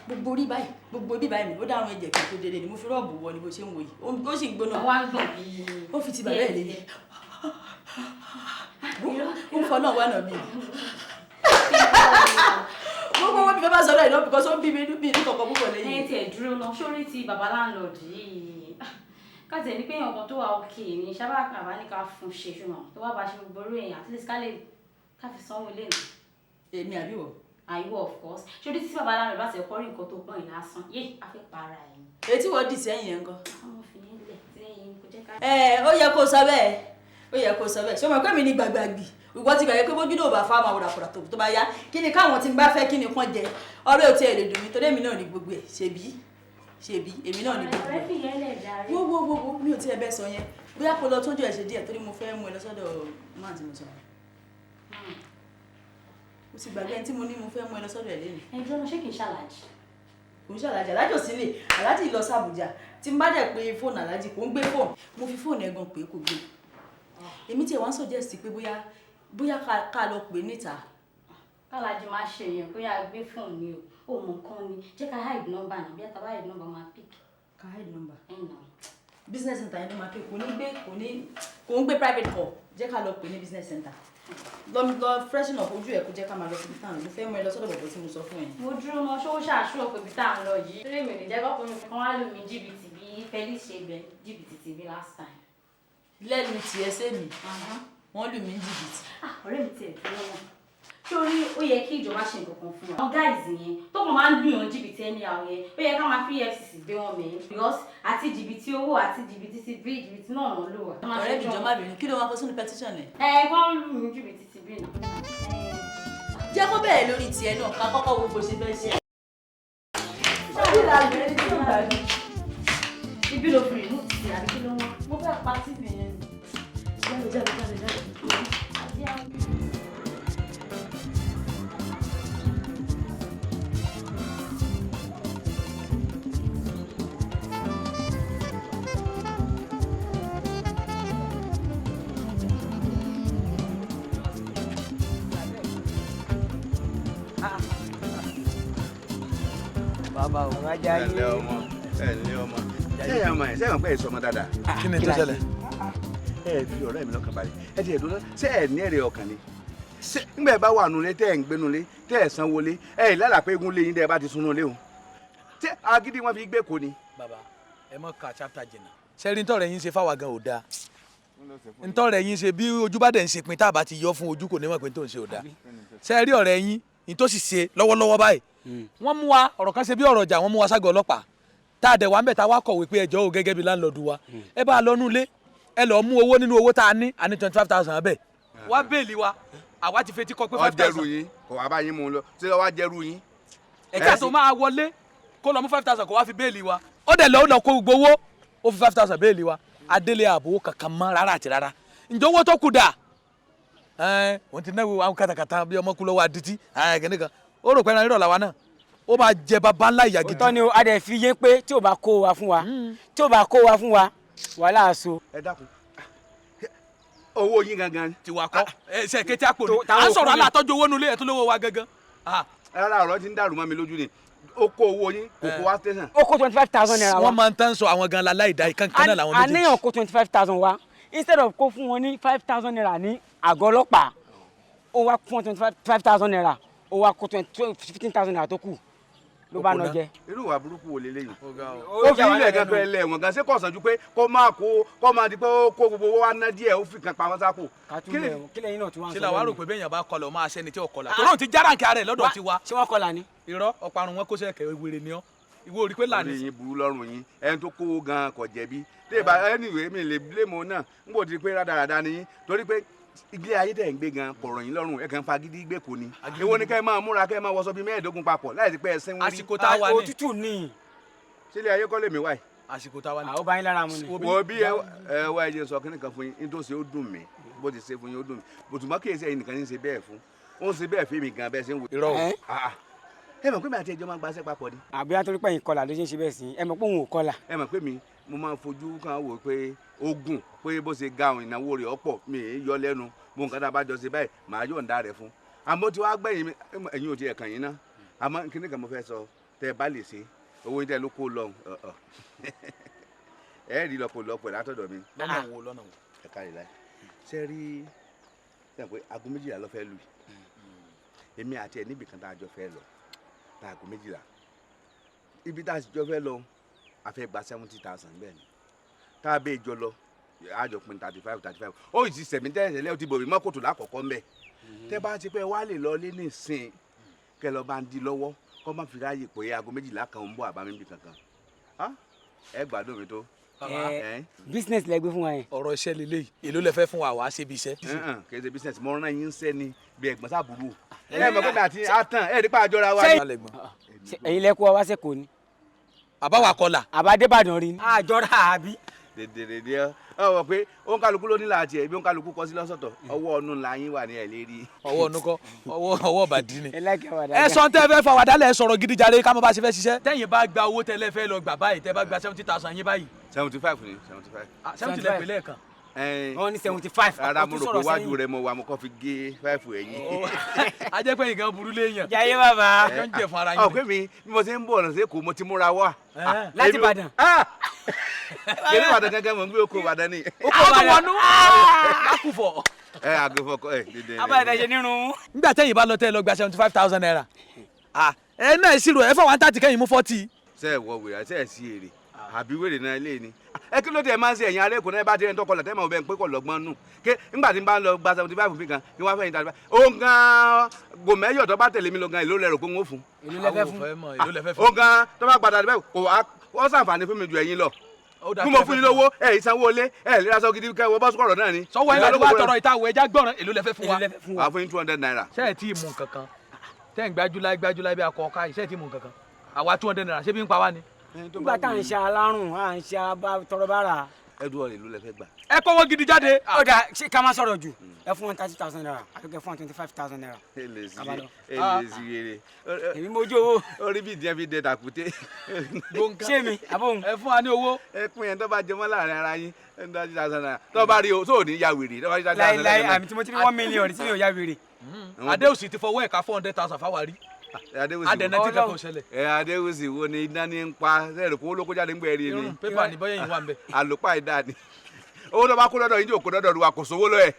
gbogbo orí báyìí, gbogbo orí báyìí mi ó dárun ẹ̀jẹ̀ kí n tó délé ni mo fi rọ́ọ̀bù wọ ni. Bó ṣe ń wò yìí, ó sì ń gbóná. Wọ́n á gbọ̀n bíi. Ó fi ti bàbá ẹ̀ lé, ó ń fọ náà wà náà bí gbogbo owó mi fẹ́ bá sọ̀rọ̀ ẹ̀ náà because ó ń bí mi inú bí inú kọ̀ọ̀kan púpọ̀ lẹ́yìn. Ẹ tiẹ̀ dúró lọ sórí ti bàbá landlord yìí, káàtì ẹ̀ ní pé èèyàn kan tó wà òkè ní sábà àbá ní ká fún ṣe, ṣùgbọ́n tó wá bá ṣe gbogbo orí èèyàn, at least ká lè ká fi sanwó ilé nù. Èmi àbí wọ? Àìwọ, of course. Ṣé tí bàbá landlord bá ti ẹ̀kọ́ rí nǹkan tó pọ́n yìí lásán, yé a fẹ́ para ẹ̀ ni. Etí wọ́n dì sẹ́yìn yẹn ńkọ́? Àwọn fi yín lẹ̀ tí ẹ̀yin kò jẹ́ ká. Ẹ ó yẹ kó sọ bẹ́ẹ̀, ó yẹ kó sọ bẹ́ẹ̀. Ṣé o mọ̀ pé mi ní gbàgbàgbì, ìwọ ti gbàgbé pé bójú náà bá fáwọn àwòrán tó bá yá, kí ni káwọn tí ń bá fẹ́, kí ni kán jẹ? Ọ̀rẹ́ ò tiẹ̀ lè dùn mí torí èmi náà ní gbogbo ẹ̀. Ṣebí ṣebí èmi náà ní gbogbo Ọ̀rẹ́, ẹ̀. fi yẹn lẹ̀ jàre. Wo wo wo wo, mi ò tiẹ̀ bẹ́ẹ̀ sọ yẹn, bóyá kó lọ tójú ẹ̀ ṣe díẹ̀ torí mo fẹ́ mú ẹ lọ sọ́dọ̀ máà tí mo sọ. Mo ti gbàgbé ẹni tí mo ní mo fẹ́ mú ẹ lọ sọ́dọ̀ ẹ̀ lẹ́nu. Ẹ dúró náà, ṣé kì í ṣàlàjì? Kò ń ṣàlàjì, alájò sílé, alájì lọ sí Àbújá. Tí n bá dẹ̀ pé fóònù alájì, kò ń gbé fóònù. Mo fi fóònù ẹ̀ gan pé kò gbé. Èmi tiẹ̀ wá ń suggest pé bóyá ká lọ pè níta. Kálájì máa ṣe èèyàn bóyá gbé fóònù ni o, ò mọ nǹkan ni, jẹ́ ká hide number náà, bí a ta bá hide number máa pick. Ka head number. Business center yẹn ló máa pè, kò ní gbé, kò ní, kò ń gbé private call. Jẹ́ ká lọ pè ní business center. Lọ lọ freshen up ojú ẹ̀, kó jẹ́ ká máa lọ síbi táwọn. Mo fẹ́ mú ẹ lọ sọ́dọ̀ bọ̀bọ̀ tí mo sọ fún ẹ. Mo dúró mọ ṣó ṣàṣùwọ̀n pé ibi tá à ń lọ yìí. Torí mi ò ní jẹ́ kọ́kùnrin kan wá lù mí jìbìtì bí Felix ṣe gbẹ jìbìtì tìbí last time. Lẹ́nu tiẹ̀ sẹ́mi, wọ́n lù mí ní jìbìtì. Ah, ọ̀rẹ́ mi tiẹ̀ dúró náà. Sórí ó yẹ kí ìjọba ṣe nǹkan kan fún wa. Àwọn guys yẹn tó kàn máa ń lù yàn jìbìtì ẹni àwọn yẹn, ó yẹ ká máa fi EFCC gbé wọn mẹ́yìn. Because àti jìbìtì owó àti jìbìtì ti bí jìbìtì náà ló lò wá. Ọ̀rẹ́ mi, jọ má bínú, kí ló máa kọ sínú petition ẹ̀? Ẹ wọ́n lù mí jìbìtì ti bí náà. Jẹ́ kó bẹ̀rẹ̀ lórí tiẹ̀ náà, ká kọ́kọ́ wo bó ṣe fẹ́ ṣe. Ibi ló fi remote sí àbí kí ló ń wá? Mo fẹ́ pa TV yẹn ni. Jáde jáde jáde jáde. Bàbá o. Ẹ ǹlẹ́ ọmọ, ẹ ǹlẹ́ ọmọ. Ṣé ẹ mọ̀ ẹ ṣé ẹ mọ̀ pé ẹ sọmọ dáadáa? Kí ni tó ṣẹlẹ̀? Ẹ fi ọ̀rẹ́ mi lọ́kàn balẹ̀. Ẹ ti ẹ̀dùn náà, ṣé ẹ ní èrè ọkàn ni? Ṣé ńgbà ẹ bá wà nulẹ̀ tẹ́ ẹ̀ ń gbénulẹ̀ tẹ́ ẹ̀ sanwó lé ẹ ì lálàá pé egun lé yín tẹ́ ẹ bá ti sunú lé o? Ṣé agídí wọn fi gbé kò ni? Bàbá, ẹ mọ ka chapter jìnnà. Sẹ́rí ntọ́rẹ̀ yín ṣe fáwa gan ò dáa. Ntọ́rẹ̀ yín ṣe bí ojú bá dẹ̀ ń ṣe pin tá a bá ti yọ fún ojú kò ní mọ̀ pé tó ń ṣe ò dáa. Sẹ́rí ọ̀rẹ́ yín ní tó sì ṣe lọ́wọ́lọ́wọ́ báyìí. Wọ́n mú wa ọ̀rọ̀ kan ṣe bí ọ̀rọ̀ ọjà, wọ́n mú wa ságọ̀ ọlọ́pàá. Tá a dẹ̀ wá ń bẹ̀ tá a wá kọ̀wé pé ẹjọ́ o gẹ́gẹ́ bí láńlọ́ọ̀dù wa. Ẹ bá a lọ nú ilé, ẹ lọ mú owó nínú owó tá a ní, a ní 25,000 bẹ́ẹ̀. Wá béèlì wa, àwa ti fetí kọ pé 5,000. Ó jẹ́rú yín, kò wá bá yín mú un lọ, ṣé wàá jẹ́rú yín? Ẹ̀ka tó máa wọlé kó lọ mú 5,000 kó wá fi béèlì wa. Ó dẹ̀ lọ, ó lọ kó gbogbo owó, ó fi 5,000 béèlì wa. Adélé ààbò kankan mọ́ rárá àti rárá. Ǹjẹ́ owó tó kù dà? Ẹ̀ òun ti náwó àwọn kàtàkàtà bí ọmọ kú lọ́wọ́ adití, ẹ̀ kìnìkan. Ó rò pé ẹran rírọ̀ làwa náà. Ó máa jẹ baba ńlá ìyà gidi. Òótọ́ ni o, a dẹ̀ fi yé pé tí ò bá kó wa fún wa, tí ò bá kó wa fún wa, wàhálà aṣọ. Ẹ dákun, owó yín gangan. Tiwa kọ́ ẹ ṣe kété àpò ni à ń sọ̀rọ̀ alátọ́jú owó nulẹ̀ ẹ̀ tó lówó wa gangan. Rárá, ọ̀rọ̀ ti ń dàrú mọ́ mi lójú ni. Ó kó owó yín, kò kó wá tẹ̀sán. Ó kó 25,000 naira wa. Wọ́n máa ń tán sọ àwọn gan la láìda ìkànnì náà làwọn méjèèjì. Àníyàn kó 25,000 wa, instead of kó fún wọn ní 5,000 naira ní àgọ́ ọlọ́pàá, ó wá fún wọn 25,000 naira, ó wá kó 15,000 naira tó kù ló bá nà jẹ. Irú ìwà burúkú wo leléyìí? Ó fi ilẹ̀ gan pé ẹlẹ́wọ̀n gan ṣé kò sàn ju pé kó máa kó kó máa di pé ó kó gbogbo owó wa ná díẹ̀, ó fi kan pamọ́ sápò. Kílẹ̀ yín náà tí wọ́n ń sọ. Ṣé làwa rò pé bẹ́ẹ̀ yẹn bá kọlọ̀ máa ṣẹ́ni tí ò kọlà? Tòró ti jára nkẹ́ rẹ̀ lọ́dọ̀ tiwa. Ṣé wọ́n kọlà ni? Irọ́, ọ̀parun wọn kó sẹ́kẹ̀ wèrè ni ọ́. Ìwọ ò rí pé lànà. Orí yín burú lọ́rùn yín, ẹni tó kówó gan kò jẹ̀bi. Tẹ́ẹ̀bá anyway mi lè blame òun náà, n kò ti pé rádaràda ni yín torí pé ilé ayé tẹ̀ ń gbé gan kò rọ̀ yín lọ́rùn, ẹ kàn ń fagídí gbé kò ní. Èwo ni kẹ́ ẹ máa múra kẹ́ ẹ máa wọṣọ bíi 15 papọ̀ láì sí pé ẹ sínwó rí. Àsìkò tá a wà ní. Òtútù ni. Sílé ayé kọ́ lèmi wáyìí. Àsìkò tá a wà ní. Àwọn bá yín lára mu ni. Wo bí ẹ wá ẹ jẹ́ sọ kíní kan fún yín, ní tó ṣe ó dùn mí, bó ti ṣe fún yín ó dùn mí. Bòtùmọ́ kì í ṣe ẹnìkan ní ṣe bẹ́ẹ̀ fún. Ó ń ṣe bẹ́ẹ̀ fún mi gan bẹ́ẹ̀ ṣe ń wò. Irọ́ o. Ẹ mọ̀ pé mi àti ẹjọ́ máa ń gbaṣẹ́ papọ̀ ni. Àbí àtúntò pẹ̀yìn kọlà ló ṣe ń ṣe bẹ́ẹ̀ sí, ẹ mọ̀ pé òun ò kọlà. Ẹ mọ̀ pé mi mo máa ń fojú kan wò pé ogun pé bó ṣe ga òun ìnáwó rẹ̀ ọ̀pọ̀ mi ì yọ lẹ́nu mo nǹkan tá a bá jọ ṣe báyìí màá yọ̀ǹda rẹ̀ fún. Àmọ́ tí wàá gbẹ̀yìn mi ẹ̀yin ò tiẹ̀ kàn yín ná, àmọ́ kíní kan mo fẹ́ sọ tẹ́ ẹ bá lè ṣe owó yín tẹ́ ló kó lọ ẹ rí lọ́pọ̀ lọ́pọ̀ látọ̀dọ̀ mi. Lọ́nà wo lọ́nà wo? Ẹ kárí láì ṣe rí ṣe pé aago 12 ló fẹ́ lù èmi àti ẹ̀ níbì kan tá a jọ fẹ́ lọ tá aago 12 ibi tá a sì jọ fẹ́ lọ a fẹ́ gba 70,000 bẹ́ẹ̀ ni tá a bẹ́ẹ̀ jọ lọ a jọ pín 35 35 ó sì sẹ̀mí tẹ́lẹ̀ ó ti bòmí mọ́kòtò lákọ̀ọ́kọ́ ń bẹ̀ tẹ́ bá ti pẹ́ wá lè lọ lé nísìn kẹ́ lọ bá ń di lọ́wọ́ kọ́ má fi ráàyè pé aago 12 kan ń bọ̀ àbámi bí kankan ẹ gbádùn mi tó. Business lẹ gbé fún wa yẹn. Ọ̀rọ̀ iṣẹ́ lélẹ́yìí, èló lẹ fẹ́ fún wa wàá ṣe bí iṣẹ́. Kì í ṣe business, mo rán yín ṣẹ́ ni bí ẹ̀gbọ́n sábúrú ẹ mọ̀ pé mi àti àtàn ẹ̀ nípa àjọra wa. Ẹ̀yin lẹ kó wa wá sẹ́kọ̀ọ́ ni. Àbáwá kọlà. Àbádébàdàn rí ni. Àjọra àbí. Dèdèrèdè ọ wọ pé òǹkàlùkù ló ní làtì ẹ bí òǹkàlùkù kọ sí lọ́sọ̀tọ̀ ọwọ́ ọ̀nù la yín wà ní ẹ̀ lérí. Ọwọ́ ọ̀nù kọ́, ọwọ́ ọ̀bàdì ni. Ẹ láìka àwàdà. Ẹ sọ tẹ́ fẹ́ fàwàdà lẹ̀ sọ̀rọ̀ gidi jàre ká mọ̀ bá ṣe fẹ́ ṣiṣẹ́. Tẹ́yìn bá gba owó tẹ́lẹ̀ fẹ́ lọ gbà báyìí, tẹ́ bá gba 70,000 yín báyìí. 75 ni 75. 70 lẹ pè lẹ́ẹ̀kan. Wọ́n ní 75. Rárá, mo rò pé wájú rẹ mo wà, mo kọ́ fi gé 5 ẹ̀yìn. A jẹ́ pé nǹkan burú léèyàn. Jayé bàbá. Ẹjọ́ ń jẹ fún ara yín. Ọ̀ pé mi bí mo ṣe ń bọ̀ ọ̀nà sí Èkó mo ti múra wá. Láti Ìbàdàn. Kéré Ìbàdàn gángan mò ń gbé oko Ìbàdàn ni. Oko Ìbàdàn. Lákùfọ̀. Ẹ àgùfọ̀ kọ ẹ dídẹ. Abáyọ̀dá ṣe nírun. Nígbà tẹ́yìn bá lọ tẹ́ ẹ lọ gba 75,000 naira. Ẹ náà ìṣirò ẹ fọwọ́n 30 kẹ́yìn mú 40. Ṣé ẹ wọ wèrè ṣé ẹ sí èrè àbí wèrè náà lé ni? Ẹ kí ló dé ẹ máa ń ṣe ẹ̀yin ará Èkó náà ẹ bá ti rẹ̀ ń tọkọ lọ tẹ́ mọ̀ bẹ́ẹ̀ ń pé kọ̀ lọ́gbọ́n nù ké ńgbà tí n bá ń lọ gba 75 mi kan kí wọ́n á fẹ́yìn 35 òun gan gòmẹ́yọ̀ tó bá tẹ̀lé mi lọ gan èló lẹ rò pé n ó fún. Èló lẹ fẹ́ fún? Èló lẹ fẹ́ fún? Òun gan tó bá padà bẹ́ẹ̀ kò wá ó ṣàǹfààní fún mi ju ẹ̀yin lọ. Bí mo fún yín lówó ẹ ìsanwó ilé ẹ lè raṣọ gidi kẹ wọ bọ́sù kọ̀rọ̀ náà ni. Sọ́wọ́ ẹ̀ láti wá tọrọ ìtawọ̀ ẹja gbọ́ràn èló lẹ fẹ́ fún wa. Wàá fún yín 200 naira. Ṣé ẹ tí ì mú nǹkan kan? Tẹ́ ń gbájúláì gbájúláì bí akọ ọ̀ka yìí, ṣé ẹ tí ì mú nǹkan kan? Àwa 200 naira ṣé bí ń pa wá ni? Nígbà tá à ń ṣe alárùn à ń ṣe tọrọ bára. Ẹ dúró èló lẹ fẹ́ gbà. Ẹ kọ́wọ́ gidi jáde. Ó dà ṣé ká má sọ̀rọ̀ jù ẹ fún wọn 30,000 naira àbí kẹ fún wọn 25,000 naira. Èlé sí rere. Èmi mojú owó. Orí bíi díẹ̀ fi dé tàkúté. Ṣé mi àbóhùn. Ẹ fún wa ní owó. Ẹ pín yẹn tó bá jẹmọ́ láàrin ara yín 30,000 naira tó bá rí o tó ní ya wèrè. Láíláí àmì tí mo ti rí 1 million tí mi ò ya wèrè. Adéòsì ti fọwọ́ ẹ̀ka 400,000 fáwa rí. Adẹ̀nà tí kankan ṣẹlẹ̀. Ẹ Adéwùsì wo ni iná ní ń pa sẹ́ẹ̀rì kó lóko jáde ń gbé ẹ̀rí ni. Pépà ní bọ́yẹ̀ yìí wà ń bẹ̀. Àlùpà ìdá ni owó tó bá kó lọ́dọ̀ yín tí ò kó lọ́dọ̀ wa kò sówó lọ ẹ̀.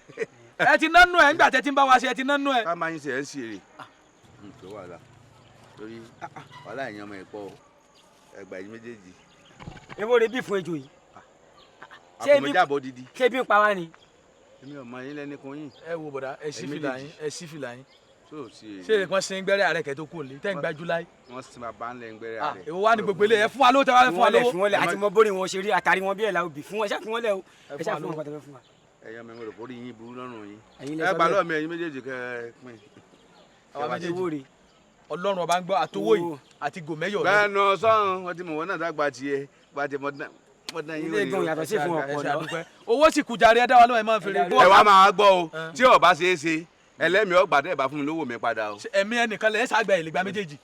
Ẹ ti nánú ẹ ńgbà tẹ ti ń bá wa ṣe ẹ ti nánú ẹ. Ká máa ń ṣe ẹ ń ṣe èrè. Tó wàhálà torí wàhálà ẹ̀yàn ọmọ ẹ̀pọ̀ ẹgbà yín méjèèjì. Èwo rẹ bí fún ejò yìí. Àkùnmọ̀jábọ̀ didi. Ṣé bí ń pa wá ni? Èmi ò mọ yín lẹ́ni kun yín. Ẹ wo bọ̀dá ẹ ṣí fìlà yín ẹ ṣí fìlà yín. Ṣé ṣé wọ́n sin gbẹ́rẹ́ ààrẹ kẹ́ tó kù lé tẹ́ ń gbájú láyé. Wọ́n sin bàbá ńlẹ̀ ń gbẹ́rẹ́ ààrẹ. Èwo wá ní gbogbo ilé ẹ fún wa lówó tẹ́ wá fún wa lówó. Fún wọn lẹ̀ àti mọ bórí wọn ṣe rí àtàrí wọn bí ẹ̀ la obì fún wọn ṣáà fún wọn lẹ̀ o ẹ ṣáà fún wọn pàtàkì fún wa. Ẹ̀yin ọmọ mi rò kórìí yín burú lọ́rùn yín. Ẹ gbà lọ́ọ̀ mi ẹ̀yin méjèèjì kẹ́ ẹ pín. Àwa méjèèjì Ọlọ́run ọba ń gbọ́ àtowó yìí àti gòmẹ́yọ̀ rẹ. Bẹ́ẹ̀ nu sọ́run wọ́n ti mọ̀ wọ́n náà dàgbà tiẹ̀ gba tiẹ̀ mọ́tàn yín. Ilé gan yàtọ̀ sí fún ọ̀pọ̀ lọ. Owó sì kù jàre ẹ dá wa lóhùn ẹ máa ń fèrè. Ẹ wá máa gbọ́ o tí ó bá ṣeé ṣe ẹlẹ́mìí ọgbà tẹ́ ẹ bá fún mi lówó mi padà o. Ẹ̀mí ẹnìkan lẹ̀ ẹ́ sàgbà ìlẹ̀gbà méjèèjì.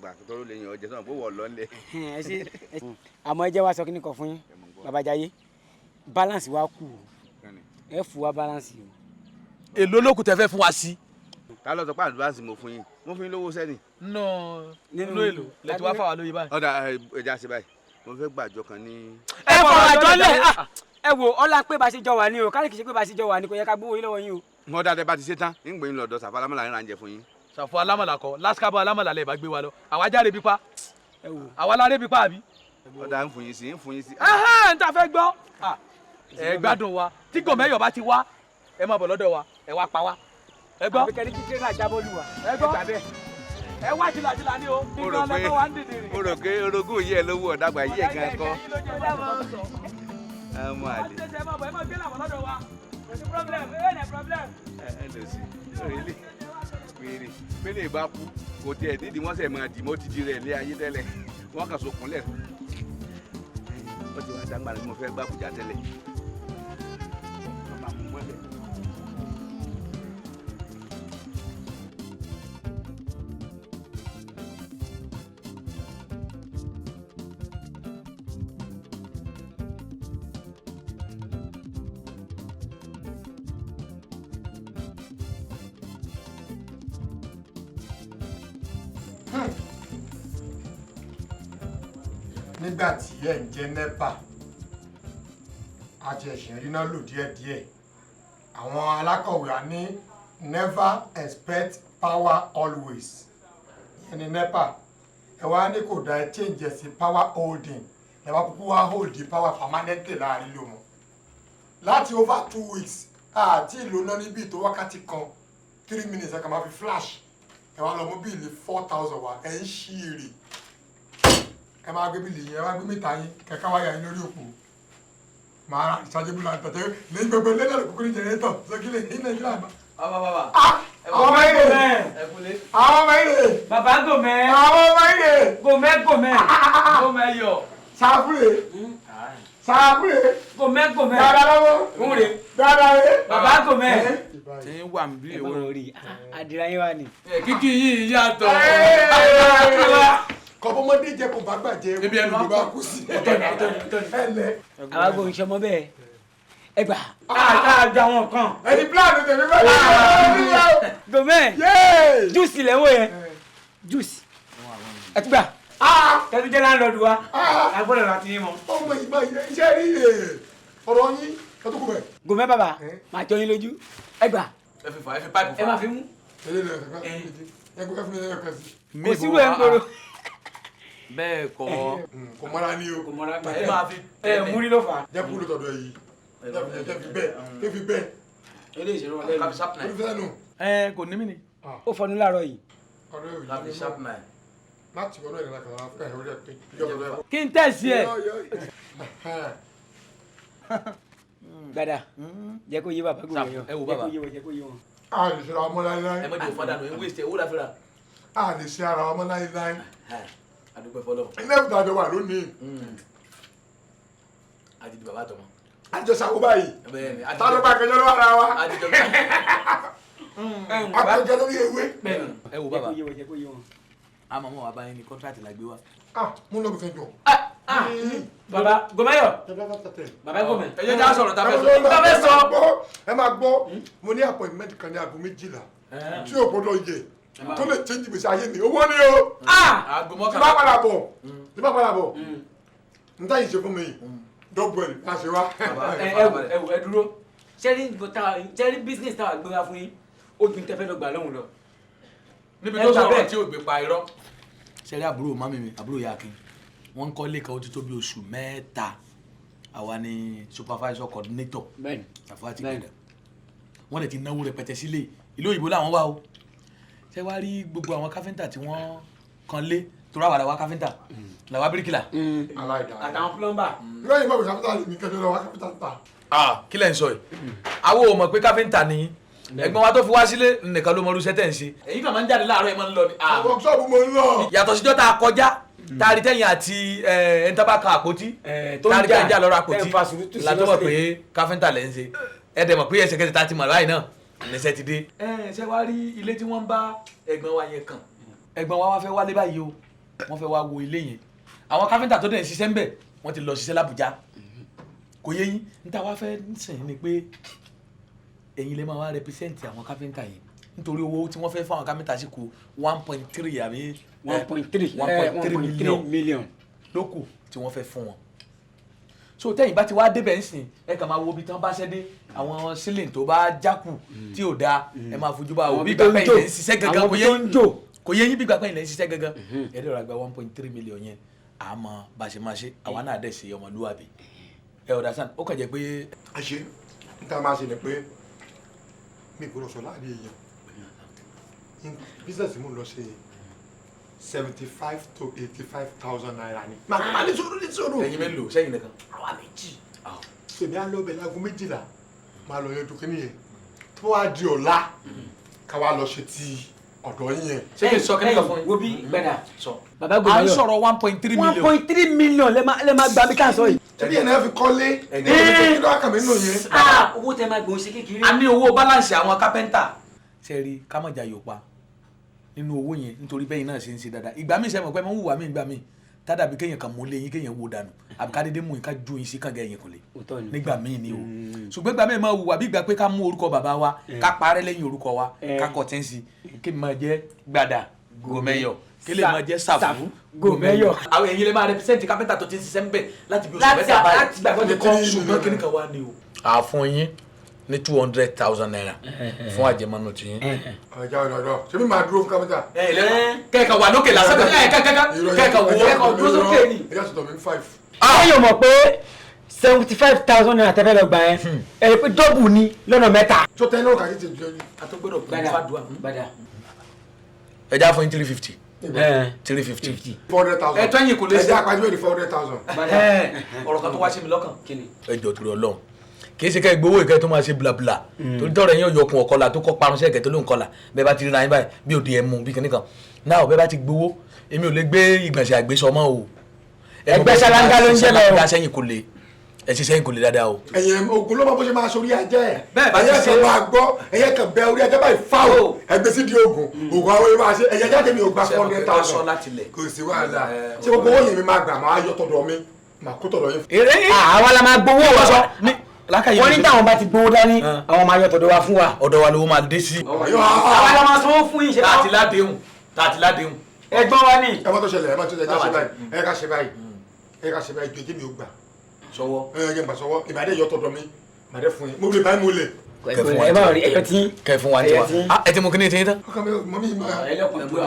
Gbà tó lè yan ọjẹ sọ̀rọ̀ bó wọ̀ lọ́nlẹ̀. Àmọ́ ẹ jẹ́ wá sọ kí ni kan fún yín Baba Jayé balance wa kù ẹ fún wa balance o. Èló lókùn tẹ fẹ́ fún wa sí. Ta ló sọ pé advance mo fún yín mo fún yín lówó sẹ́ni. Nínú èlò lẹ́tí wá fáwa lóye báyìí. Ọ̀dà ẹja ṣe báyìí mo fẹ́ gbàjọ kan ní. Ẹ fọwọ́ àjọ lẹ̀ ẹ wò ọlá pé bá ṣe jọ wà ní o káàkiri ṣe pé bá ṣe jọ wà ní kò yẹ ká gbówó yín lọ́wọ́ yín o. Wọ́n dáadé bá ti ṣe tán ń gbé yín lọ́dọ̀ Sàfà Alámàlà ń ra oúnjẹ fún yín. Sàfù Alámàlà kọ lásìkàbọ̀ Alámàlà lẹ̀ bá gbé wa lọ àwa jáde pípa àwa láré pípa àbí. Ọ̀dà ń fún yín sí ń fún yín sí. N ta fẹ́ gbọ́ ẹ gbádùn wa tí gòmẹ́yọ̀ bá ti wá ẹ máa bọ̀ lọ́dọ̀ wa ẹ wá pa wá ẹ gbọ́. Àbíkẹ́ ní kí tírélà jábọ́ lù wá. Ẹ gbọ́ ẹ wá jìlàjìlà ní o. Mo rò pé orogún yìí ẹ lówó ọ̀dàgbà yìí ẹ̀ gan kọ́. Ọmọ àlè. Ẹ lọ sí orílẹ̀ wèrè pélé bá kú kò tiẹ̀ dídì wọ́n sẹ̀ máa dì mọ́ ti di rẹ̀ lé ayé tẹ́lẹ̀ wọ́n kàn sókun lẹ̀. Wọ́n ti wá dáńgbà ni mo fẹ́ gbà Àbújá tẹ́lẹ̀. Bàbá mi mọ́lẹ̀. Nígbà tí ẹ ń jẹ NEPA àti ẹ̀sìn ríná lò díẹ̀díẹ̀ àwọn alákọ̀wé á ní never expect power always ìyẹn ni NEPA ẹ wá ní kò dá ẹ change ẹ sí power holding ẹ wá kúkú wá hold the power permanently láàrin lò mọ́ láti over 2 weeks àti ìlò náà níbi tó wákàtí kan 3 minutes ẹ kàn máa fi flash ẹ wá lọ mú bíìlì 4,000 wá ẹ ń ṣí èrè ẹ máa gbé bíìlì yín ẹ máa gbé mítà yín kẹ̀kẹ́ wáyà yín lórí òpó máa ra ìṣàjẹbù là ń tẹ̀tẹ̀ ní gbogbo ilé náà kúkú ní jẹnẹrétọ̀ sókèlè ní Nàìjíríà bá. Bàbá. Àwọn ọmọ yìí rè. Àwọn ọmọ yìí rè. Bàbá gòmẹ́. Àwọn ọmọ yìí rè. Gòmẹ́ gòmẹ́. Gòmẹ́ yọ. Sàfúrè. Sàfúrè. Gòmẹ́ gòmẹ́. Dáadáa lọ́wọ́. Ń rè. Dáadáa rè. Bàbá gòmẹ́. Tí ń wà níbí ìwọ. Àdìrà yín wà ní. Kíkì yìí yàtọ̀. Kọ̀bọ́mọdé jẹ kò bá gbàjẹ́ ibi ẹnu ló bá kú sí. Àwa gbọ́ ìṣọmọ bẹ́ẹ̀. Ẹ gbà. Àjọ àwọn kan. Ẹni plan tèmi bẹ́ẹ̀. Gomẹ. Júùsì lẹ́wọ̀ yẹn. Júùsì. Ẹ ti gbà. Tẹ́tí jẹ́ láńlọ́ọ̀dù wa. A gbọ́dọ̀ láti yín mọ́. Ọmọ ìgbà iṣẹ́ rí ọ̀rọ̀ yín ẹ tó kù bẹ̀. Gomẹ bàbá, màá jọ yín lójú. Ẹ gbà. Ẹ fi fà, ẹ fi páìpù fà. Ẹ máa fi mú. Kò sí wẹ̀ ń gbòòrò. Bẹ́ẹ̀ kọ́. Kò mọ́ra ní o. Kò mọ́ra ní. Ẹ máa fi. Ẹ múrí ló fà. Jẹ́ kúrò tọ̀dọ̀ yìí. Jẹ́ fi bẹ́ẹ̀. Jẹ́ fi bẹ́ẹ̀. Eléyìí ṣe rán lẹ́nu. Káfí sharp nine. Ẹ kò ní mí ni. Ó fọnú láàárọ̀ yìí. Káfí sharp nine. Láti wọnú ìrìnà kan lára fún ẹ̀rọ rẹ̀ pé. Kí n tẹ̀sí ẹ̀. Gbada, jẹ́ kó yé bàbá gbòòrò yọ. Ẹ wo bàbá. Jẹ́ kó yé wọn. A lè ṣe ara ọmọ láíláí. Ẹ má jẹ́ òfò dànù, ẹ ń wéṣẹ̀ owó láfíra. A lè ṣe ara ọmọ láíláí. Adúpẹ́ fọlọ́. Ilé ìtajà wà lónìí. A ti di bàbá àtọmọ. A jọ ṣàkó báyìí. Bẹ́ẹ̀ni. Ta ló bá kẹjọ lọ́wọ́ ara wa? A kẹjọ lórí ewé. Ẹ wo bàbá. Jẹ́ kó yé wọn. A mọ̀ mọ́ wa báyìí ni kọ́ńtrátì la gbé wa. Mú lọ́bù kẹjọ. Bàbá Gomẹyọ. Bàbá Gomẹ. Ẹ jẹ́ já sọ̀rọ̀ tá a fẹ́ sọ. Tá a fẹ́ sọ. Ẹ máa gbọ́, mo ní appointment kan ní aago 12 tí o gbọ́dọ̀ yẹ tó lè change ìgbésí ayé mi. Owó ni o. Tí bá padà bọ̀, tí bá padà bọ̀, n ta yìí ṣe fún mi yìí, dọ́gbọ̀ ẹ̀ máa ṣe wá. Ẹ wò ẹ dúró. Ṣẹ́rí business táwa gbé wá fún yín, ó ju tẹ́fẹ́ lọ gbà lọ́hùn lọ. Níbi tó sọ̀rọ̀ tí ò gbé pa irọ́. Ṣẹ́rí àbúrò mami mi, àbúrò ìyá Akin, wọ́n ń kọ́lé kan ó ti tó bí oṣù 3. Àwa ni supervisor coordinator. Àfọwọ́ àti gbẹ̀dẹ̀. Wọ́n lè ti náwó rẹpẹtẹ sílé. Ìlú òyìnbó làwọn wà o. Ṣé wàá rí gbogbo àwọn káfíńtà tí wọ́n kan lé torí àwa làwa káfíńtà làwa bíríkìlà. Àtàwọn plumber. Lẹ́yìn báwo káfíńtà lèmi kẹjọ lọ wá káfíńtà ta. Kí lẹ̀ ń sọ yìí? Àwọn ò mọ̀ pé káfíńtà ni ẹ̀gbọ́n wa tó fi wá sílé nìkan ló mọ irú iṣẹ́ tẹ̀ ń ṣe. Èyí kàn máa ń jáde láàárọ̀ ẹ̀ máa ń lọ ni. Workshop mo ń lọ. Yàtọ̀ síjọ́ tá a kọjá taari tẹ̀yìn àti ẹni tó bá kan àpótí taari tẹ̀yìn jà lọ́rọ̀ àpótí la tó mọ̀ pé káfíńtà lẹ́ ń ṣe. Ẹ dẹ̀ mọ̀ pé ẹsẹ̀kẹsẹ̀ tá a ti mọ̀ báyìí náà níṣẹ́ ti dé. Ẹ ṣe wá rí ilé tí wọ́n ń bá ẹ̀gbọ́n wa yẹn kàn. Ẹ̀gbọ́n wa wá fẹ́ wálé báyìí o, wọ́n fẹ́ wá wo ilé yẹn. Àwọn káfíńtà tó dẹ̀ ń ṣiṣẹ́ ń bẹ̀ wọ́n ti lọ ṣiṣẹ́ l'Ábùjá. Kò yé yín, níta wá fẹ́ sìn ni pé ẹ̀yin lè máa wá rẹpísẹ́ǹtì àwọn káfíńtà yẹn nítorí owó tí wọ́n fẹ́ fún àwọn káfíńtà sì kù 1.3 àbí 1.3 million ló kù tí wọ́n fẹ́ fún wọn. So tẹ́yìn bá ti wá débẹ̀ ń sìn, ẹ kàn máa wo ibi tí wọ́n bá ṣẹ́ dé, àwọn ceiling tó bá jákù tí ò dáa ẹ máa fojú bá wo bí ìgbà pẹ́ ilẹ̀ ń ṣiṣẹ́ gangan. Kò yé yín bí ìgbà pẹ́ ilẹ̀ ń ṣiṣẹ́ gangan. Ẹ dẹ̀ rà gba 1.3 million yẹn, àmọ́ bá a ṣe máa ṣe àwa náà dẹ̀ ṣe ọmọlúwàbí. Ẹ understand, ó kàn jẹ́ pé. A ṣe n ta máa ṣe ni pé mi kò lọ sọ láàrin èèyàn business mo lọ ṣe 75,000 to 85,000 naira ni. Màá ní sùúrù ní sùúrù. Ẹ̀yin mélòó sẹ́yìn nìkan. Àwa méjì. Tèmi á lọ bẹ̀ láago 12 máa lọ yanjú kínní yẹn tó wá di ọ̀la ká wá lọ ṣe ti ọ̀dọ̀ yín yẹn. Ṣé kí n sọ kí n kàn fún yín? Wo bí gbẹ̀dà. Bàbá À Gomẹyọ. ń sọ̀rọ̀ 1.3 million. 1.3 million lẹ máa gbà mí ká sọ yìí. Ṣé bí yẹn náà fi kọ́lé? Kí ló wá kàn mí nù yẹn? Owó tẹ máa gbòó ṣe kékeré. A ní owó balance àwọn kápẹ́ńtà. Ṣé rí ká má jayò pa nínú owó yẹn nítorí bẹ́yìn náà ṣe ń ṣe dáadáa. Ìgbà míì ṣe mọ̀ pé mo ń hùwà mí ìgbà míì tádàbí kéèyàn kan mú lé yín kéèyàn wo dànù àbí ká dédé mú yín ká ju yín sí kànga ẹ̀yìn kùlé nígbà míì ni o. Ṣùgbọ́n ìgbà míì máa hùwà bí ìgbà pé ká mú orúkọ bàbá wa ká parẹ́ lẹ́yìn orúkọ wa ká kọ tí ń si kí n máa jẹ́ Gbàdà Gomẹyọ kí lè máa jẹ́ Sàfú Gomẹyọ. Àwọn ẹ̀yin lè máa rẹpísẹ́ǹtì kápẹ́ntà tó ti ń ṣiṣẹ́ ń bẹ̀ láti bí oṣù mẹ́ta báyìí. Ṣùgbọ́n kíní kan wá ní o. A fún yín ní 200,000 naira fún àjẹmọ́nú tí yín. Ọjà ọ̀dọ̀ ṣé mi máa dúró fún kápẹ́ntà. Kẹ́ẹ̀kan wà lókè lásán kẹ́ẹ̀kan wò Kẹ́ẹ̀kan dúró sókè ni. Ẹja sọ̀tọ̀ mi 5. Ṣé yóò mọ̀ pé 75,000 naira tẹ́fẹ́ lọ gbà yẹn ẹ pé dọ́bù ni lọ́nà mẹ́ta. Tó tẹ́ náà kàkí ti jẹ́ ni. A tó gbọ́dọ̀ Gbàdà Gbàdà. Ẹja fún yín 350. 350. 400,000. Ẹ tọ́yìn kò lè ṣe. Ẹja àpàjùmẹ̀ ní 400,000. Ọ̀rọ̀ kan tó wá sí mi lọ́kàn. Ẹ jọ̀ọ́ torí Ọlọ́run kì í ṣe ká gbowó ìkẹ́ tó máa ṣe blabla torí tọrọ ẹ̀yin ọ̀yọ̀kùn ọ̀kọlà tó kọ́ parun sẹ́ẹ̀kẹ́ tó ló ń kọlà bẹ́ẹ̀ bá ti rí ra yín báyìí bí òde ẹ̀ mú bí kìnnìkan náà bẹ́ẹ̀ bá ti gbowó èmi ò lè gbé ìgbọ̀nsẹ̀ àgbésọmọ́ o. Ẹgbẹ́ ṣáláńgá ló ń jẹ́ bẹ́ẹ̀ o. Ẹgbẹ́ sẹ́yìn kò le ẹ ṣe sẹ́yìn kò le dáadáa o. Ẹ̀yin ogun ló mọ bó ṣe máa ṣorí ajẹ́ ẹ̀. Bẹ́ẹ̀ bá ti ẹ̀yẹ ṣe. kan máa gbọ́ ẹ̀yẹ kan bẹ orí ajẹ́ báyìí fáwọ̀ ẹgbẹ́ sí di ogun ogun àwọn èèyàn máa ṣe ẹ̀yẹ jáde mi ò gba 400,000. Kò sí wàhálà ṣé gbogbo owó yẹn mi máa gbà máa yọ tọ̀dọ̀ mi máa kó tọ̀dọ̀ yín. Èrè àwa la máa gbowó wa. Wọ́n ní táwọn bá ti gbowó dání, àwọn máa yọ tọ̀dọ̀ wa fún wa. Ọ̀dọ̀ wa lówó máa dé sí. Àwa la máa sanwó fún yín ṣe. Tààtì ládéhùn, tààtì ládéhùn. Ẹ̀gbọ́n wa ni. Ẹ má tó ṣẹlẹ̀, ẹ má tó ṣẹlẹ̀, ẹ ká ṣe báyìí, ẹ ká ṣe báyìí, jòjé mi ò gbà. Sọwọ́. Ẹ ẹ gbà sọwọ́, ìbàdí yọ tọ̀dọ̀ mi, ìbàdí fún yín, mo lè báyìí mo lè. Ẹ bá rí ẹyọ tí. Kẹ fún wa tiwa. Ẹ ti mú kíní tí yín tán. Ọkàn mi ò mọ mi mọ. Ẹlẹ́kùn Mi mọ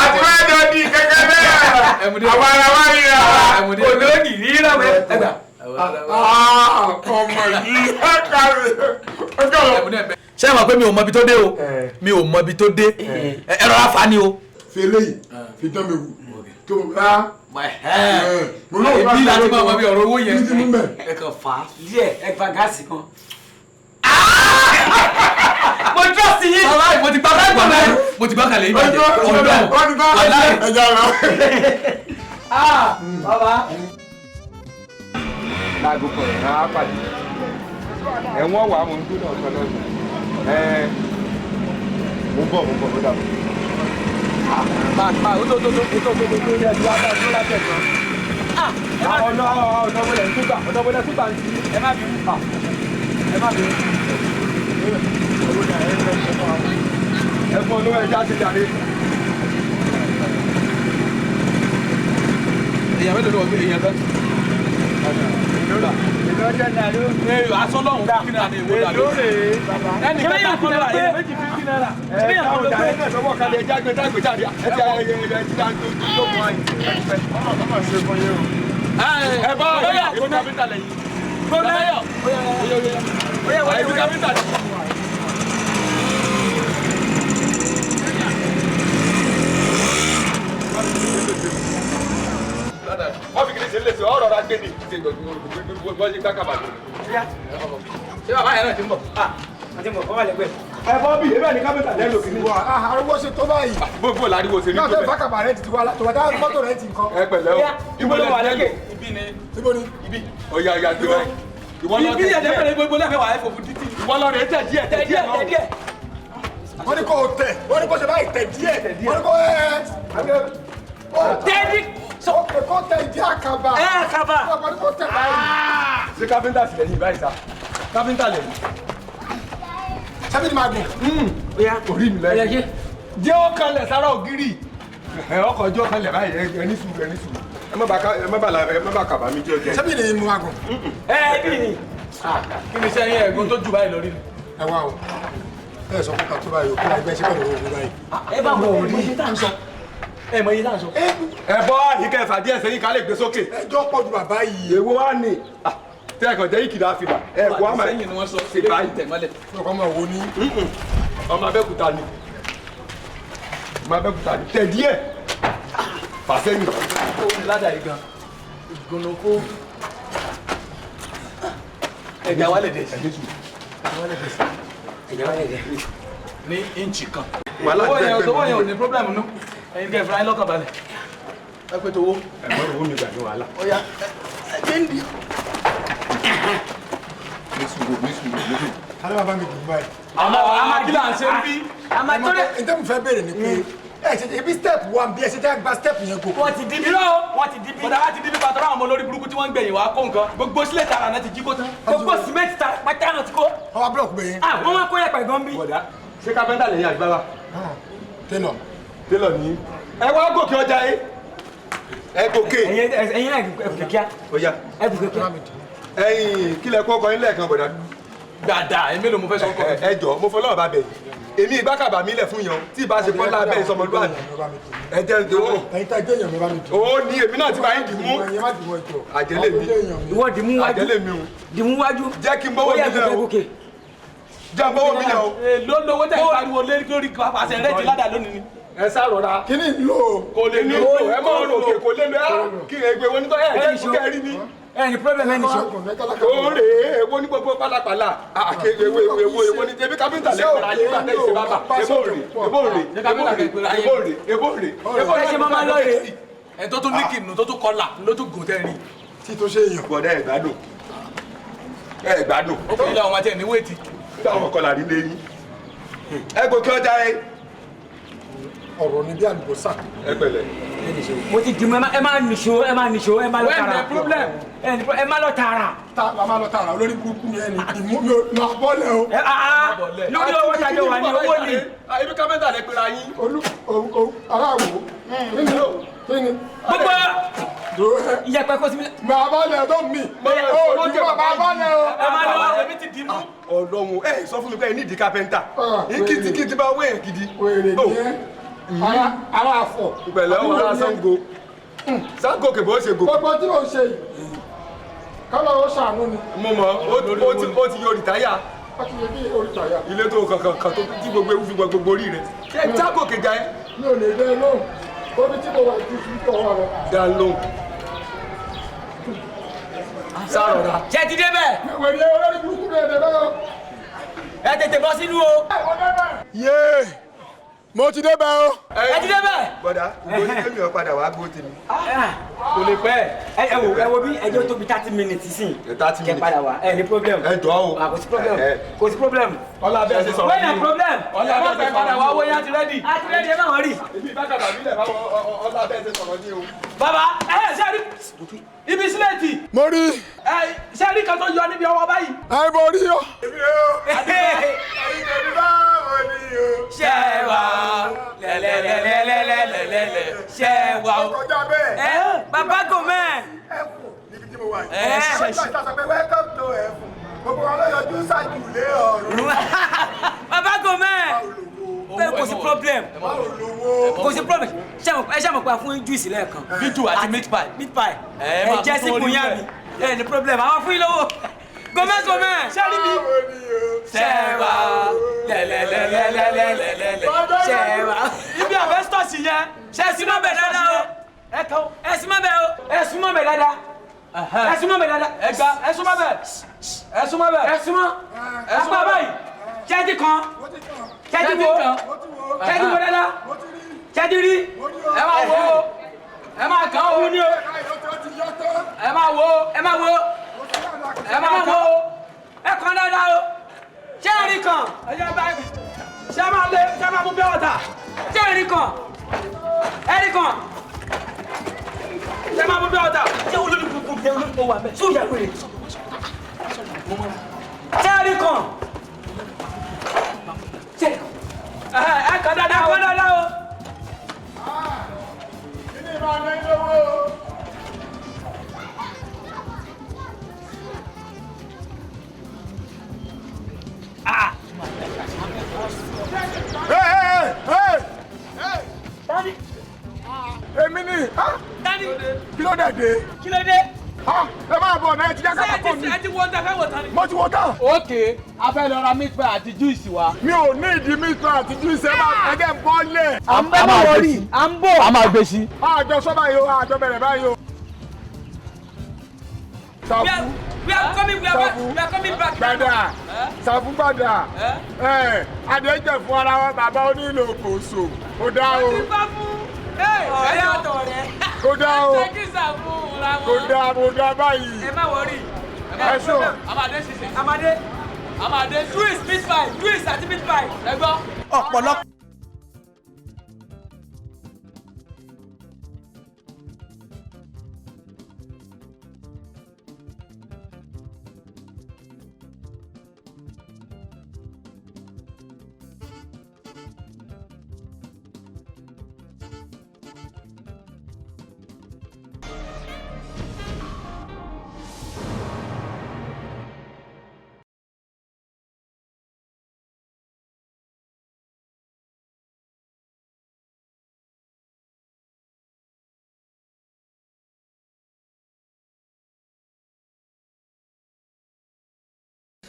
Àti wá jọ di kẹ̀kẹ́ bẹ́ẹ̀. Àwọn ará wa ríra wa. Olóògì ríra wẹ́. Ẹgbà. Ọmọ yìí ẹ kàwé. Ṣé ẹ mọ̀ pé mi ò mọ ibi tó dé o? Mi ò mọ ibi tó dé. Ẹ rọra fa ni o. Fi eléyìí fi dán mi wò tó o bá. Èmi láti máa mọ bí ọ̀rọ̀ owó yẹn. Ẹ kàn fà á. Díẹ̀ ẹ gba gáàsì kan. Mo trust yín. Bàbá mo ti gbá kalẹ̀. Mo ti gbá kalẹ̀ yín bàjẹ́. Ọ̀dọ́ wàláì. Ah bàbá. Láago kan ẹ̀ á pàdé. Ẹ̀wọ̀n wà á mọ̀ ń dúró ọ̀sán lọ́sàn. Ẹ̀ mo ń bọ̀ mo ń bọ̀ mo dàbọ̀. Máa ó tó tó tó tó tó tó tó yẹ kí wá bá dúró látẹ̀ kan. Ọ̀nà ọ̀nà wọlé túgbà ọ̀nà wọlé túgbà ń ti. Ẹ má bínú. Ẹ má bínú. Ẹ fún olówó ẹja ti jàre. Èèyàn mélòó ló wọ èèyàn kan? Aṣọ lọ́hùn fifty naira ni èwo dàbí. Ẹnì kan náà kọ́ lọ́la èèyàn méjì 50 naira. Ẹ táwọn jàre náà sọ́wọ́ kalẹ̀ ẹja gbé dágbé jáde. Ẹ ti ẹ ẹ ti dá tó tó mọ́ ẹ. Ẹ bá ọ̀rẹ́ èmi káfíńtà lẹ́yìn. Gbọ́dọ̀. Èmi káfíńtà lẹ́yìn. Wọ́n fi kìlì ṣe léṣe ọ̀rọ̀ ra gbé ni ṣe wọ́n ṣe gbákàbà lọ. Ṣé bàbá yẹn náà ti ń bọ̀? Àti mọ̀ kọ́ wà lẹ́gbẹ̀ẹ́. Ẹ bọ́ bí ebí ẹni káfíńtà lẹ́nu kìíní. Wà á ariwo ṣe tó báyìí. Gbogbo làríwo ṣe ní Náà tó tẹ bẹ̀. bákàbà rẹ ti wá látọ̀ wá mọ́tò rẹ ti nǹkan. Ẹ pẹ̀lẹ́ o. Ibo ló wà lẹ́kẹ̀? Ibi ni. Ibo ni. Ibi. Ọ̀yà ọ̀yà gbé báyìí. Ìwọ lọ Ibi tẹ̀ yẹn díẹ̀. tẹ́lẹ̀ gbogbo lẹ́fẹ̀ẹ́ wà ẹ̀fọ́ fún títì. Ìwọ lọ rẹ̀ tẹ̀ díẹ̀ tẹ̀ díẹ̀ náà. Wọ́n ní kò tẹ̀, wọ́n ní kò ṣe báyìí tẹ̀ díẹ̀, wọ́n ní kò ẹ̀ Tẹ́lí. Ó kò tẹ ìdí àkàbà. Ẹ àkàbà. Wọ́n ní kò tẹ̀ báyìí. Ṣé káfíńtà sì lẹ́yìn báyìí sá? Káfíńtà lẹ́yìn. Ṣebí ni màá gùn? Orí mi lẹ́yìn. Jẹ́ ó kanlẹ̀ sára ògiri. Ẹ ọkọ̀ ọjọ́ kanlẹ̀ báyìí ẹ ní sùúrù ẹ ní sùúrù. Ẹ má bà kàbà mi jẹ́ ọjẹ́. Ṣebí ni mo máa gùn? Ẹ bí ni. Kí ni sẹ́yìn ẹ̀gún tó jù báyìí lọ rí ni? Ẹ wá o, ẹ sọ fún kàtó báyìí o, kí ẹgbẹ́ ṣe pẹ̀lú owó báyìí. Ẹ bá wọ orí iye tá à ń sọ. Ẹ mọ iye tá à ń sọ. Ẹ bọ́ ìkẹfà díẹ̀ sẹ́yìn ká lè gbé sókè. Ẹjọ́ pọ̀ ju bàbá yìí. Èwo wá ní? Tẹ́ ẹ̀kọ́ jẹ́ ìkìlá fìlà. Ẹ kò á máa Sẹ́yìn ni wọ́n sọ. ṣe báyìí. Tẹ̀mọ́lẹ̀. Ọkọ máa wo ní. Ọmọ Abẹ́òkúta ni. Ọmọ Abẹ́òkúta ni. Tẹ̀ díẹ̀. Fà sẹ́yìn. Ó ní ládàá yìí gan. Ìgbónokó. Ẹja wálẹ̀ dẹ̀ sí. Ẹja wálẹ̀ dẹ̀ sí. Ẹja wálẹ̀ dẹ̀. Ní íǹchì kan. Wàhálà Owó yẹn jẹ́ owó yẹn ò ní pírọ́blẹ̀mù nú. Ẹyin kẹ́ fúnra yín lọ́kàn balẹ̀. Ẹ pé towó. Ẹ̀gbọ́n owó mi gbà ní wàhálà. Ọya ẹ jẹ́ ń di. Ní sùúrù ní sùúrù ní sùúrù. Tálẹ́ bàbá mi dùn báyìí. Àmọ́ kí là ń ṣe ń bí. Àmọ́ tó lè. Ǹjẹ́ mo fẹ́ béèrè ni pé ẹ ṣe ibi step one bí ẹ ṣe jẹ́ gba step yẹn gòkè. Wọ́n ti díbí. Irọ́ o. Wọ́n ti díbí. Bọ̀dá wa ti díbí pàtó àwọn ọmọ olórí burúkú tí wọ́n ń gbẹ̀yìn wá kó nǹkan. Gbogbo sílẹ̀ tààrà náà ti jí kó tán. Gbogbo sìmẹ́ntì tara pátá náà ti kó. Ọwọ́ búlọ̀kù bẹ́ẹ̀. Ah wọ́n máa kó yẹ̀pẹ̀ gan bí. Bọ̀dá ṣé káfíńtà lẹ́yìn àbí bàbá? Télọ̀. Télọ̀ ní. Ẹ wá gòkè ọjà yìí. Ẹ gòkè. Ẹyin náà ẹ gòkè kíá. Ọya. Ẹ gòkè kíá. Ẹyin kílẹ̀ kó ọkọ yín lẹ́ẹ̀kan bọ̀dá. Gbàdà ẹ mélòó mo fẹ́ sọ ọkọ mi. Ẹ jọ mo fọlọ́ọ̀ bá bẹ̀ yìí. Èmi ìgbákàbà mi lẹ̀ fún yan tí ìbá ṣe fọ́lá abẹ́ ìsọmọlúwàbí. Ẹ jẹ́ ń dòwó. Ẹyin tá jẹ́ èèyàn mi bá mi dùn. Ó ní èmi náà ti bá yín dì mú. Ẹyin má dùn mọ́ ẹjọ́. Àjẹlé mi. Ìwọ dìmú wájú. Àjẹlé mi o. Dìmú wájú. Jẹ́ kí n bọ́wọ́ Ó yá mi lẹ̀ o. gòkè gòkè. Jẹ́ n bọ́wọ́ mi lẹ̀ o. Èló lowó tẹ̀ ń pariwo lórí pàṣẹ rẹ̀ ti ládàá lónìí ni. Ẹ sá rọra. Kí ni lò ó? Kò lè lò ó. Ẹ máa rò òkè kò lè lò ẹ. Kí ẹgbẹ́ wo ní tọ́ ẹ jẹ́ kí kẹ́ rí ni. Ẹ ní problem ẹni sọ. Ó rè é èwo ní gbogbo pálapàla. Àkè èwo èwo èwo ní ebi káfíńtà lẹ́kọ̀ọ́ ayé gbà tẹ̀ ṣe bàbà. Èbó rè èbó rè èbó rè èbó rè èbó rè. Ẹ ṣe máa máa lọ rè. Ẹ tó tún ní kìnnù tó tún kọlà ló tún gùn tẹ́ rí. Tí tó ṣe èèyàn. Bọ̀dá ẹ̀ gbádùn. Ẹ gbádùn. Ó kò ní làwọn àti ẹ̀ ní wéètì. Nígbà wọn kọlà rí lẹ́yìn. Ẹ gòkè ọjà ẹ. Ọ̀rọ̀ ni bí àlùbọ́sà. Ẹ pẹ̀lẹ́. Mo ti dì mú, ẹ má nìṣó, ẹ má nìṣó, ẹ má lọ When tààrà. the problem. Ẹ má lọ tààrà. Ta la máa lọ tààrà, olórí burúkú ni ẹni ìmú mi ò máa bọ́lẹ̀ o. Lórí owó tajọ wà ní owó ni. Ibi kápẹ́ntà lè pera yín. Olú aláwo kí ni kí ni. Gbogbo iyẹ̀pẹ̀ kó sí mi. Màá bọ́lẹ̀ tó mi. O ní máa bọ́lẹ̀ o. Ẹ má lọ. Èmi ti dì mú. Ọlọ́run ẹ sọ fún mi pé ẹ ní ìdí kápẹ́ntà. Kí ti bá wéyàn gidi. Wèrè ni ẹ. Ara àfọ̀. Pẹ̀lẹ́ o, ara Ṣàngó. Ṣàngó kè bó ṣe gò. Gbogbo tí mò ń ṣe yìí, kọ́lọ́ ó ṣàánú ni. Mo mọ̀, ó ti yọ rìtáyà. Ó ti yẹ kí orítàyà. Ilé tó kankan kan tó tí gbogbo ewu fi gbọ́ gbogbo orí rẹ̀. Ṣé Ṣàngó kè já ẹ? Mi ò lè dé lóhùn. Omi tí mo wà ju fi tọwọ́ rẹ̀. Dá lóhùn. Sárọ̀ra. Ṣé ti débẹ̀? Wèrè olórí burúkú ni ẹ̀dẹ̀ bẹ́ẹ̀ o. Ẹ tètè bọ́ sínú o. Yéé! Mo ti débẹ̀ o. Ẹ ti débẹ̀. Bọ̀dá, gbogbo ní kémi ọ̀ padà wá gbó tèmi. Kò lè pẹ́. Ẹ wo, ẹ wo bí ẹjọ́ tóbi 30 minutes sísìn. 30 minutes. Kẹ padà wá, ẹ ní problem. Ẹ jọ o. Kò sí problem. Kò sí problem. Ọlá bẹ́ẹ̀ ṣe sọ̀rọ̀ When na problem. Ọlá bẹ́ẹ̀ ṣe Padà wá sọ̀rọ̀ owó yẹn á ti ready. A ti ready, ẹ má worry. Èmi bá kàkà mí lẹ̀ báwo ọlá bẹ́ẹ̀ ṣe sọ̀rọ̀ ní o. Bàbá ẹ ṣe rí ibi sílẹ̀tì. Mo rí. Ẹ ṣe rí kan tó yọ níbi ọwọ́ báyìí. Ẹ mo rí o. Ṣé wà lẹ́lẹ́lẹ́lẹ́lẹ́lẹ́lẹ́ ṣé wà o. Kọjá bẹ́ẹ̀. Ẹ bàbá gòmẹ́. Níbi tí mo wà yìí. Ẹ ṣe sọ pé welcome to ẹ̀fún. Gbogbo wọn lọ yọjú ṣáájú lé ọ̀run. Bàbá gòmẹ́. Bẹ́ẹ̀ kò sí problem. Kò sí problem. Ẹ ṣe àmọ̀ pé a fún yín juice lẹ́ẹ̀kan. Bíjù àti meat pie. Meat pie. Ẹ Ẹ máa jẹ́ tún sípò orí yá bẹ́ẹ̀. mi. Ẹ ní problem. Àwọn fún yín lówó. Gòmẹ́ gòmẹ́. Ṣé rí mi? Ṣé wà lẹ́lẹ́lẹ́lẹ́lẹ́lẹ́lẹ́ ṣé wà. Ibi àbẹ́sítọ̀sì yẹn. Ṣé ẹ súnmọ́ bẹ̀ dáadáa o. Ẹ kàn. Ẹ súnmọ́ bẹ̀ o. Ẹ súnmọ́ bẹ̀ dáadáa. Ẹ súnmọ́ bẹ̀ dáadáa. Ẹ gba ẹ súnmọ́ bẹ̀. Ẹ súnmọ́ bẹ̀. Ẹ súnmọ́. Ẹ súnmọ́ Apá báyìí. Ṣẹ́ẹ́dì kan. Ṣẹ́ẹ́dì wo. Ṣẹ́ẹ́dì wo dáadáa. Ṣẹ́ẹ́dì rí. Ẹ máa wo o. Ẹ máa kàn o. Ẹ máa wo o. Ẹ máa wo. Ẹ máa kàn o. Ẹ kàn dáadáa o. Ṣé ẹ rí kan? Ẹ jẹ́ báyìí. Ṣé máa lé ṣé máa mú pure water? Ṣé ẹ rí kan? Ẹ rí kan. Ṣé máa mú pure water? Ṣé olórí kúkú jẹ́ olórí kò wà bẹ́ẹ̀? Ṣé ó yà wèrè? Ṣé ẹ rí kan? Ṣé ẹ rí kan? Ẹ kàn dáadáa Ẹ o. kàn dáadáa o. Kí ni ìbá ní lówó o? Hey, hey, hey! Tani. Èmi ni. Tani. Kí ló dé dé? Kí ló dé? Ẹ máa bọ̀ náà, ẹ ti jẹ́ ká kọ́kọ́ mi. Ẹ ti wọ́n tẹ́ fẹ́ wò tán ni. Mo ti wọ tán. Ok, a fẹ́ lọ ra meat pie àti juice wa. Mi ò ní ìdí meat pie àti juice, ẹ máa ẹ jẹ́ n bọ́lẹ̀. À ń bá wọrí, à ń bọ̀. A máa gbé sí. Àjọ sọ báyìí o, àjọ bẹ̀rẹ̀ báyìí o. Ṣàfù. We are coming, we are, we are coming back. Gbàdà, Ṣàfù gbàdà. Ẹ Adéjẹ fún ara wọn bàbá onílò kò so. Kò dá o. Ọ̀rẹ́ àtọ̀rẹ́. Kò dá o. Ṣé kí Ṣàfù ra wọn? Kò dá kò dá báyìí. Ẹ má wọrí. Ẹ sọ. Amadé ṣiṣẹ́. Amadé. Amadé. Juice meat pie, juice àti meat pie. Ẹ gbọ́. Ọ̀pọ̀lọpọ̀.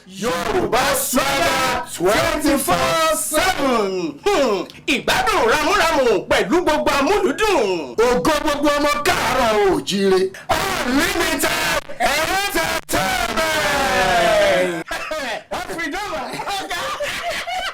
Yorùbá Swagger 24/7. Ìgbádùn ramúramù pẹ̀lú gbogbo amúlùdùn. Ògo gbogbo ọmọ káàárọ̀ oòjíire. Unlimited.